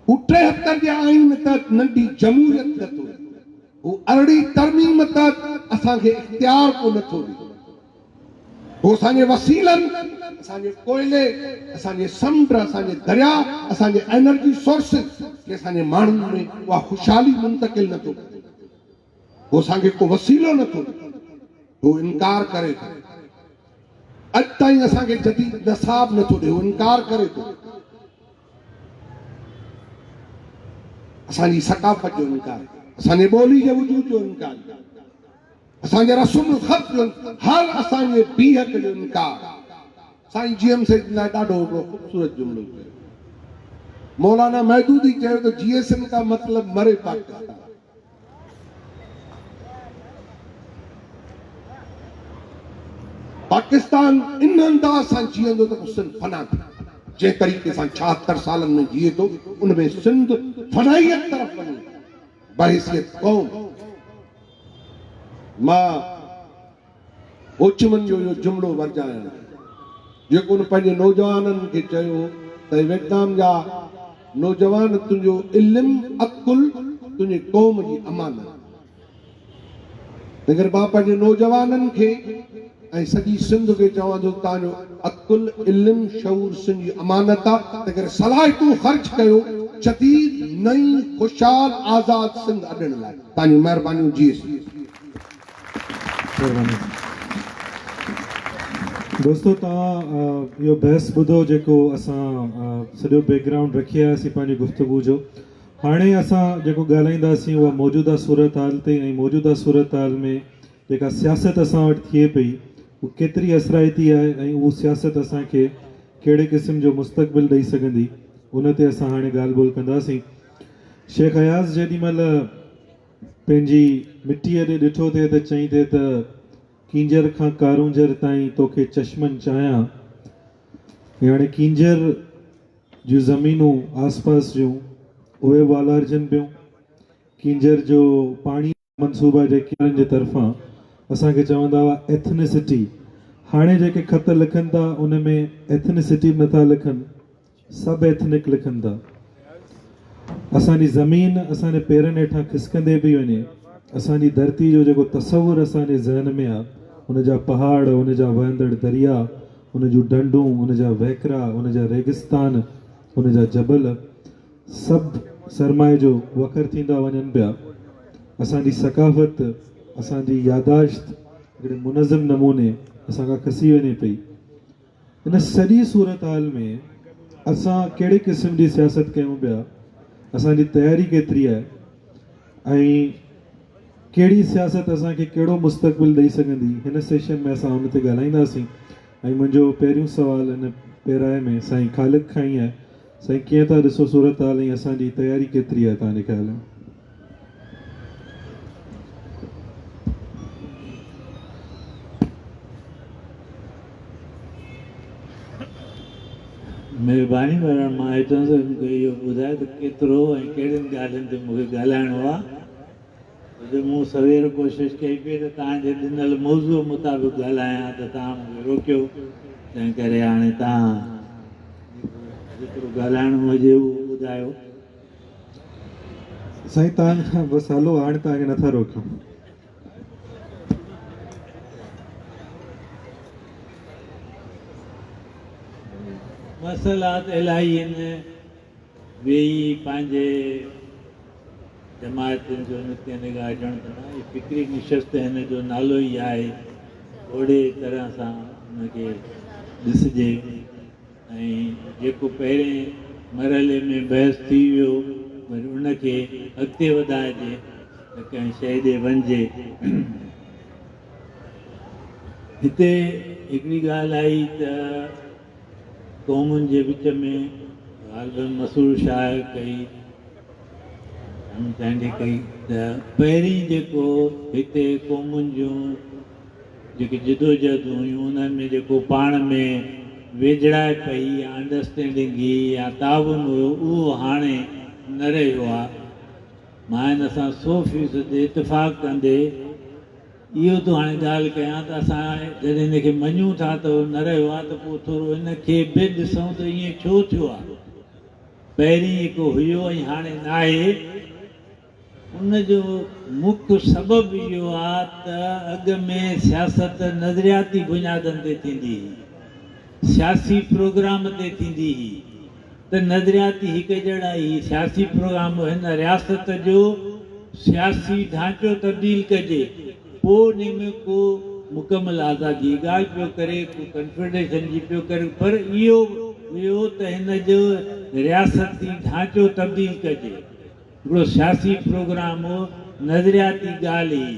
هو 73 جي آئين تحت ننڍي جمهوريت نه ٿو ڏي هو ارڙهين ترميم تحت اسان کي اختيار ڪو نه ٿو ڏي هو اسان جي وسيلن، اسان جي ڪوئلي، اسان جي سمنڊ، اسان جي درياء، اسان جي انرجي سورسز کي اسان جي ماڻهن ۾ اها خوشحالي منتقل نه ٿو ڪري. هو اسان کي ڪو وسيلو نه ٿو ڏئي. هو انڪار ڪري ٿو. اڄ تائين اسان کي جديد نصاب نه ٿو ڏئي. هو انڪار ڪري ٿو. اسان جي ثقافت جو انڪار، اسان جي ٻولي جي وجود جو انڪار. اسان جي رسم الخط جو هر اسان جي بيهڪ جو انڪار. سائين جي ايم سيد لاء ڏاڍو هڪڙو خوبصورت جملو چيو. مولانا مودودي چيو ته جي ايس ايم کا مطلب مري پاڪستان. پاڪستان ان انداز سان جيئندو ته پوء سنڌ فنا ٿي. جنهن طريقي سان 76 سالن ۾ جيئي ٿو ان ۾ سنڌ فنائيت طرف وڃي ٿي. بحيثيت قوم مان هوچمن جو اهو جملو ورجايان ٿو، جيڪو هن پنهنجي نوجوانن کي چيو هو ته اي ويٽنام جا نوجوان تنهنجو علم، عقل تنهنجي قوم جي امانت آهي. تنهنڪري مان پنهنجي نوجوانن کي ۽ سڄي سنڌ کي چوان ٿو ته توهان جو عقل، علم، شعور سنڌ جي امانت آ، تنهنڪري صلاحيتون خرچ ڪيو جديد، نئين، خوشحال، آزاد سنڌ اڏڻ لاء. توهان جون مهربانيون جيئي سنڌ. مهرباني دوستو توهان اهو بحث ٻڌو جيڪو اسان سڄو بيڪ گرائونڊ رکي آياسين پنهنجي گفتگو جو. هاڻي اسان جيڪو ڳالهائينداسين اها موجوده صورتحال تي ۽ موجوده صورتحال ۾ جيڪا سياست اسان وٽ ٿئي پئي اها ڪيتري اثرائتي آهي ۽ اهو سياست اسان کي ڪهڙي قسم جو مستقبل ڏئي سگهندي ان تي اسان هاڻي ڳالهه ٻولهه ڪنداسين. شيخ اياز جيڏي مهل پنهنجي مٽيء ڏي ڏٺو ٿي ته چئين ٿي ته ڪينجهر کان ڪارونجهر تائين توکي چشمن چاهيان يعني ڪينجهر جون زمينون آس پاس جون اهي به والارجن پيون. ڪينجهر جو پاڻي منصوبا جيڪي وارن جي طرفان اسان کي چوندا هئا ايٿنسٽي هاڻي جيڪي خط لکن ٿا ان ۾ ايٿنسٽي به نٿا لکن سب ايٿنڪ لکن ٿا. اسان جي زمين اسان جي پيرن هيٺان کسڪندي پئي وڃي. اسان جي ڌرتي جو جيڪو تصور اسان جي ذهن ۾ آ ان جا پهاڙ ان جا وهندڙ درياء ان جون ڍنڍون، ان جا وهڪرا، ان جا ريگستان، ان جا جبل سڀ سرمائي جو وکر ٿيندا وڃن پيا. اسان جي ثقافت، اسان جي ياداشت هڪڙي منظم نموني اسان کان کسي وڃي پئي. ان سڄي صورتحال ۾ اسان ڪهڙي قسم جي سياست ڪيون پيا، اسان جي تياري ڪيتري آهي ۽ ڪهڙي سياست اسان کي ڪهڙو مستقبل ڏئي سگهندي، هن سيشن ۾ اسان ان تي ڳالهائينداسين ۽ منهنجو پهريون سوال ان پيرائي ۾ سائين خالق کان ئي آهي، سائين ڪيئن ٿا ڏسو صورتحال ۽ اسان جي تياري ڪيتري آهي توهان جي خيال ۾؟ مهرباني ورڻ مان هتان سان مون کي اهو ٻڌايو ته ڪيترو ۽ ڪهڙين ڳالهين تي مون کي ڳالهائڻو آهي. ڇو جو مون سوير ڪوشش ڪئي پئي ته توهان جي ڏنل موضوع مطابق ڳالهايان ته توهان مون کي روڪيو، تنهن ڪري هاڻي توهان جيترو ڳالهائڻو هجي اهو ٻڌايو. سائين توهان کان بس هلو هاڻي توهان کي نٿا روڪيون. مسئلا ته الاهي آهن. ويهي پنهنجي جماعتن جو نقطه نگاهه ڏيڻ ته نه، هي فڪري نشست هن جو نالو ئي آهي، اوڙي طرح سان ان کي ڏسجي ۽ جيڪو پهرين مرحلي ۾ بحث ٿي ويو وري ان کي اڳتي وڌائجي ته ڪنهن شيء ڏي وڃجي. هتي هڪڙي ڳالهه آئي ته قومن جي وچ ۾ غالباً مسرور شاهه ڪئي، چانڊيي ڪئي ته پهرين جيڪو هتي قومن جون جيڪي جدوجهدون هيون انهن ۾ جيڪو پاڻ ۾ ويجهڙائپ هئي يا انڊرسٽينڊنگ هئي يا تعاون هيو اهو هاڻي نه رهيو آهي. مان ان سان سو فيصد اتفاق ڪندي اهو ٿو هاڻي ڳالهه ڪيان ته اسان جڏهن ان کي مڃون ٿا ته اهو نه رهيو آهي ته پوء ٿورو ان کي به ڏسون ته ائين ڇو ٿيو آهي. پهرين جيڪو هيو ۽ هاڻي ناهي. ان جو مک سبب اهو آ ته اڳ ۾ سياست نظرياتي بنيادن تي ٿيندي هئي، سياسي پروگرام تي ٿيندي هئي ته نظرياتي هڪجهڙائي هئي، سياسي پروگرام هو هن رياست جو سياسي ڍانچو تبديل ڪجي پوء انهي ۾ ڪو مڪمل آزادي جي ڳالهه پيو ڪري، ڪو ڪنفيڊريشن جي پيو ڪري پر اهو هيو ته هن جو رياستي ڍانچو تبديل ڪجي. هڪڙو سياسي پروگرام هو، نظرياتي ڳالهه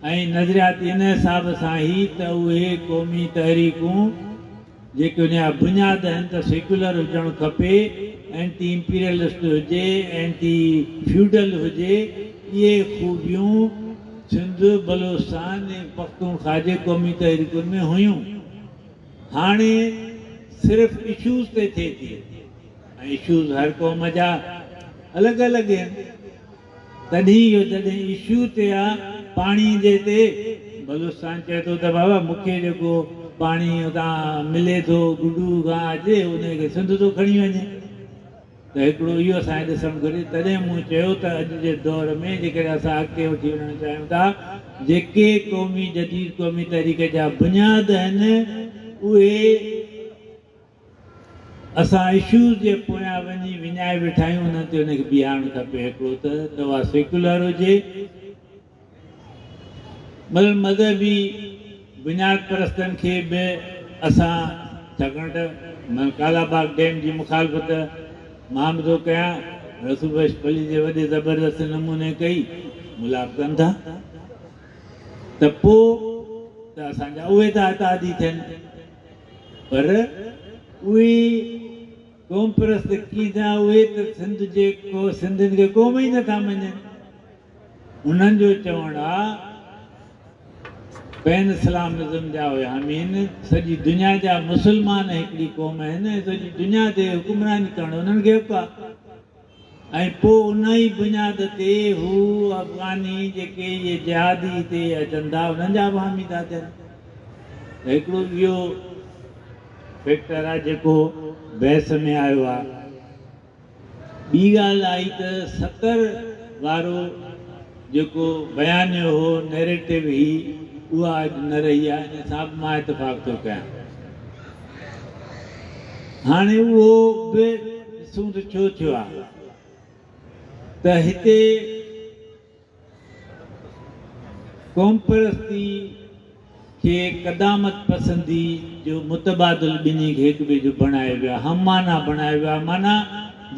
هئي ۽ نظرياتي ان حساب سان هئي ته اهي قومي تحريڪون جيڪي ان جا بنياد آهن ته سيڪيولر هجڻ کپي، اينٽي امپيريلسٽ هجي، اينٽي فيوڊل هجي، اهي خوبيون سنڌ، بلوچستان ۽ پختونخوا جي قومي تحريڪن ۾ هيون. هاڻي صرف اشوز تي ٿئي ٿي. ۽ اشوز هر قوم جا الڳ الڳ آهن تڏهن اهو جڏهن اشو تي آ پاڻي جي تي بلوچستان چئي ٿو ته بابا مون کي جيڪو پاڻي اتان ملي ٿو گڊو کان اچي ان کي سنڌ ٿو کڻي وڃي ته هڪڙو اهو اسان کي ڏسڻ گهرجي تڏهن مون چيو ته اڄ جي دور ۾ جيڪڏهن اسان اڳتي وٺي وڃڻ چاهيون ٿا جيڪي قومي جديد قومي تحريڪ جا بنياد آهن اهي اسان اشوز جي پويان وڃي وڃائي ويٺا آهيون انهن تي ان کي بيهارڻ کپي هڪڙو ته اها سيڪيولر هجي مطلب مذهبي بنياد پرستن کي به اسان ڇاڪاڻ ته ڪالا باغ ڊيم جي مخالفت مان به ٿو ڪيان رسول بخش پليجي وڏي زبردست نموني ڪئي ملاپ ڪن ٿا ته پوء ته اسان جا اهي ٿا اتحادي ٿين پر اهي قومپرست ڪيئن ٿيا؟ اهي ته سنڌ جي سنڌين کي قوم ئي نٿا مڃين. انهن جو چوڻ آ پين اسلامزم جا اهي حامي آهن، سڄي دنيا جا مسلمان هڪڙي قوم آهن ۽ سڄي دنيا تي حڪمراني ڪرڻ انهن کي حق آ. ۽ پوء ان ئي بنياد تي هو افغاني جيڪي اهي جهادي هتي اچن ٿا انهن جا به حامي ٿا ٿين ته هڪڙو اهو فيڪٽر آهي جيڪو بحث ۾ آيو آهي. ٻي ڳالهه آئي ته 70 وارو جيڪو بيانيو هو، Narrative، هئي اها اڄ نه رهي آهي ان سان به مان اتفاق ٿو ڪيان. هاڻي اهو به ڏسون ته ڇو ٿيو آهي ته هتي قومپرستي کي قدامت پسندي جو متبادل ٻنهي کي هڪ ٻئي جو بڻايو ويو آهي، هم معنيٰ بڻايو ويو آهي، معنيٰ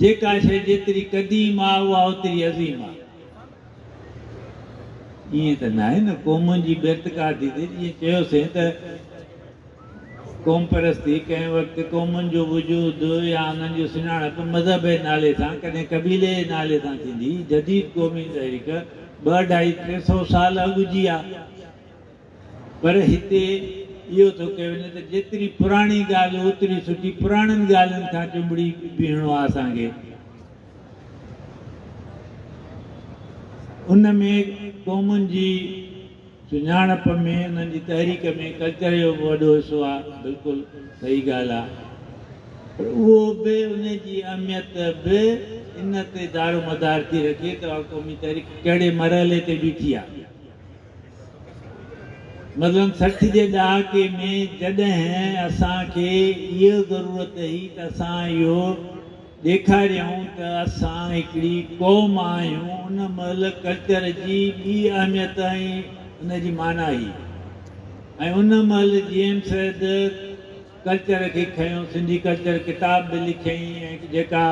جيڪا شيء جيتري قديم آهي اها اوتري عظيم آهي. ائين ته ناهي نه، قومن جي به ارتقا ٿي ٿئي، جيئن چيوسين ته قومپرستي ڪنهن وقت قومن جو وجود يا انهن جي سڃاڻپ مذهب جي نالي سان ڪڏهن قبيلي جي نالي سان ٿيندي. جديد قومي تحريڪ ٻه اڍائي ٽي سئو سال اڳ جي آ پر هتي اهو ٿو ڪيو وڃي ته جيتري پراڻي ڳالهه اوتري سٺي پراڻين ڳالهين کان چنبڙي بيهڻو آ اسان کي. ان ۾ قومن جي سڃاڻپ ۾ انهن جي تحريڪ ۾ ڪلچر جو به وڏو حصو آ، بلڪل صحيح ڳالهه آ پر اهو به ان جي اهميت به ان تي دارومدار ٿي رکي ته اها قومي تحريڪ ڪهڙي مرحلي تي بيٺي آ. مثلاً 60 جي ڏهاڪي ۾ جڏهن اسان کي اها ضرورت هئي ته اسان اهو ڏيکاريائون ته اسان هڪڙي قوم آهيون، ان مهل ڪلچر جي ٻي اهميت ۽ ان جي معنيٰ هئي ۽ ان مهل جي ايم سيد ڪلچر کي کنيو، سنڌي ڪلچر ڪتاب به لکيائين ۽ جيڪا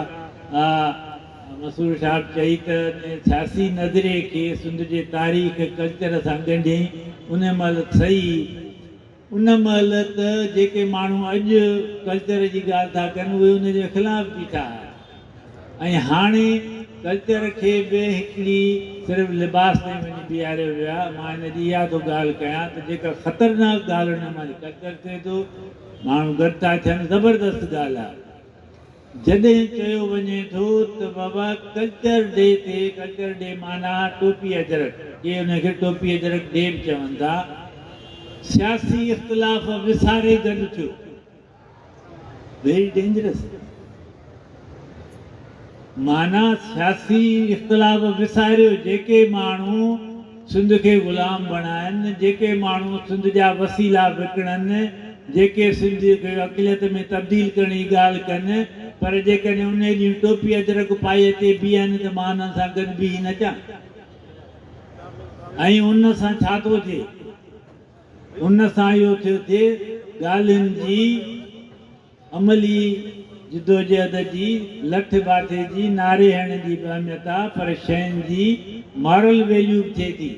مسرور صاحب چئي ته سياسي نظريي کي سنڌ جي تاريخ ڪلچر سان ڳنڍيائين ان مهل صحيح ان مهل ته جيڪي ماڻهو اڄ ڪلچر جي ڳالهه ٿا ڪن اهي ان جي خلاف بيٺا ها ۽ هاڻي ڪلچر کي به هڪڙي صرف لباس تائين وڃي بيهاريو ويو آهي. مان هن جي اها ٿو ڳالهه ڪيان ته جيڪا خطرناڪ ڳالهه ان مان ڪلچر ٿئي ٿو، ماڻهو گڏ ٿا ٿين، زبردست ڳالهه آهي. جڏهن چيو وڃي ٿو ته بابا ڪلچر ڊي تي، ڪلچر ڊي معنيٰ ٽوپي اجرڪ، ڪي ان کي ٽوپي اجرڪ ڊي به چون ٿا، سياسي اختلاف وساري گڏ ٿيو. Very dangerous معنيٰ سياسي اختلاف وساريو جيڪي ماڻهو سنڌ کي غلام بڻائن جيڪي ماڻهو سنڌ جا وسيلا وڪڻن جيڪي سنڌ کي اقليت ۾ تبديل ڪرڻ جي ڳالهه ڪن پر جيڪڏهن انهي ڏينهن ٽوپي اجرڪ پائي اچي بيهن ته مان انهن سان گڏ بيهي نچان ۽ ان سان ڇا ٿو ٿئي؟ ان سان اهو ٿيو ٿئي ڳالهين جي عملي جدوجهد جي لٺ باٺي جي نعري هڻڻ جي به اهميت آ پر شين جي مارل ويليو به ٿئي ٿي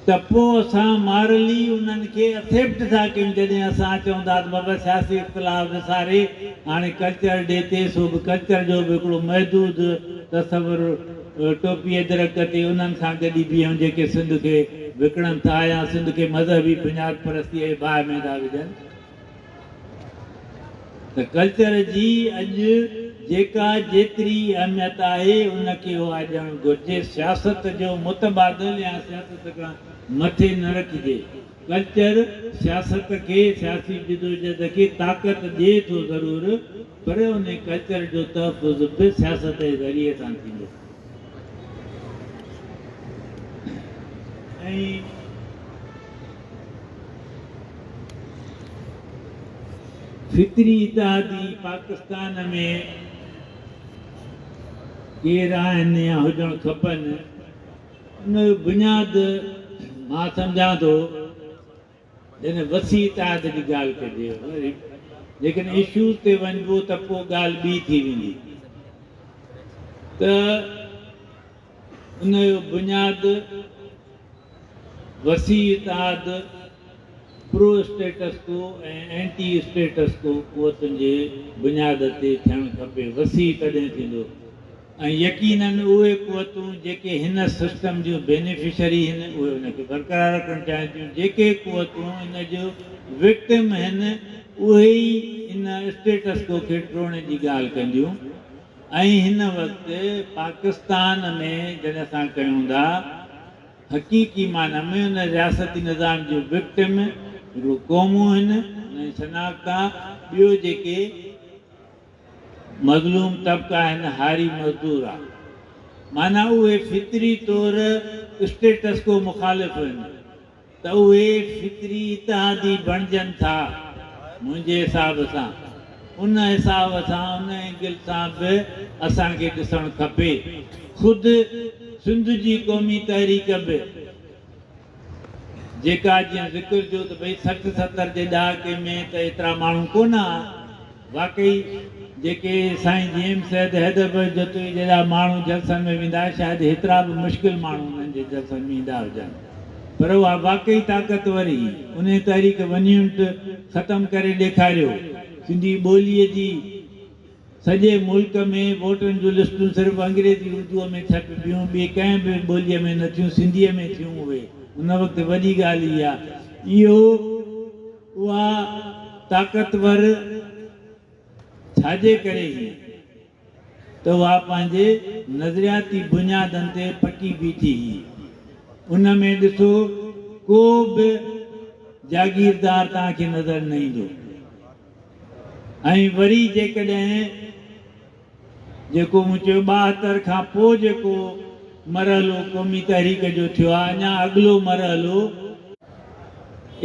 ته پو اسان مارلي انهن کي اٿيپٽ ٿا ڪيون جڏهن اسان چئون ٿا ته بابا سياسي اختلاف وساري هاڻي ڪلچر ڊي تي سو به ڪلچر جو به هڪڙو محدود تصور ٽوپي اجرڪ تي انهن سان گڏي بيهون جيڪي سنڌ کي وڪڻن ٿا يا سنڌ کي مذهبي بنياد پرستيء جي باهه ۾ ٿا وجهن ته ڪلچر جي اڄ جيڪا جيتري اهميت آهي ان کي اها ڏيڻ گهرجي سياست جو متبادل يا سياست کان مٿي نه رکجي ڪلچر سياست کي سياسي جدوجهد کي طاقت ڏئي ٿو ضرور پر انهي ڪلچر جو تحفظ به سياست جي ذريعي سان ٿيندو ۽ فطري اتحادي پاڪستان ۾ ڪير آهن يا هجڻ کپن ان جو بنياد مان سمجهان ٿو جڏهن وسيع اتحاد جي ڳالهه ڪجي، جيڪڏهن اشوز تي وڃبو ته پوء ڳالهه ٻي ٿي ويندي ته ان جو بنياد وسيع اتحاد پرو اسٽيٽس ڪو ۽ اينٽي اسٽيٽس ڪو قوتن جي بنياد تي ٿيڻ کپي، وسيع تڏهن ٿيندو. ۽ يقينن اهي قوتون جيڪي هن سسٽم جون بينيفشري هن اهي ان کي برقرار رکڻ چاهين ٿيون، جيڪي قوتون ان جو وڪٽم هن اهي ئي ان اسٽيٽس ڪو کي ٽوڙڻ جي ڳالهه ڪنديون ۽ هن وقت پاڪستان ۾ جڏهن اسان ڪيون ٿا حقيقي معنيٰ ۾ ان رياستي نظام جون وڪٽم هڪڙو قومون هن انهن جي شناخت آ ٻيو جيڪي مظلوم طبقا آهن، هاري مزدور آ. معنيٰ اهي فطري طور اسٽيٽس ڪو مخالف آهن ته اهي فطري اتحادي بڻجن ٿا منهنجي حساب سان. ان حساب سان ان اينگل سان به اسان کي ڏسڻ کپي. خود سنڌ جي قومي تحريڪ به جيڪا جيئن ذڪر ٿيو ته ڀئي 60 70 جي ڏهاڪي ۾ ته ايترا ماڻهو ڪونه ها. واقعي جيڪي سائين جي ايم سيد، حيدر بخش جتوئي جهڙا ماڻهو جلسن ۾ ويندا ها شايد هيترا به مشڪل ماڻهو انهن جي جلسن ۾ ايندا هجن پر اها واقعي طاقتور هئي. انهي تحريڪ ون يونٽ ختم ڪري ڏيکاريو. سنڌي ٻوليء جي سڄي ملڪ ۾ ووٽرن جون لسٽون صرف انگريزي اردوء ۾ ڇپبيون، ٻي ڪنهن به ٻوليء ۾ نه ٿيون، سنڌيء ۾ ٿيون اهي ان وقت وڏي ڳالهه اها اهو اها طاقتور ڇاجي ڪري هئي ته اها پنهنجي نظرياتي بنيادن تي پڪي بيٺي هئي. ان ۾ ڏسو ڪو به جاگيردار توهان کي نظر نه ايندو. ۽ وري جيڪڏهن جيڪو مون چيو 72 کان پوء جيڪو مرحلو قومي تحريڪ جو ٿيو آهي اڃا اڳلو مرحلو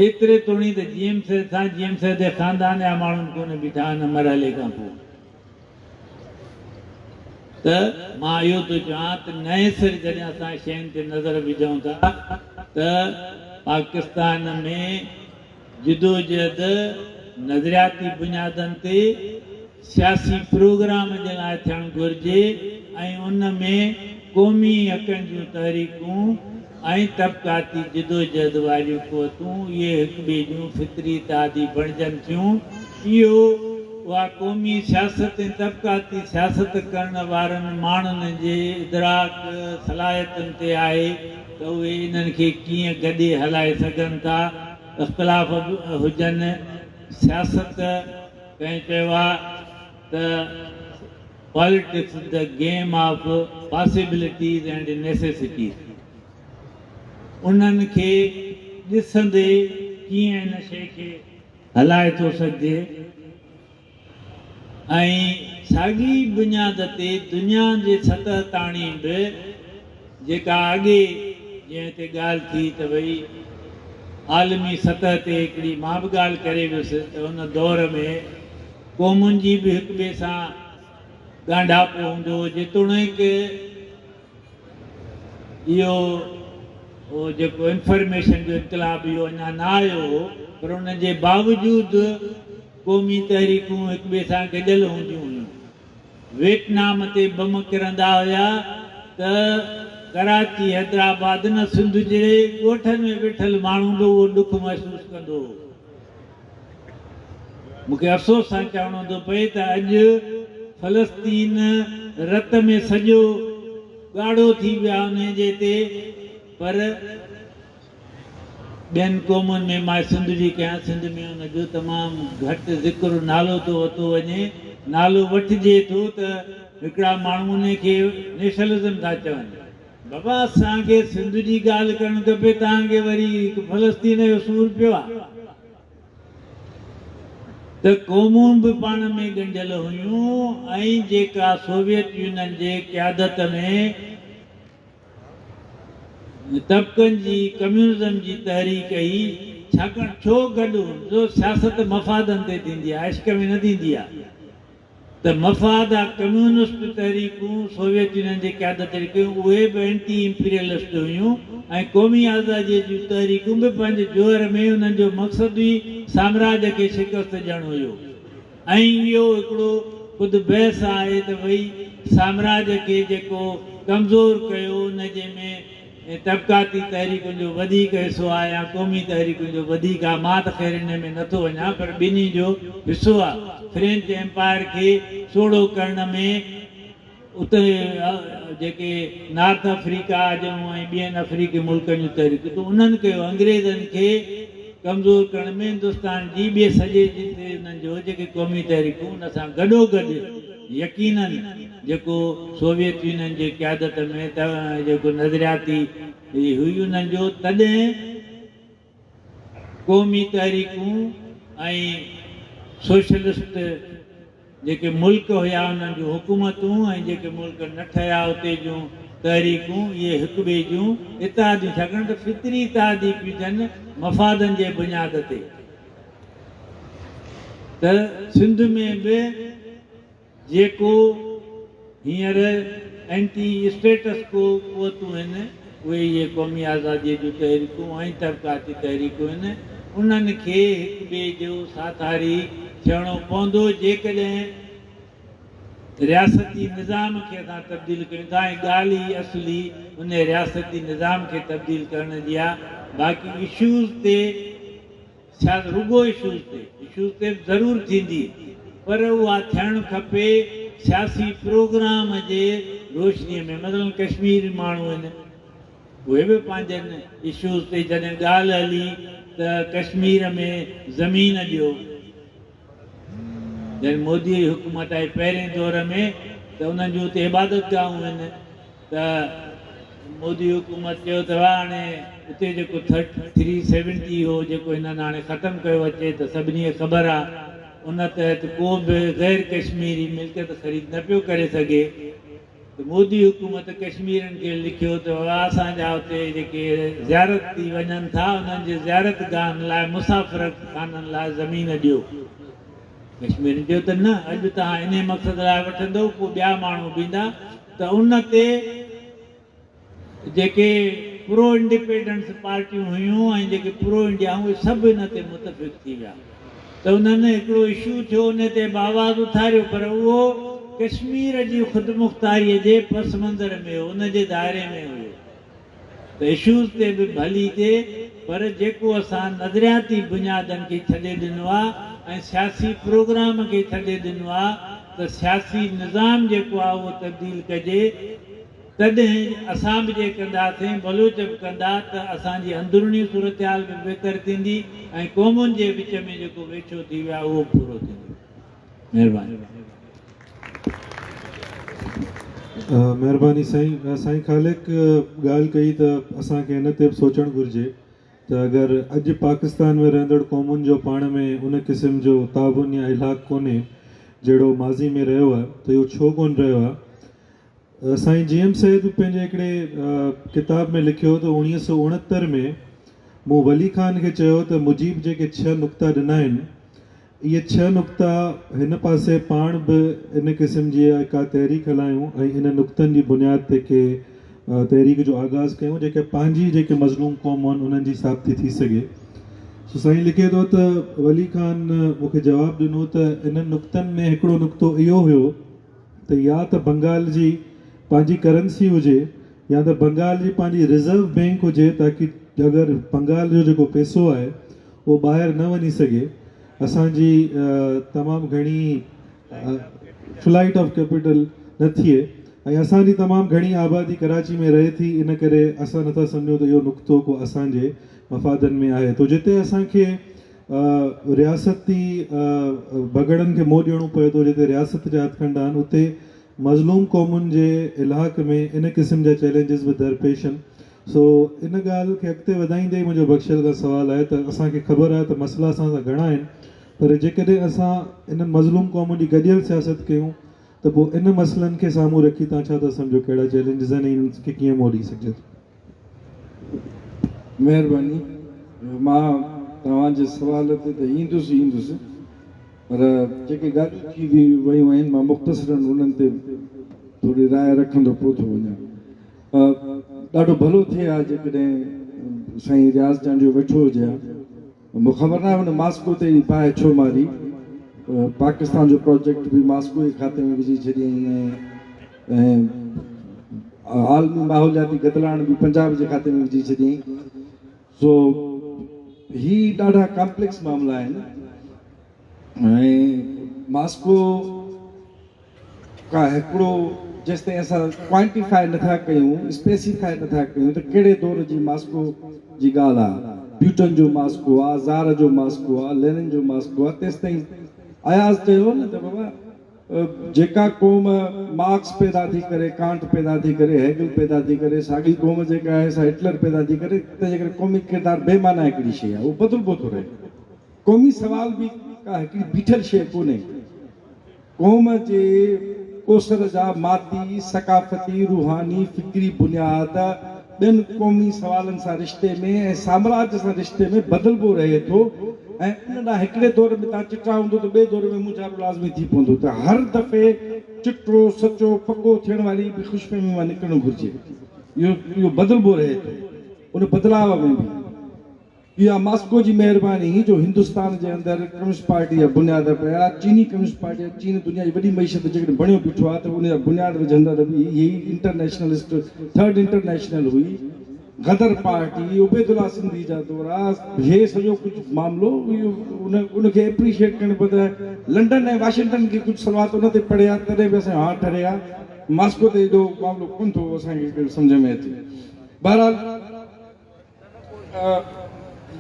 ايتري توڻي ته جي ايم سيد سان جي ايم سيد جي خاندان جا ماڻهو به ڪونه بيٺا ان مرحلي کان پوء ته مان اهو ٿو چوان ته نئين سر جڏهن اسان شين تي نظر وجهون ٿا ته پاڪستان ۾ جدوجهد نظرياتي بنيادن تي سياسي پروگرام جي لاء ٿيڻ گهرجي. ۽ ان ۾ قومي حقن جون تحريڪون ۽ طبقاتي جدوجهد واريون قوتون اهي هڪ ٻئي جون فطري اتحادي بڻجن ٿيون. اهو اها قومي سياست ۽ طبقاتي سياست ڪرڻ وارن ماڻهن جي ادراڪ صلاحيتن تي آهي ته اهي انهن کي ڪيئن گڏي هلائي سگهن ٿا. اختلاف به هجن، سياست ڪنهن چيو آهي ته Politics is the game of possibilities and necessities انهن کي ڏسندي ڪيئن ان شيء کي هلائي ٿو سگهجي ۽ ساڳي ئي بنياد تي دنيا جي سطح تاڻي به جيڪا اڳي جنهن تي ڳالهه ٿي ته ڀئي عالمي سطح تي هڪڙي مان به ڳالهه ڪري ويس ته ان دور ۾ قومن جي به هڪ ٻئي سان ڳانڍاپو هوندو هو، جيتوڻيڪ اهو جيڪو انفارميشن جو انقلاب اهو اڃا نه آيو هو پر ان جي باوجود قومي تحريڪون هڪ ٻئي سان گڏيل هونديون هيون. ويٽنام تي بم ڪرندا هيا ته ڪراچي، حيدرآباد نه سنڌ جهڙي ڳوٺن ۾ ويٺل ماڻهو به اهو ڏک محسوس ڪندو هو. مون کي افسوس سان چوڻو ٿو پئي ته اڄ فلسطين رت ۾ سڄو ڳاڙهو ٿي ويو آهي انهي جي تي پر ٻين قومن ۾ مان سنڌ جي ڪيان سنڌ ۾ ان جو تمام گهٽ ذڪر نالو ٿو ورتو وڃي نالو وٺجي ٿو ته هڪڙا ماڻهو انهي کي نيشنلزم ٿا چون. بابا اسان کي سنڌ جي ڳالهه ڪرڻ کپي توهان کي وري فلسطين جو سور پيو آ ته قومون به پاڻ ۾ ڳنڍيل هيون ۽ جيڪا سوويت يونين جي قيادت ۾ طبقن جي ڪميونزم جي تحريڪ هئي ڇاڪاڻ ڇو گڏ هن جو سياست مفادن تي ٿيندي آ عشق ۾ نه ٿيندي آ. ته مفاد آ ڪميونسٽ تحريڪون سوويت يونين جي قيادت هيٺ ڪيون اهي به اينٽي امپيريلسٽ هيون ۽ قومي آزاديء جون تحريڪون به پنهنجي جوهر ۾ انهن جو مقصد ئي سامراج کي شڪست ڏيڻ هيو ۽ اهو هڪڙو خود بحث آهي ته ڀئي سامراج کي جيڪو ڪمزور ڪيو ان جي ۾ ۽ طبقاتي تحريڪن جو وڌيڪ حصو آهي يا قومي تحريڪن جو وڌيڪ آهي، مان ته خير انهي ۾ نٿو وڃان پر ٻنهي جو حصو آهي. فرينچ ايمپائر کي سوڙهو ڪرڻ ۾ اتي جيڪي نارٿ آفريڪا جون ۽ ٻين آفريقي ملڪن جون تحريڪون ته انهن ڪيو، انگريزن کي ڪمزور ڪرڻ ۾ هندستان جي ٻئي سڄي جتي انهن جو جيڪي قومي تحريڪون ان سان گڏوگڏ يقينن جيڪو سوويت يونين جي قيادت ۾ جيڪو نظرياتي هئي انهن جو تڏهن قومي تحريڪون ۽ سوشلسٽ جيڪي ملڪ هيا انهن جون حڪومتون ۽ جيڪي ملڪ نه ٺهيا اتي جون تحريڪون اهي هڪ ٻئي جون اتحاديون ڇاڪاڻ ته فطري اتحادي پيون ٿين مفادن جي بنياد تي ته سنڌ ۾ به جيڪو هينئر اينٽي اسٽيٽس ڪو قوتون هن، اهي اهي قومي آزاديء جون تحريڪون ۽ طبقاتي تحريڪون هن، انهن کي هڪ ٻئي جو ساٿاري ٿيڻو پوندو، جيڪڏهن رياستي نظام کي اسان تبديل ڪيون ٿا ۽ ڳالهه ئي اصلي انهي رياستي نظام کي تبديل ڪرڻ جي آهي، باقي اشوز تي. سياست رڳو اشوز تي، اشوز تي به ضرور ٿيندي پر اها ٿيڻ کپي سياسي پروگرام جي روشنيء ۾ مثلاً ڪشميري ماڻهو آهن اهي به پنهنجن اشوز تي جڏهن ڳالهه هلي ته ڪشمير ۾ زمين ڏيو جڏهن موديء جي حڪومت آئي پهرين دور ۾ ته انهن جون اتي عبادت گاهون آهن ته مودي حڪومت چيو ته واهه هاڻي اتي جيڪو ٿري سيونٽي هو جيڪو هنن هاڻي ختم ڪيو اچي ته سڀني کي خبر آ ان تحت ڪو به غير ڪشميري ملڪيت خريد نه پيو ڪري سگهي ته مودي حڪومت ڪشميرين کي لکيو ته واهه اسان جا اتي جيڪي زيارتي وڃن ٿا انهن جي زيارت گاهن لاء مسافر خانن لاء زمين ڏيو. ڪشميرين چيو ته نه اڄ توهان انهي مقصد لاء وٺندؤ پوء ٻيا ماڻهو به ايندا ته ان تي جيڪي پرو انڊيپيڊنس پارٽيون هيون ۽ جيڪي پرو انڊيا هيون اهي سڀ ان تي متفق ٿي ويا ته انهن هڪڙو اشو ٿيو ان تي به آواز اٿاريو پر اهو ڪشمير جي خودمختاريء جي پس منظر ۾ هو، ان جي دائري ۾ هيو ته اشوز تي به ڀلي ٿئي پر جيڪو اسان نظرياتي بنيادن کي ڇڏي ڏنو آ ۽ سياسي پروگرام کي ڇڏي ڏنو آ ته سياسي نظام جيڪو آ اهو تبديل ڪجي تڏهن اسان به جي ڪنداسين بلوچ به ڪندا ته اسان جي اندروني صورتحال به بهتر ٿيندي ۽ قومن جي وچ ۾ جيڪو ويڇو ٿي ويو آ اهو به پورو ٿيندو. مهرباني. مهرباني سائين. سائين خالق ڳالهه ڪئي ته اسان کي ان تي به سوچڻ گهرجي ته اگر اڄ پاڪستان ۾ رهندڙ قومن جو پاڻ ۾ ان قسم جو تعاون يا الحاق ڪونهي جهڙو ماضي ۾ رهيو آهي ته اهو ڇو ڪونه رهيو آهي. سائين جي ايم سيد به پنهنجي هڪڙي ڪتاب ۾ لکيو ته 1969 ۾ مون ولي خان کي چيو ته مجيب جيڪي ڇهه نقطا ڏنا آهن اهي ڇهه نقطا هن پاسي پاڻ به ان قسم جي ڪا تحريڪ هلايون ۽ انهن نقطن جي بنياد تي ڪي تحريڪ جو آغاز ڪيون جيڪي پنهنجي جيڪي مظلوم قوم آهن انهن جي ثابتي ٿي سگهي. سو سائين لکي ٿو ته ولي خان مون کي جواب ڏنو ته انهن نقطن ۾ هڪڙو نقطو اهو هيو ته يا ته بنگال جي پنهنجي ڪرنسي هجي يا ته بنگال جي پنهنجي رزرو بينڪ هجي تاڪي اگر بنگال جو جيڪو پئسو آهي اهو ٻاهر نه وڃي سگهي اسان جي تمام گهڻي فلائيٽ آف ڪيپيٽل نه ٿئي ۽ اسان جي تمام گهڻي آبادي ڪراچي ۾ رهي ٿي ان ڪري اسان نٿا سمجهون ته اهو نقطو ڪو اسان جي مفادن ۾ آهي تو جتي اسان کي رياستي ڀڳڙن کي منهن ڏيڻو پوي ٿو، جتي رياست جا هٿڪنڊا آهن، اتي مظلوم قومن جي الحاق ۾ ان قسم جا چئلينجز به درپيش آهن. سو ان ڳالهه کي اڳتي وڌائيندي ئي منهنجو بخشل کان سوال آهي ته اسان کي خبر آهي ته مسئلا اسان سان گهڻا آهن پر جيڪڏهن اسان انهن مظلوم قومن جي گڏيل سياست ڪيون ته پوء ان مسئلن کي سامهون رکي توهان ڇا ٿا سمجهو ڪهڙا چئلينجز آهن ۽ انهن کي ڪيئن منهن ڏئي سگهجي ٿو؟ مهرباني مان توهان جي سوال تي ته ايندس ئي ايندس پر جيڪي ڳالهيون ٿي ويون آهن مان مختصرا انهن تي ٿوري راء رکندو پوء ٿو وڃان. ڏاڍو ڀلو ٿئي ها جيڪڏهن سائين رياض چانڊيو ويٺو هجي ها. مون خبر ناهي هن ماسڪو تي ايڏي باهه ڇو ماري. پاڪستان جو پراجيڪٽ به ماسڪو جي کاتي ۾ وجهي ڇڏيائين ۽ عالمي ماحولياتي گدلاڻ به پنجاب جي کاتي ۾ وجهي ڇڏيائين. سو هي ڏاڍا ڪامپليڪس معاملا آهن ۽ ماسڪو ڪا هڪڙو جيستائين اسان ڪوانٽيفائي نٿا ڪيون، اسپيسيفائي نٿا ڪيون ته ڪهڙي دور جي ماسڪو جي ڳالهه آ، پيوٽن جو ماسڪو آ، زار جو ماسڪو آ، لينن جو ماسڪو آ، تيستائين اياز چيو نه ته بابا جيڪا قوم مارڪس پيدا ٿي ڪري، ڪانٽ پيدا ٿي ڪري، هيگل پيدا ٿي ڪري، ساڳي قوم جيڪا آهي سا هٽلر پيدا ٿي ڪري، تنهنجي ڪري قومي ڪردار بي معنيٰ هڪڙي شيء آهي، اهو بدلبو ٿو رهي. قومي سوال به ڪا هڪڙي بيٺل شيء ڪونهي. قوم جي اوسر جا مادي، ثقافتي، روحاني، فڪري بنياد ٻين قومي سوالن سان رشتي ۾ ۽ سامراج سان رشتي ۾ بدلبو رهي ٿو ۽ ان ڏانهن هڪڙي دور ۾ توهان چٽا هوندو ته ٻئي دور ۾ مونجهارو لازمي ٿي پوندو ته هر دفعي چٽو، سچو، پڪو ٿيڻ واري به خوشفهمي مان نڪرڻ گهرجي. اهو بدلبو رهي ٿو. ان بدلاء ۾ به. اها ماسڪو جي مهرباني هئي جو هندستان جي اندر ڪميونسٽ پارٽي جا بنياد پيا. چيني ڪميونسٽ پارٽي چين دنيا جي وڏي معيشت جيڪڏهن بڻيو بيٺو آهي ته ان جا بنياد وجهندڙ به اهي ئي انٽرنيشنلسٽ ٿرڊ انٽرنيشنل هئي. غدر پارٽي، عبيدالله سنڌي جا دورا، هي سڄو ڪجهه معاملو اهو ان ان کي ايپريشيئيٽ ڪرڻ بدران لنڊن ۽ واشنگٽن کي ڪجهه صلوات ان تي پڙهي ها تڏهن به اسان جو هانء ٺري ها. ماسڪو تي ايڏو معاملو ڪونه ٿو اسان کي سمجهه ۾ اچي. بهرحال.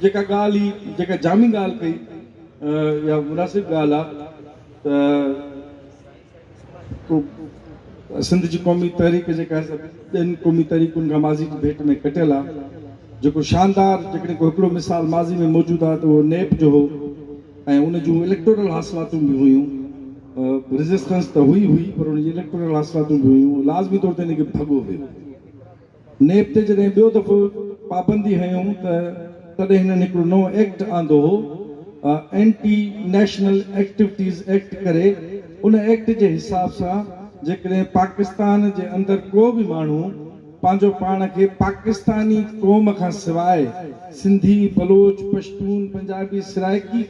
جيڪا ڳالهه هي جيڪا جامي ڳالهه ڪئي اها مناسب ڳالهه آهي ته سنڌ جي قومي تحريڪ جيڪا آهي سا ٻين قومي تحريڪن کان ماضي جي ڀيٽ ۾ ڪٽيل آهي جيڪو شاندار جيڪڏهن ڪو هڪڙو مثال ماضي ۾ موجود آهي ته اهو نيپ جو هو ۽ ان جون اليڪٽورل حاصلاتون به هيون ريزسٽنس ته هئي هئي پر ان جي اليڪٽورل حاصلاتون به هيون لازمي طور تي ان کي ڀڳو ويو. نيب تي جڏهن ٻيو دفعو پابندي هنيون ته تڏهن هنن هڪڙو نئون ايڪٽ آندو هو اينٽي نيشنل ايڪٽيوٽيز ايڪٽ ڪري ان ايڪٽ جي حساب سان جيڪڏهن پاڪستان جي اندر ڪو به ماڻهو پنهنجو پاڻ کي پاڪستاني قوم کان سواء سنڌي، بلوچ، پشتون، پنجابي، سرائيڪي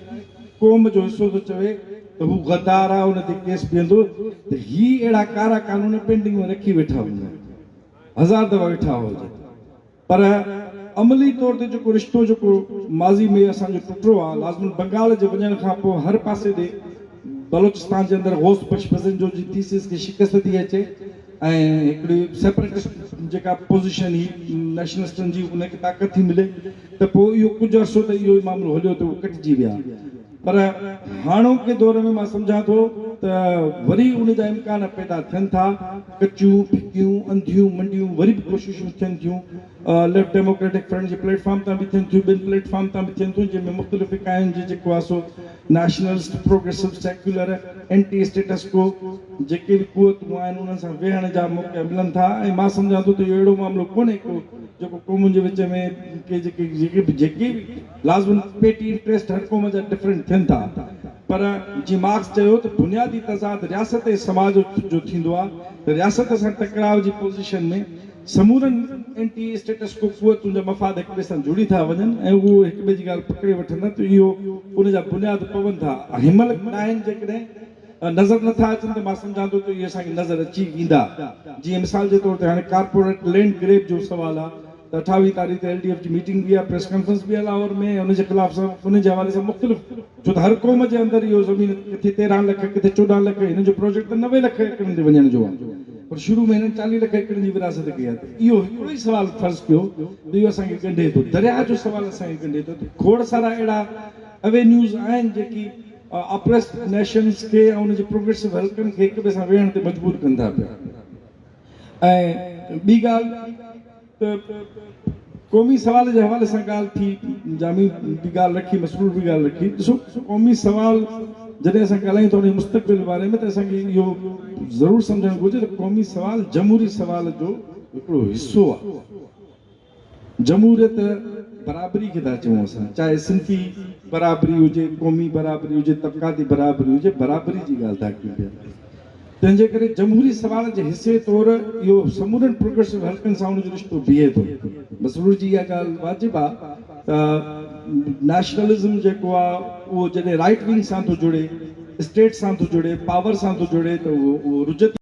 قوم جو حصو ٿو چوي. ته هو غدار آ ان تي ڪيس بيهندو ته هي اهڙا ڪارا قانون پينڊنگ ۾ رکي ويٺا هوندا هزار دفعا ويٺا هجن پر عملي طور تي جيڪو رشتو جيڪو ماضي ۾ اسان جو ٽٽو آ لازمن بنگال جي وڃڻ کان پوء هر پاسي ڏي بلوچستان جي اندر غوث بخش بزنجو جي ٿيسز کي شڪست ٿي اچي ۽ هڪڙي سيپريٽسٽ جيڪا پوزيشن هئي نيشنلسٽن جي ان کي طاقت ٿي ملي ته پوء اهو ڪجهه عرصو ته اهو ئي معاملو هليو ته اهو ڪٽجي ويا پر هاڻوڪي دور ۾ مان سمجهان ٿو ته وري ان جا امڪان پيدا ٿين ٿا، ڪچيون، ڦڪيون، انڌيون، منڊيون وري به ڪوششون ٿين ٿيون، ليفٽ ڊيموڪريٽڪ فرنٽ جي پليٽ فارم تان به ٿين ٿيون، ٻين پليٽ فارم تان به ٿين ٿيون، جنهن ۾ مختلف اڪائين جي جيڪو آهي سو nationalist, progressive, secular, anti status quo جيڪي به قوتون آهن انهن سان ويهڻ جا موقعا ملن ٿا ۽ مان سمجهان ٿو ته اهو اهڙو معاملو ڪونهي ڪو جيڪو قومن جي وچ ۾ ڪي جيڪي جيڪي به لازمن پيٽي انٽريسٽ هر قوم جا ڊفرنٽ ٿين ٿا پر جيئن مارڪس چيو ته بنيادي تضاد رياست ۽ سماج جو ٿيندو آهي ته رياست سان ٽڪراء جي پوزيشن ۾ سمورن اينٽي اسٽيٽس ڪو قوتن جا مفاد هڪ ٻئي سان جڙي ٿا وڃن ۽ اهو هڪ ٻئي جي ڳالهه پڪڙي وٺن ٿا ته اهو ان جا بنياد پون ٿا هن مهل ناهن جيڪڏهن نظر نٿا اچن ته مان سمجهان ٿو ته اهي اسان کي نظر اچي ويندا جيئن مثال جي طور تي هاڻي ڪارپوريٽ لينڊ گريب جو سوال آهي ته 28 تاريخ تي ايل ڊي ايف جي ميٽنگ به آهي، پريس ڪانفرنس به آهي لاهور ۾ ۽ ان جي خلاف سان ان جي حوالي سان مختلف ڇو ته هر قوم جي اندر اهو زمين ڪٿي 13 لک ڪٿي 14 لک هنن جو پروجيڪٽ ته 90 لک ايڪڙن تي وڃڻ جو آهي پر شروع ۾ هنن 40 لک ايڪڙن جي ورهاست ڪئي آهي ته اهو هڪڙو ئي سوال فرض ڪيو ته اهو اسان کي ڳنڍي ٿو درياهه جو سوال اسان کي ڳنڍي ٿو ته کوڙ سارا اهڙا اوينيوز آهن جيڪي اپريسڊ نيشنز کي ۽ ان جي پروگريسو حلقن کي هڪ ٻئي سان ويهڻ تي مجبور ڪن ٿا پيا ۽ ٻي ڳالهه ته قومي سوال جي حوالي سان ڳالهه ٿي، جامي به ڳالهه رکي، مسرور به ڳالهه رکي. ڏسو قومي سوال جڏهن اسان ڳالهايون ٿا ان جي مستقبل باري ۾ ته اسان کي اهو ضرور سمجهڻ گهرجي ته قومي سوال جمهوري سوال جو هڪڙو حصو آهي. جمهوريت برابري کي ٿا چئون اسان، چاهي صنفي برابري هجي، قومي برابري هجي، طبقاتي برابري هجي، برابري جي ڳالهه ٿا ڪيون پيا. تنهن جي ڪري جمهوري سوال جي حصي طور اهو سمورن پروگريسو حلقن سان ان جو رشتو بيهي ٿو. مسرور جي اها ڳالهه واجب آ ته نيشنلزم جيڪو آ اهو جڏهن رائيٽ ونگ سان ٿو جڙي، اسٽيٽ سان ٿو جڙي، پاور سان ٿو جڙي ته اهو اهو رجعتي.